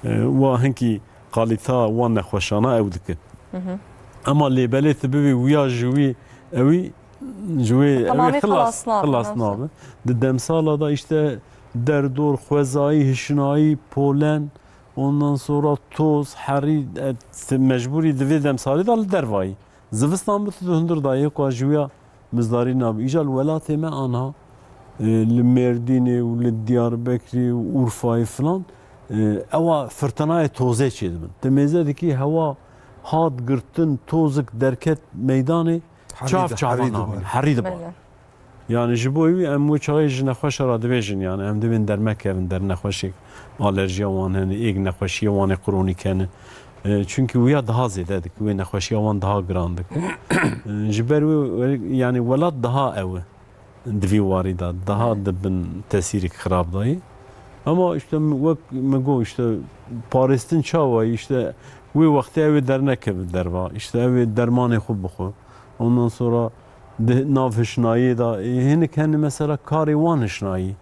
e, wa hinkî kalîta wan nexweşana ew dike. Hı hı. Ama lêbelê tu bibî wiya ji wî, ewî ji wê, Tamamî ewî xilas, xilas nabe, xilas nasıl? Nabe. Di demsala da işte derdor, xwezayî, hişnayî, polen, ondan sonra toz, herî, e, te mecbûrî di vê demsalê de li dervayî. Zivistan bi tu di hundir dayê ku ji wîya mizdarî nabe. Îca li welatê me anha, e, li Mêrdînê û li Diyarbekirê û Urfayê filan, e, ewa firtinayê tozê çêdibin. Ti mêze dikî hewa hat girtin, tozik derket meydanê, Herî çav de, çavan herî nabin, dibar. Herî dibar. Belê. Yani ji bo wî em wê çaxê ji nexweşa re dibêjin, yani em dibên dernekevin, der nexweşek alerjiya wan hene, êk nexweşiya wan ê kronîk hene. E, çünkü wîya daha zêde dike, wê nexweşiya wan daha giran dike. E, ji ber wê, yani welat daha ew e, di vî warî de, daha di bin tesîrek xirab de ye. Ama işte wek min got, işte parêstin çawa ye, işte wê wextê ew ê dernekeve derva, işte ew ê dermanê xwe bixwe. Ondan sonra di nav hişnayê de, e, hinek hene mesela karê wan hişnayî.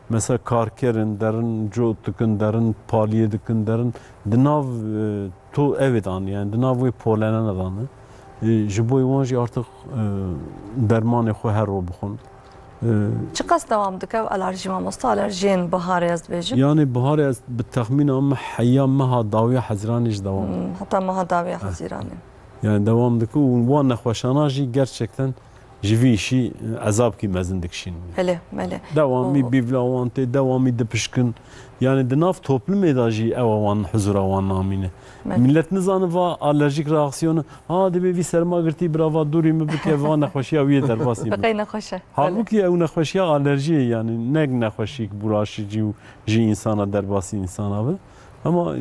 Mesela karkerin, derin cot dikin, derin paliyê dikin, derin di nav, e, to evê de anî, yani di nav wê polenana de anî. E, ji bo wan jî artık, e, dermanê xwe her ro bixwin. Çiqas dewam dike ev alerjî, mamosta? Alerjiyên biharê ez dibêjim. Yanî biharê ez bi texmîna min heya meha dawiya Hezîranê ji dewam dikim. Hmm, heta meha dawiya Hezîranê. Yani dewam dike û wan nexweşana jî gerçekten ji vî îşî ezabkî mezin dikişînin. Belê, belê. Dewamî bîvla wan tê, dewamî dipişkin. Yani di nav toplumê de jî ew wan huzura wan namîne. Belê. Millet nizane va alerjik reaksiyonu, ha, dibê vî serma girtî bira va dûrî min bike, va nexweşiya wî yê derbasî min. Qey nexweş e. Belê. Halbûkî ew nexweşiya alerjiyê, yani ne nexweşiyek bulaşicî û ji însana derbasî însana be. Ama, e,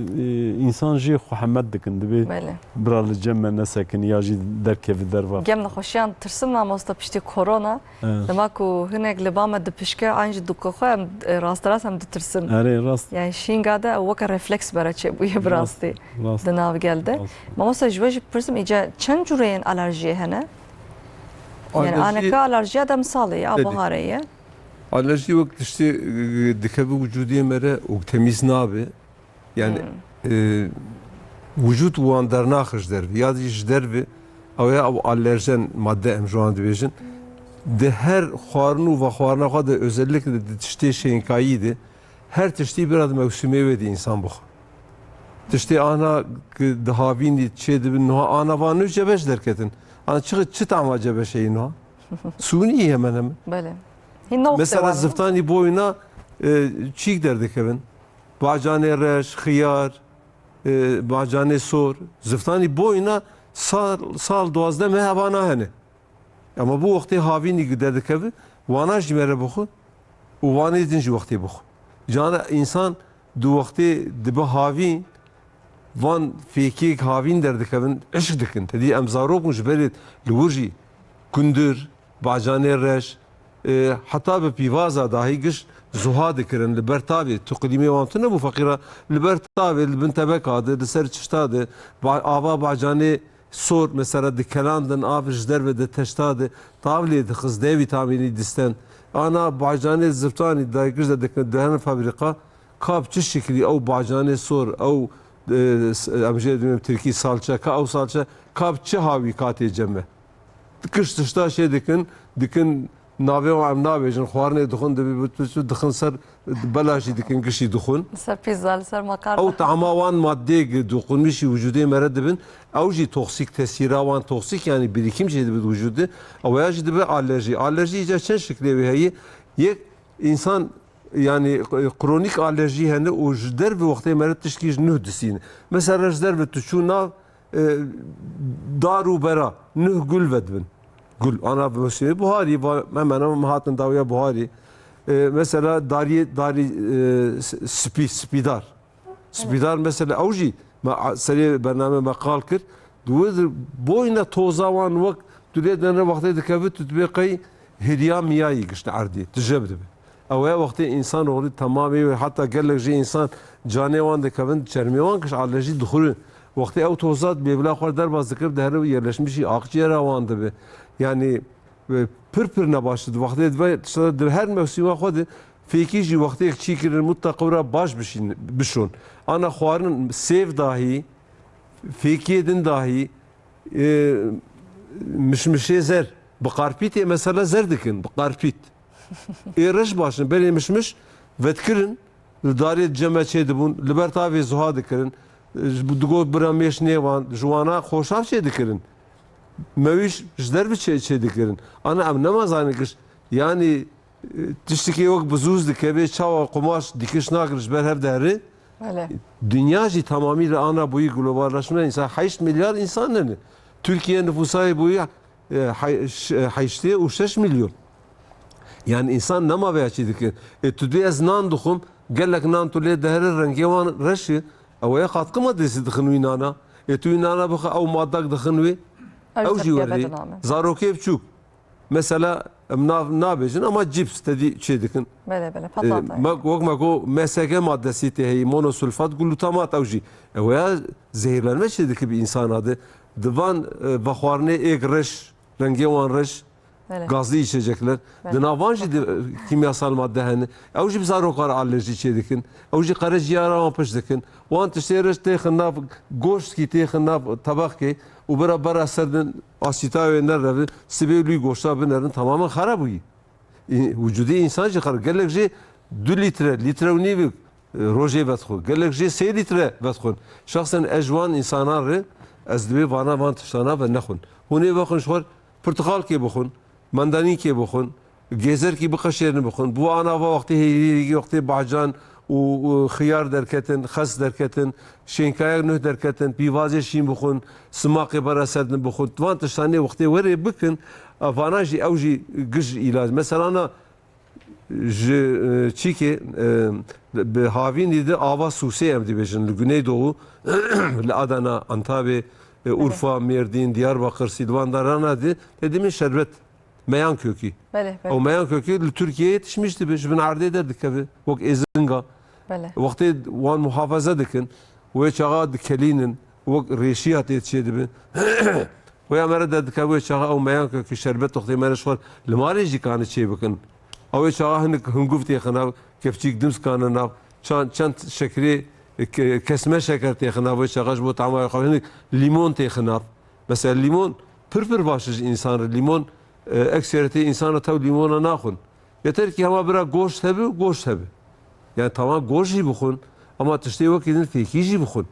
însan jê xwe hemet dikin, dibê Belê. bira li cem me nesekin ya jî derkevî derva. Gem nexweşiyan tirsim mamosta piştî korona. Evet. Dema ku hinek li ba me dipişke, an jî dûka xwe em, e, rasterast em ditirsin. Erê, rast. Yani şînga de ew weke refleks bere çêbûye bi Rast, rastî rast. di nav gel de. Rast. Mamosta ji we jî bipirsim, îca çend cûreyên alerjiyê hene? Yani Alerji aneke alerjiya demsalê ye, a Belê. biharê ye. Alerji wek tiştê, e, dikeve wicûdê me re û temîz nabe. Yani, Hmm. e, wicûd wan dernaxe ji derve. Ya jî ji derve, ew ya ew alerjen madde em ji wan dibêjin. Di her xwarin û vexwarina xwe de, özellikle di tiştê şênkayî de, her tiştî bira di mewsimê wê de însan bixwe. Tiştê ana ki di havînî çê dibin, niha ana van nû cebeş derketin. Ana çi, çi tama cebeşeyî niha? Sûnî hemen hemen. Belê. Hîn ne wextê Mesela wan e. ziftanî boyna, e, çîk derdikevin. Bacanê reş, xiyar, e, bacanê sor. Ziftanî boyna sal, sal duwazdeh meh evana hene. Ama bu wextê havînî derdikeve, wana jî mere bixwe û wanê din jî wextê bixwe. Cana însan di wextê dibe havîn, van fêkêk havîn derdikevin, eşq dikin. Tedî em zarok bûn ji berê li wir jî kundir, bacanê reş, e, heta bi pîvaza dahî giş zuha dikirin li ber tavê. Tu qilîmê wan tune bû feqîra, li ber tavê, li bin tebeka de, li ser çişta de, ba-, ava bacanê sor, mesela dikelandin, av ji derve de teşta de, tav lê dixist, D vîtamînî disten. Ana bacanê ziftanî daygiş de dikin, dihene fabrîka, kap çi şiklî ew bacanê sor, ew, e, s-, em jê dibêm tirkî salçe, ka ew salçe, kap çi hawî katê cem me. Giş tişta şê dikin, dikin navê wan em nabêjin, xwarinê dixwin, dibi, bi, bi, dixin ser, bela jî dikin, gişî dixwin. Li ser pîza, li ser makarna. Ew tama wan maddê gi-, dokunmîşî wicûdê me re dibin, ew jî toksîk, tesîra wan toksîk, yani birîkim jê dibi wicûdê, ew ya jî dibe alerjî. Alerjî îca çend şiklê wê heye. Yek, însan, yani, kronîk alerjî hene û ji derve wextê me re tişkî ji nuh disîne. Mesela ji derve tu çû nav, e, dar û bera, nuh gul vedibin. Gul, ana mewsimê buharî, va-, hemen hemen hatin dawiya buharî. E, mesela dariyê, darî, e, s-, spî, spîdar. Spîdar mesela ew jî me a-, serê bername me qal kir. Di wir boyna toza wan wek tu lê denre wextê dikeve tu dibê qey hiriya miyayî gişt erdî, tije dibe. Ew ya wextê însan oxirî temamê wê, heta gelek jê însan canê wan dikevin, çermê wan giş alerjî dixurin. Wextê ew toza bêvila xwe derbas dikir, dihere û yerleşmişî aqciyera wan dibe. Yani, e, pir pir nebaş di wextê dibe, tişta di her mewsîma xwe de fêkî jî wextê çî kirin, mutlaq ewra baş bişîn, bişon. Ana xwarin sêv dahî, fêkiyê din dahî, e, mişmişê zer. Bi qarpîtê mesela zer dikin, bi qarpît. Ê reş baş in, berê mişmiş vedkirin, li darê cem me çê dibûn, li ber tavê zuha dikirin, e, ji, digot bira mêş nêvan, ji wana xoşaf çê dikirin. Mewîş ji derve çê, çê dikirin. Ana em nema zanin giş, yani, e, tiştekê wek bizûz dikeve, çawa qumaş dikiş nakir ji ber hev dihêre. Belê. Dinya jî tamamî li ana bûyî globalleşme, însan heşt milyar însan hene. Tirkiye nifûsayê bûyî, e, hay-, ş-, e, heştê û şeş milyon. Yani însan nema veya çî dikin. E, tu dê ez nan dixwim, gelek nan tu lê dihêre rengê wan reş e. Ew ya katkı maddesi dixin wî nana. E, tu wî nana bixe ew maddak dixin wê. Ew Ew jî derkeve werê. di name. Zarokê biçûk. Mesela, em nav nabêjin ama cips tedî çê dikin. Belê, belê, E, patata. me, wek me got, M S G maddesî tê heyî, monosulfat, glutamat ew jî. Ew ya zehirlenme çê dike bi însana de. Di van, e, vexwarinê êk reş, rengê wan reş, Belê. gazlı içecekler. Belê. Di nav van jî de, e, kimyasal madde hene. Ew jî bi zarokan alerjî çê dikin. Ew jî qereciyara wan piş dikin. Wan tiştê reş têxin nav goştkî, têxin nav tebexkê û bira bera ser din asîta wê nereve, sibê wî goşta binerin, tamamen xera bûyî. Wicûdê însan jî xerab. Gelek jê du lître, lître û nîvik, e, rojê vedixwe. Gelek jê sê lître vedixwin. Şexsen ez ji wan însanan re, ez divê vana van tiştana ve nexwin. Hûn ê vexwin ji xwe pirtixalkê bixwin, mandanînkê bixwin, gêzerkî biqeşêrin bixwin. Bi ana va wextê hêrîrî, wextê bahcan û, û xiyar derketin, xes derketin, şênkayek nuh derketin, pîvazê şîn bixwin, simaqê bera ser din bixwin. Van tiştanê wextê werê bikin, vana jî ew jî giş îlac. Mesela na ji, e, çîkê, e, bi havînî de ava Sûsê em dibêjin li Güneydoğu, li Adana, Antabê, e, Urfa, Mêrdîn, Diyarbakir, Sîlvan darana de te dimê şerbet, meyan kökü. Belê, belê. Ew meyan kökü li Tirkiyeyê tişmîş dibe, ji bin erdê derdikeve, wek êzinga. Belê. Wextê wan muhafaza dikin, wê çaxa dikelînin, wek rêşiya tê çê dibe. Wê ya me re derdikeve wê çaxa ew meyan kökü şerbet wextê me re ji xwe li malê jî kane çê bikin. Ew ê çaxa hinek hunguv têxin nav, kevçîk dimsk kane nav, çan-, çend şekerê, ke-, kesme şeker têxin nav, wê çaxa ji bo tama xwe hinek lîmon têxin nav. Mesela lîmon pir pir baş e ji însan re. Lîmon, e, ekseriyetê însan re tew lîmona naxwin. Yeter ki hema bira goşt hebe, goşt hebe. Yani tamam goşt jî bixwin, ama tiştê wekî din fêkî jî bixwin.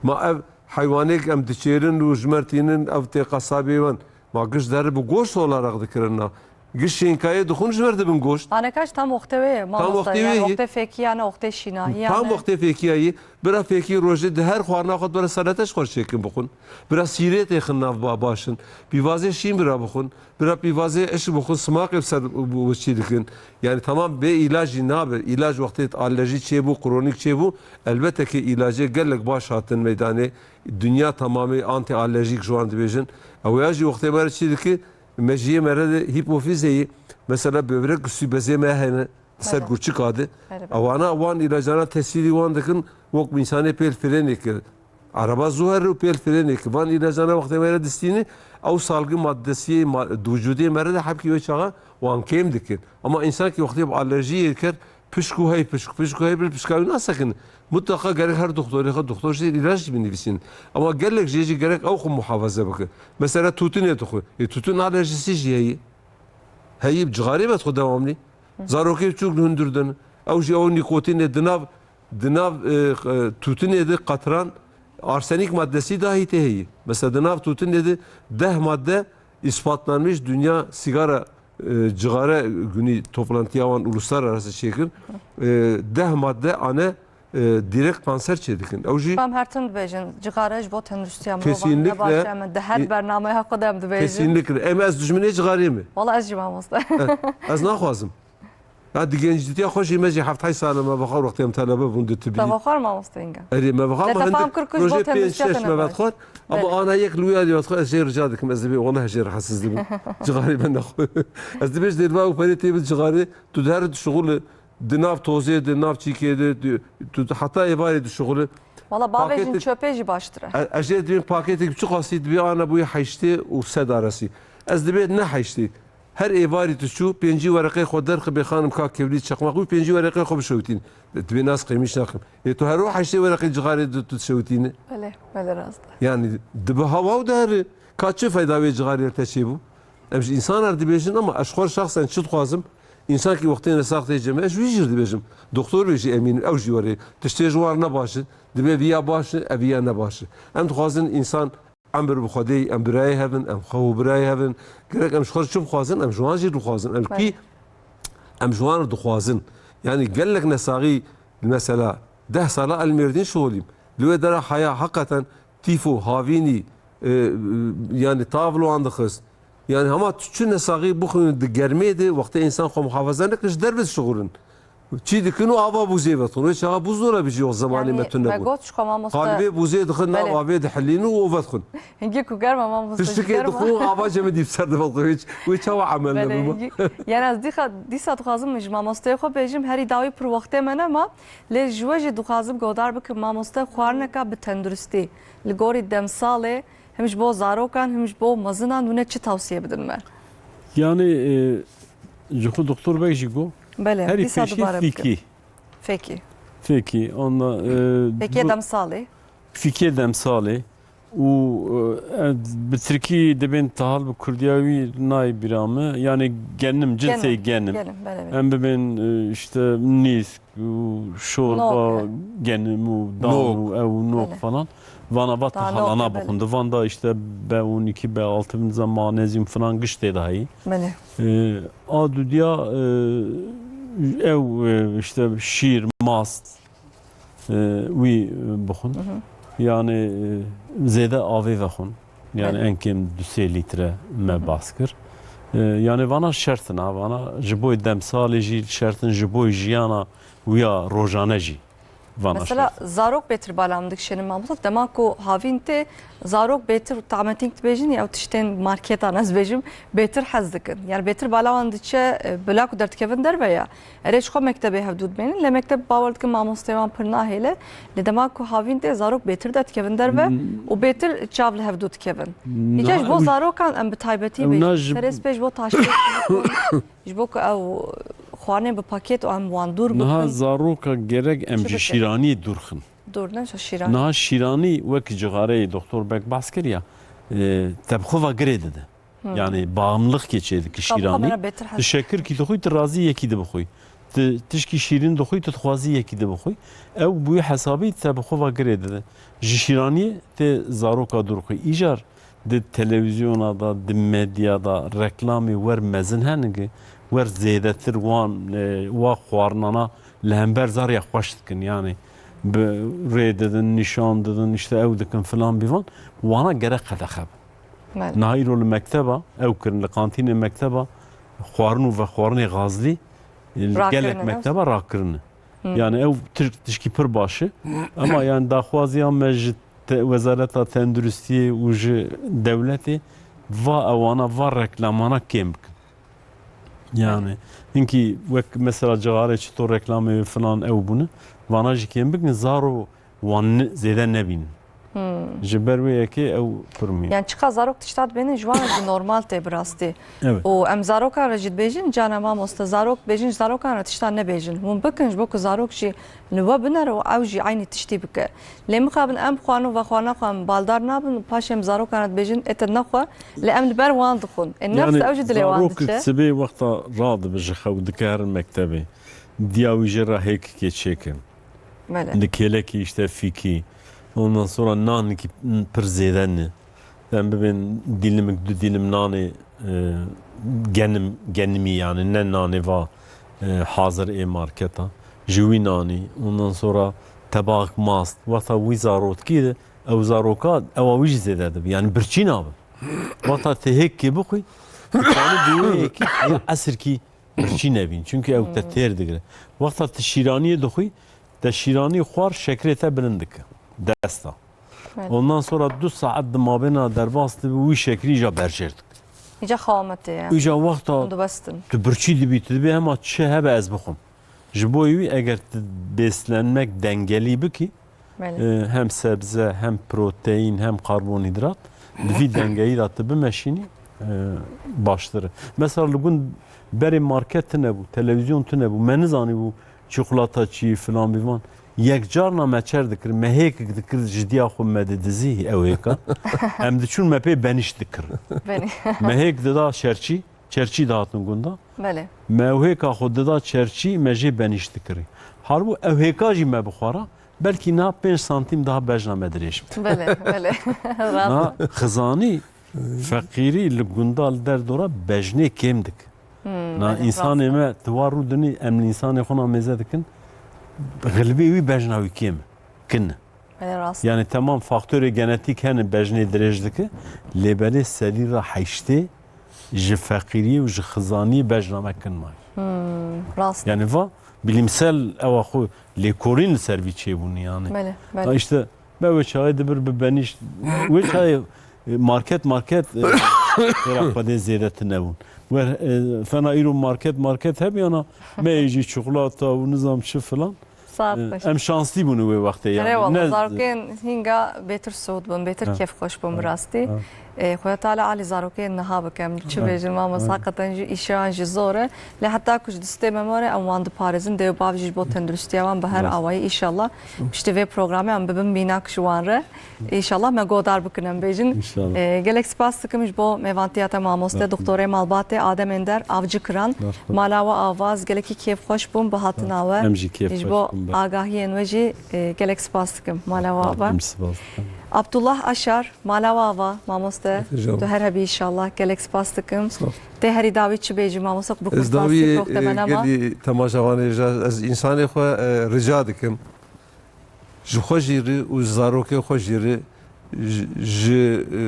Ma ev heywanêk em diçêrin û ji me re tînin, ev tê qesabê wan. Ma giş deribi goşt olarak dikirin na. Giş şênkayê dixwin ji me re dibin goşt. Anekaş tam wextê wê ye, Tam mamosta. Wextê Yani wê ye. Wextê fêkî yani wextê şîna. Tam Yani wextê fêkî ye. Bira fêkî rojê di her xwarina xwe bira selete ji xwe çêkin bixwin. Bira sîrê têxin nav ba-, baş in. Pîvazê şîn bira bixwin. Bira pîvazê eşik bixwin, simaqê bi ser bu, bu çî dikin. Yani tamam bê îlac jî nabe. Îlac wextê alerjî çêbû, kronîk çêbû. Elbette ki îlacê gelek baş hatin meydanê. Dinya tamamê anti-alerjîk ji wan dibêjin. Ew ya jî wextê me re çî dike, mejiyê me re de hîpofîzê yî. Mesela böbrek üstü bezê me hene. Ser Belê. Gurçika de. Belê, belê. Ewana wan îlacana tesîrî wan dikin, wek însanê pêl frênê kir. Araba zû here û pêl frênê kir. Van îlacana wextê me re distîne, ew salgı maddesiyê ma-, di wicûdê me re de hebkî wê çaxa wan kêm dikin. Ama însan ki wextê bi alerjiyê kir, pişk û hey pişk, pişk û hey bil pişka wî nasekin. Mutlaka gerek her doktorê xwe, doktor jî îlaç jî binivîsîn. Ama gelek jê jî gerek ew xwe muhafaza bikin. Mesela tûtinê dixwe. Ê tûtin alerjisi jî heye. Heyî bi cixarê ve dixwe dewamlî. Zarokê biçûk li hundir din. Ew jî ew nîkotînê di nav, di nav, e, e, tûtinê de qetran arsenîk maddesî dahî tê heyî. Mesela di nav tûtinê de deh madde îspatlanmiş, Dünya Sigara, e, Cixare Günü toplantıya wan uluslararası çêkir. E, deh madde ane e, direkt kanser çêdikin. Ew jî Em her tim dibêjin, cixare ji bo tenduristiya mirovan Kesinlikle. Ne baş e, em di her E, bernameya xwe de em dibêjin. Kesinlikle. Em ez dijminê cixarê me. Wala ez jî mamoste. E, ez naxwazim. Ya di gencîtiya xwe jî me jî heft heşt sal e me vexwar wextê em telebe bûn di tibî. Te vexwar mamoste inga. Erê me vexwar Te ama te fam hindik kir ku ji bo rojê pênc tenduristiya şeş te ne me baş. Vexwar. Ama Belê. Ana yek li wî alî vexwar ez jê rica dikim ez dibê wala jê rahatsiz dibim. Cixarê me nexwe. Ez dibê ji dêrva û perê tê bi cixarê tu di her dişuxulî Di nav tozê de, nav çîkê de, tu, tu, tu heta êvarê dişuxulî. Wala bavêjin Pakêtik çöpê jî baştir e. E, ez jê dibêm pakêtek biçûk asî dibê ana bûye heştê û sed arasî. Ez dibê ne heştê. Her êvarî tu çû, pêncî wereqê xwe derxibê xanim ka kevlî çeqmaq wî pêncî wereqê xwe bişewitîn. Dibê nas qêmîş nakim. Ê tu her o heştê wereqê cixarê de tu dişewitîne. Belê, belê rast e. Yani dibi hawa û diheri. Ka çi feyda wê cixarê te çêbû? Em ji însanan dibêjin ama ez ji xwe şexsen çi dixwazim? Însan ki wextê nesax tê cem, ez ji wî jî dibêjim. Doktor bê jî emîn, ew jî were. Tiştê ji wan ne baş e. Dibe viya baş e, ev viya ne baş e. Em dixwazin însan emir bi Xwedê, em birayê hevin, em xew û birayê hevin. Gerek em ji xwe çi bixwazin, em ji wan jî dixwazin. Em kî em ji wan dixwazin. Yani gelek nesaxî mesela deh sala el Mêrdîn şolîm. Li wê dera haya heqeten Tîfo, havînî, e, yani tav li wan dixist. Yani hema tu çi nesaxî bixwînin di germê de, wextê însan xwe muhafaza neke, ji derve dişixulin. Çî dikin û ava bûzê vedixwin. Wê çaxa bûz dora bijî wextê zemanê Yani me tune me bû. Got ji xwe mamoste. Qalibê bûzê dixin nav Belê. Avê dihilînin û o vedixwin. Hingî ku germa mamoste. Tiştikê dixwin û ava cemidî bi ser de vedixwin. Wê, wê çawa emel Belê, nebû? Hingî. Yani ez dîxa, dîsa dixwazim ji mamosteyê xwe bêjim, herî dawî pir wextê me nema. Lê ji we jî dixwazim guhdar bikim, mamoste, xwarineka bi tenduristî li gorî demsalê him ji bo zarokan him ji bo mezinan hûn ê çi tawsiye bidin me? Yani, e, ji xwe doktor Beg jî got, Belê, herî dîsa pêşî dubare bikim. Fêkî. Fêkî. Fêkî, onda, e, Fêkiyê bu demsalê. Fêkiyê demsalê. û, e, bi tirkî dibên tahal, bi kurdiya wî nayê bîra min. Yani genim, cinsê Genim, genim. genim, belê, belê. Em bibên, e, işte nîsk û şorba Nok. genim û dan Nok. û ew û nok Belê. falan. Vana va Daha tahalana nok, belê. bixwin. Di van da işte B on iki, B altı bin zaman nezîm falan giş tê de heyî. Belê. E, a dudiya, e, ew, e, işte şîr, mast, e, wî, e, bixwin. Hı hı. Yani, e, zêde avê vexwin. Yani Belê. en kêm du sê lître me Hı hı. bas kir. E, yani vana şert in, ha, vana ji bo demsalê jî şert in, ji bo jiyana wî ya rojane jî vana Mesela şert in. zarok bêtir bala min dikişênin mamosta, dema ku havîn tê, zarok bêtir tametîng dibêjin, ya tiştên marketan ez bêjim, bêtir hez dikin. Yani bêtir bala wan diçe, e, bila ku derdikevin derve ya. Erê ji xwe mektebê hevdû dibênin, lê mekteb bawer dikim mamosteyê wan pir nahêle. Lê dema ku havîn tê, zarok bêtir derdikevin derve Hmm. û bêtir çav li hevdû dikevin. Niha Îca ji bo ew, zarokan em bi taybetî ew bêjin. na ji Serê spê ji bo taştê ji bo ku ew xwarinê bi paket û em wan dûr Niha bikin. zaroka gerek em Çi ji bikin? şîraniyê dûr xin. Dûr ne, ji şîranî. Niha şîranî wek cixareyê Doktor Bek behs kiriya, e, te bi xwe ve girê dide. Hmm. Yani bağımlılık geçeydi ki Ka bi xwe şîranî. bera bêtir hez Ti şekirkî dixwî, ti razî yekî de bixwî. Ti tişkî şîrin dixwî, ti dixwazî yekî de bixwî. Ew bûyî hesabî te bi xwe ve girê dide. Ji şîraniyê tê zaroka dûr xwî. Îcar di televîzyona da, di medya da reklamê wer mezin hene ki wer zêdetir wan, e, wa xwarinana li hember zariya xweş dikin. Yani bi rê didin, nîşan didin, işte ew dikin filan bîvan. Wana gerek qedexe be. Belê. Niha îro li mekteba ew kirin, li kantînê mekteba xwarin û vexwarinê gazlî, e, Rakirine, gelek ne? mekteba rakirine. Hı. Yani ew tir-, tişkî pir baş e. Ama yani daxwaziya me ji te-, Wezareta Tenduristiyê û ji dewletê va ewana, va reklamana kêm bikin. Yani hinkî wek mesela cixarê çito reklamê filan ew bûne, vana jî kêm bikin, zaro wan ne-, zêde nebînin. Hmm. Ji ber wê yekê ew pir mî. Yani çiqa zarok tişta dibênin, ji wan jî normal tê bi rastî. Evet. Û em zarokan re jî dibêjin, cana mamoste, zarok dibêjin, ji zarokan re tişta nebêjin. Hûn bikin, ji bo ku zarok jî li we binere û ew jî eynî tiştî bike. Lê mixabin em xwarin û vexwarina xwe em baldar nabin û paşê em zarokan re dibêjin, ê te nexwe, lê em li ber wan dixwin. Ê nefs Yani ew jî dilê wan zarok diçe. Sibê wexta radibe ji xew dike herin mektebê. Diya wî jê re hêkikê çêke. Belê. Li kêlekî işte fîkî. Ondan sonra nanekî pir zêde ne. Em bibên dîlimik, du dîlim nanê, e, genim, genimî yani, ne nanê va, e, hazir ê marketa. Ji wî nanî. Ondan sonra tebaxik mast. Wexta wî zarotkî de, ew zaroka, ewa wî jî zêde dibe. Yani birçî nabe. Wexta tê hêkê bixwî, tu kanî bi wê yekî esirkî birçî nebîn. Çünkü ew te Hmm. têr digire. Wexta tu şîraniyê dixwî, te şîranî xwar şekerê te bilind dike. Desta. Evet. Ondan sonra du saet di mabêna derbas dibe, wî şekerî îca berjêr dike. Îca xawa me tê ya. Îca wexta Hûn dibestin. tu birçî dibî, tu dibê hema çi hebe ez bixwim. Ji bo wî eger tu beslenmek dengelî bikî, Belê. e, hem sebze, hem proteîn, hem karbonhîdrat, di vî dengeyî de tu bimeşînî, e, baştir e. Mesela li gund berê market tune bû, televîzyon tune bû, me nizanîbû çikolata çi, filan bîvan. Yekcarna me çer dikir, me hêkik dikir, ji diya xwe me didizî ew hêka. Em diçûn me pê benîşt dikir. Benî. Me hêk dida şerçî, çerçî dihatin gunda. Belê. Me ew hêka xwe dida çerçî, me jê benîşt dikirî. Halbû ew hêka jî me bixwara, belkî niha pênc santîm daha bejna me dirêj bû. Belê, belê. Rast. Niha xizanî, feqîrî li gunda, li derdora bejnê kêm dik. Hmm, Niha belê, însanê rast. me, tu war rû dinî, em li însanê xwe na mêze dikin, xilbê wî bejna wî kêm e. Kin e. Belê, rast. Yani temam faktorê genetîk hene bejnê dirêj dike, lê belê sedî ra heştê ji feqîriyê û ji xizaniyê bejna me kin may. Hmm, rast. Yani va bilimsel ewa xwe lêkolîn li ser vî çêbûnî yani. Belê, belê. Ha işte me wê çaxê dibir bi benîşt, wê çaxê, e, market market, e, xêra xwedê zêde tune bûn. Wer, e, fena îro market market hebiyana me jî çikolata û nizam çi filan. Saet Ee, xweş. Em şanslî bûn wê wextê, Erê yani. Wala, Ne zarokên hînga bêtir sot bûn, bêtir Ha. kêfxweş bûn bi Ha. rastî. Ha. Ee, Xwedê Teala alî zarokên niha bikim. Çi Ha. bêjin, mamosta, Ha. heqeten jî îşeyan jî zor e. Lê heta ku ji destê me more, em wan diparêzin. Dê û bav jî ji bo tenduristiya wan bi her Rast. awayî, înşallah. Piştî vê programê em bibin mînak ji wan re. Înşallah me godar bikin, em bêjin. Înşallah. Ee, gelek spas dikim ji bo mêvantiya te, mamoste, Merhaba. Doktorê Malbatê, Adem Ender, Avcı Kıran. Merhaba. Mala we ava, ez gelekî kêfxweş bûm bi hatina we. Em jî kêfxweş Ji bo bûn, be. agahiyên we jî, e, gelek spas dikim. Mala we ava. Em spas dikim. Abdullah Aşar, mala we ava, mamoste. Sağ ol. Tu her hebî, înşallah. Gelek spas dikim. Sağ ol. Tê herî dawî çi bêjî, mamoste, ku bi Ez kurtasî dawî, goh te e, me nema? gelî temaşevanê ji, ez însanê xwe, e, rica dikim. Ji xwe jî re û ji zarokê xwe jî re ji, ji, e,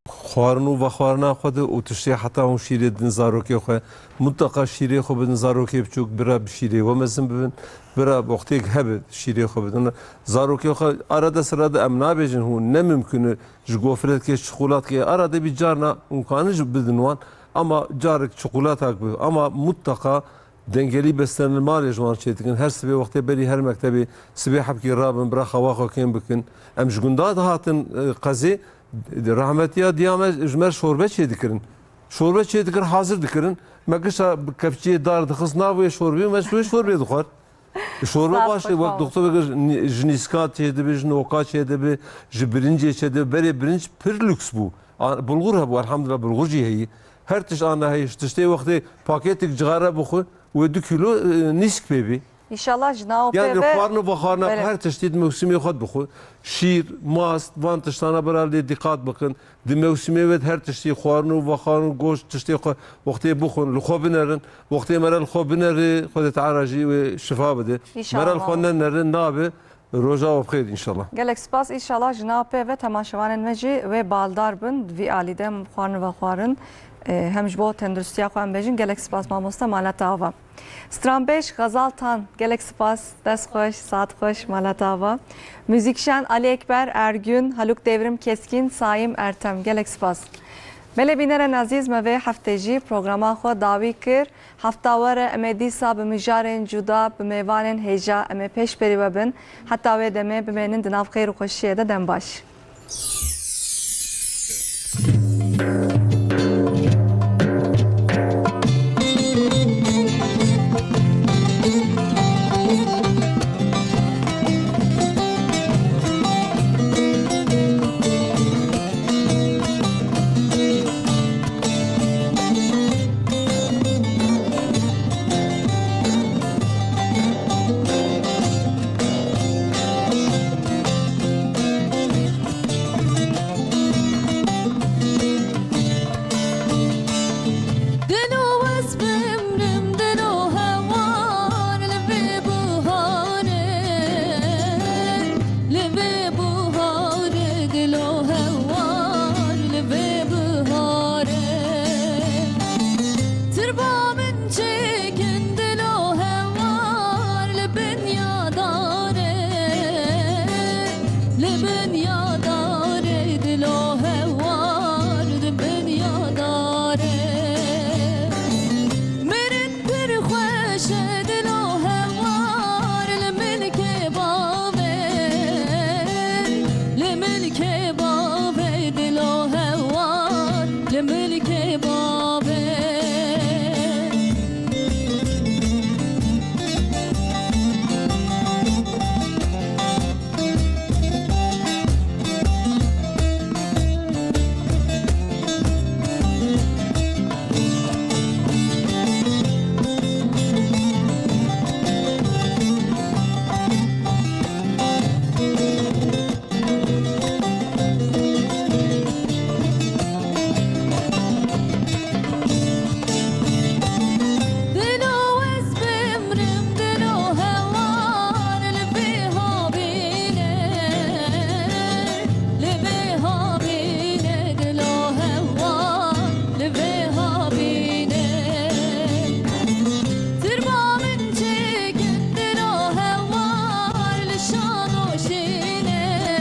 xwarin û vexwarina xwe de û tiştê heta hûn şîrê din zarokê xwe. Mutlaka şîrê xwe bidin zarokê biçûk, bira bi şîrê we mezin bibin, bira bi wextêk hebe şîrê xwe bidin. Zarokê xwe arada sirada em nabêjin hûn ne mimkun e ji gofretkê, ji çiqulatkê arada bir carna hûn kanin jî bidin wan, ama carek çiqulatak bi, ama mutlaka Dengelî beslenên malê ji wan çêdikin. Her sibê wextê berî her mektebê sibê hebkî rabin, bira xewa xwe kêm bikin. Em ji gunda dihatin, e, qezê, rahmetiya diya me ji me şorbe çêdikirin. Şorbe çêdikir, hazir dikirin. Me gişa bi kepçiyê dar dixist nav wê şorbê, me ji wê şorbê dixwar. Şorbe Sağ baş ol, wek sağ ol. doktor vekir, ji nîska çêdibi, ji noka çêdibi, ji birincê çêdibi. Berê birinc pir lüks bû. A, bulgur hebû, elhamdülillah bulgur jî heyî. Her tişt ana heyî, ji tiştê wextê pakêtik cixare bixwe, wê du kîlo, e, nîsk pê bî. Înşallah ji nav Yani pê ve xwarin û vexwarina Belê. her tiştî di mewsimê xwe dixwe. Şîr, mast, van tiştana bera lê dîqat bikin. Di mewsimê ve her tiştî xwarin û vexwarin, goşt, tiştê xwe wextê bixwin, li xwe binerin. Wextê mere li xwe binerê, Xwedê Teala jî wê şifa bide. Înşallah. Mere li xwe nenerin, nabe. Roja we bi xêr, înşallah. Gelek spas, înşallah ji nav pê ve temaşevanên me jî wê baldar bin, di vî alî de em xwarin vexwarin, e, hem ji bo tenduristiya xwe em bêjin. Gelek spas mamoste, mala te ava. Stranbêj Xezal Tan, gelek spas, dest xweş, saet xweş, mala te ava. Muzîkşen Ali Ekber Ergün, Haluk Devrim Keskin, Saim Ertem, gelek spas. Belê bînerên ezîz, me vê heftê jî programa xwe dawî kir. Hefta were em ê dîsa bi mijarên cuda, bi mêvanên hêja em ê pêşberî we bin. Heta wê demê bimênin di nav xêr û xweşiyê de, dem baş. Dilo ez bimrim, dilo hewar li vê buharê, li vê buharê, dilo hewar li vê buharê. Tirba min çêkin, dilo hewar li bin ya darê, li bin ya darê, dilo hewar li bin ya darê. Mirin pir xweş e, dilo hewar li milkê bavê, li milkê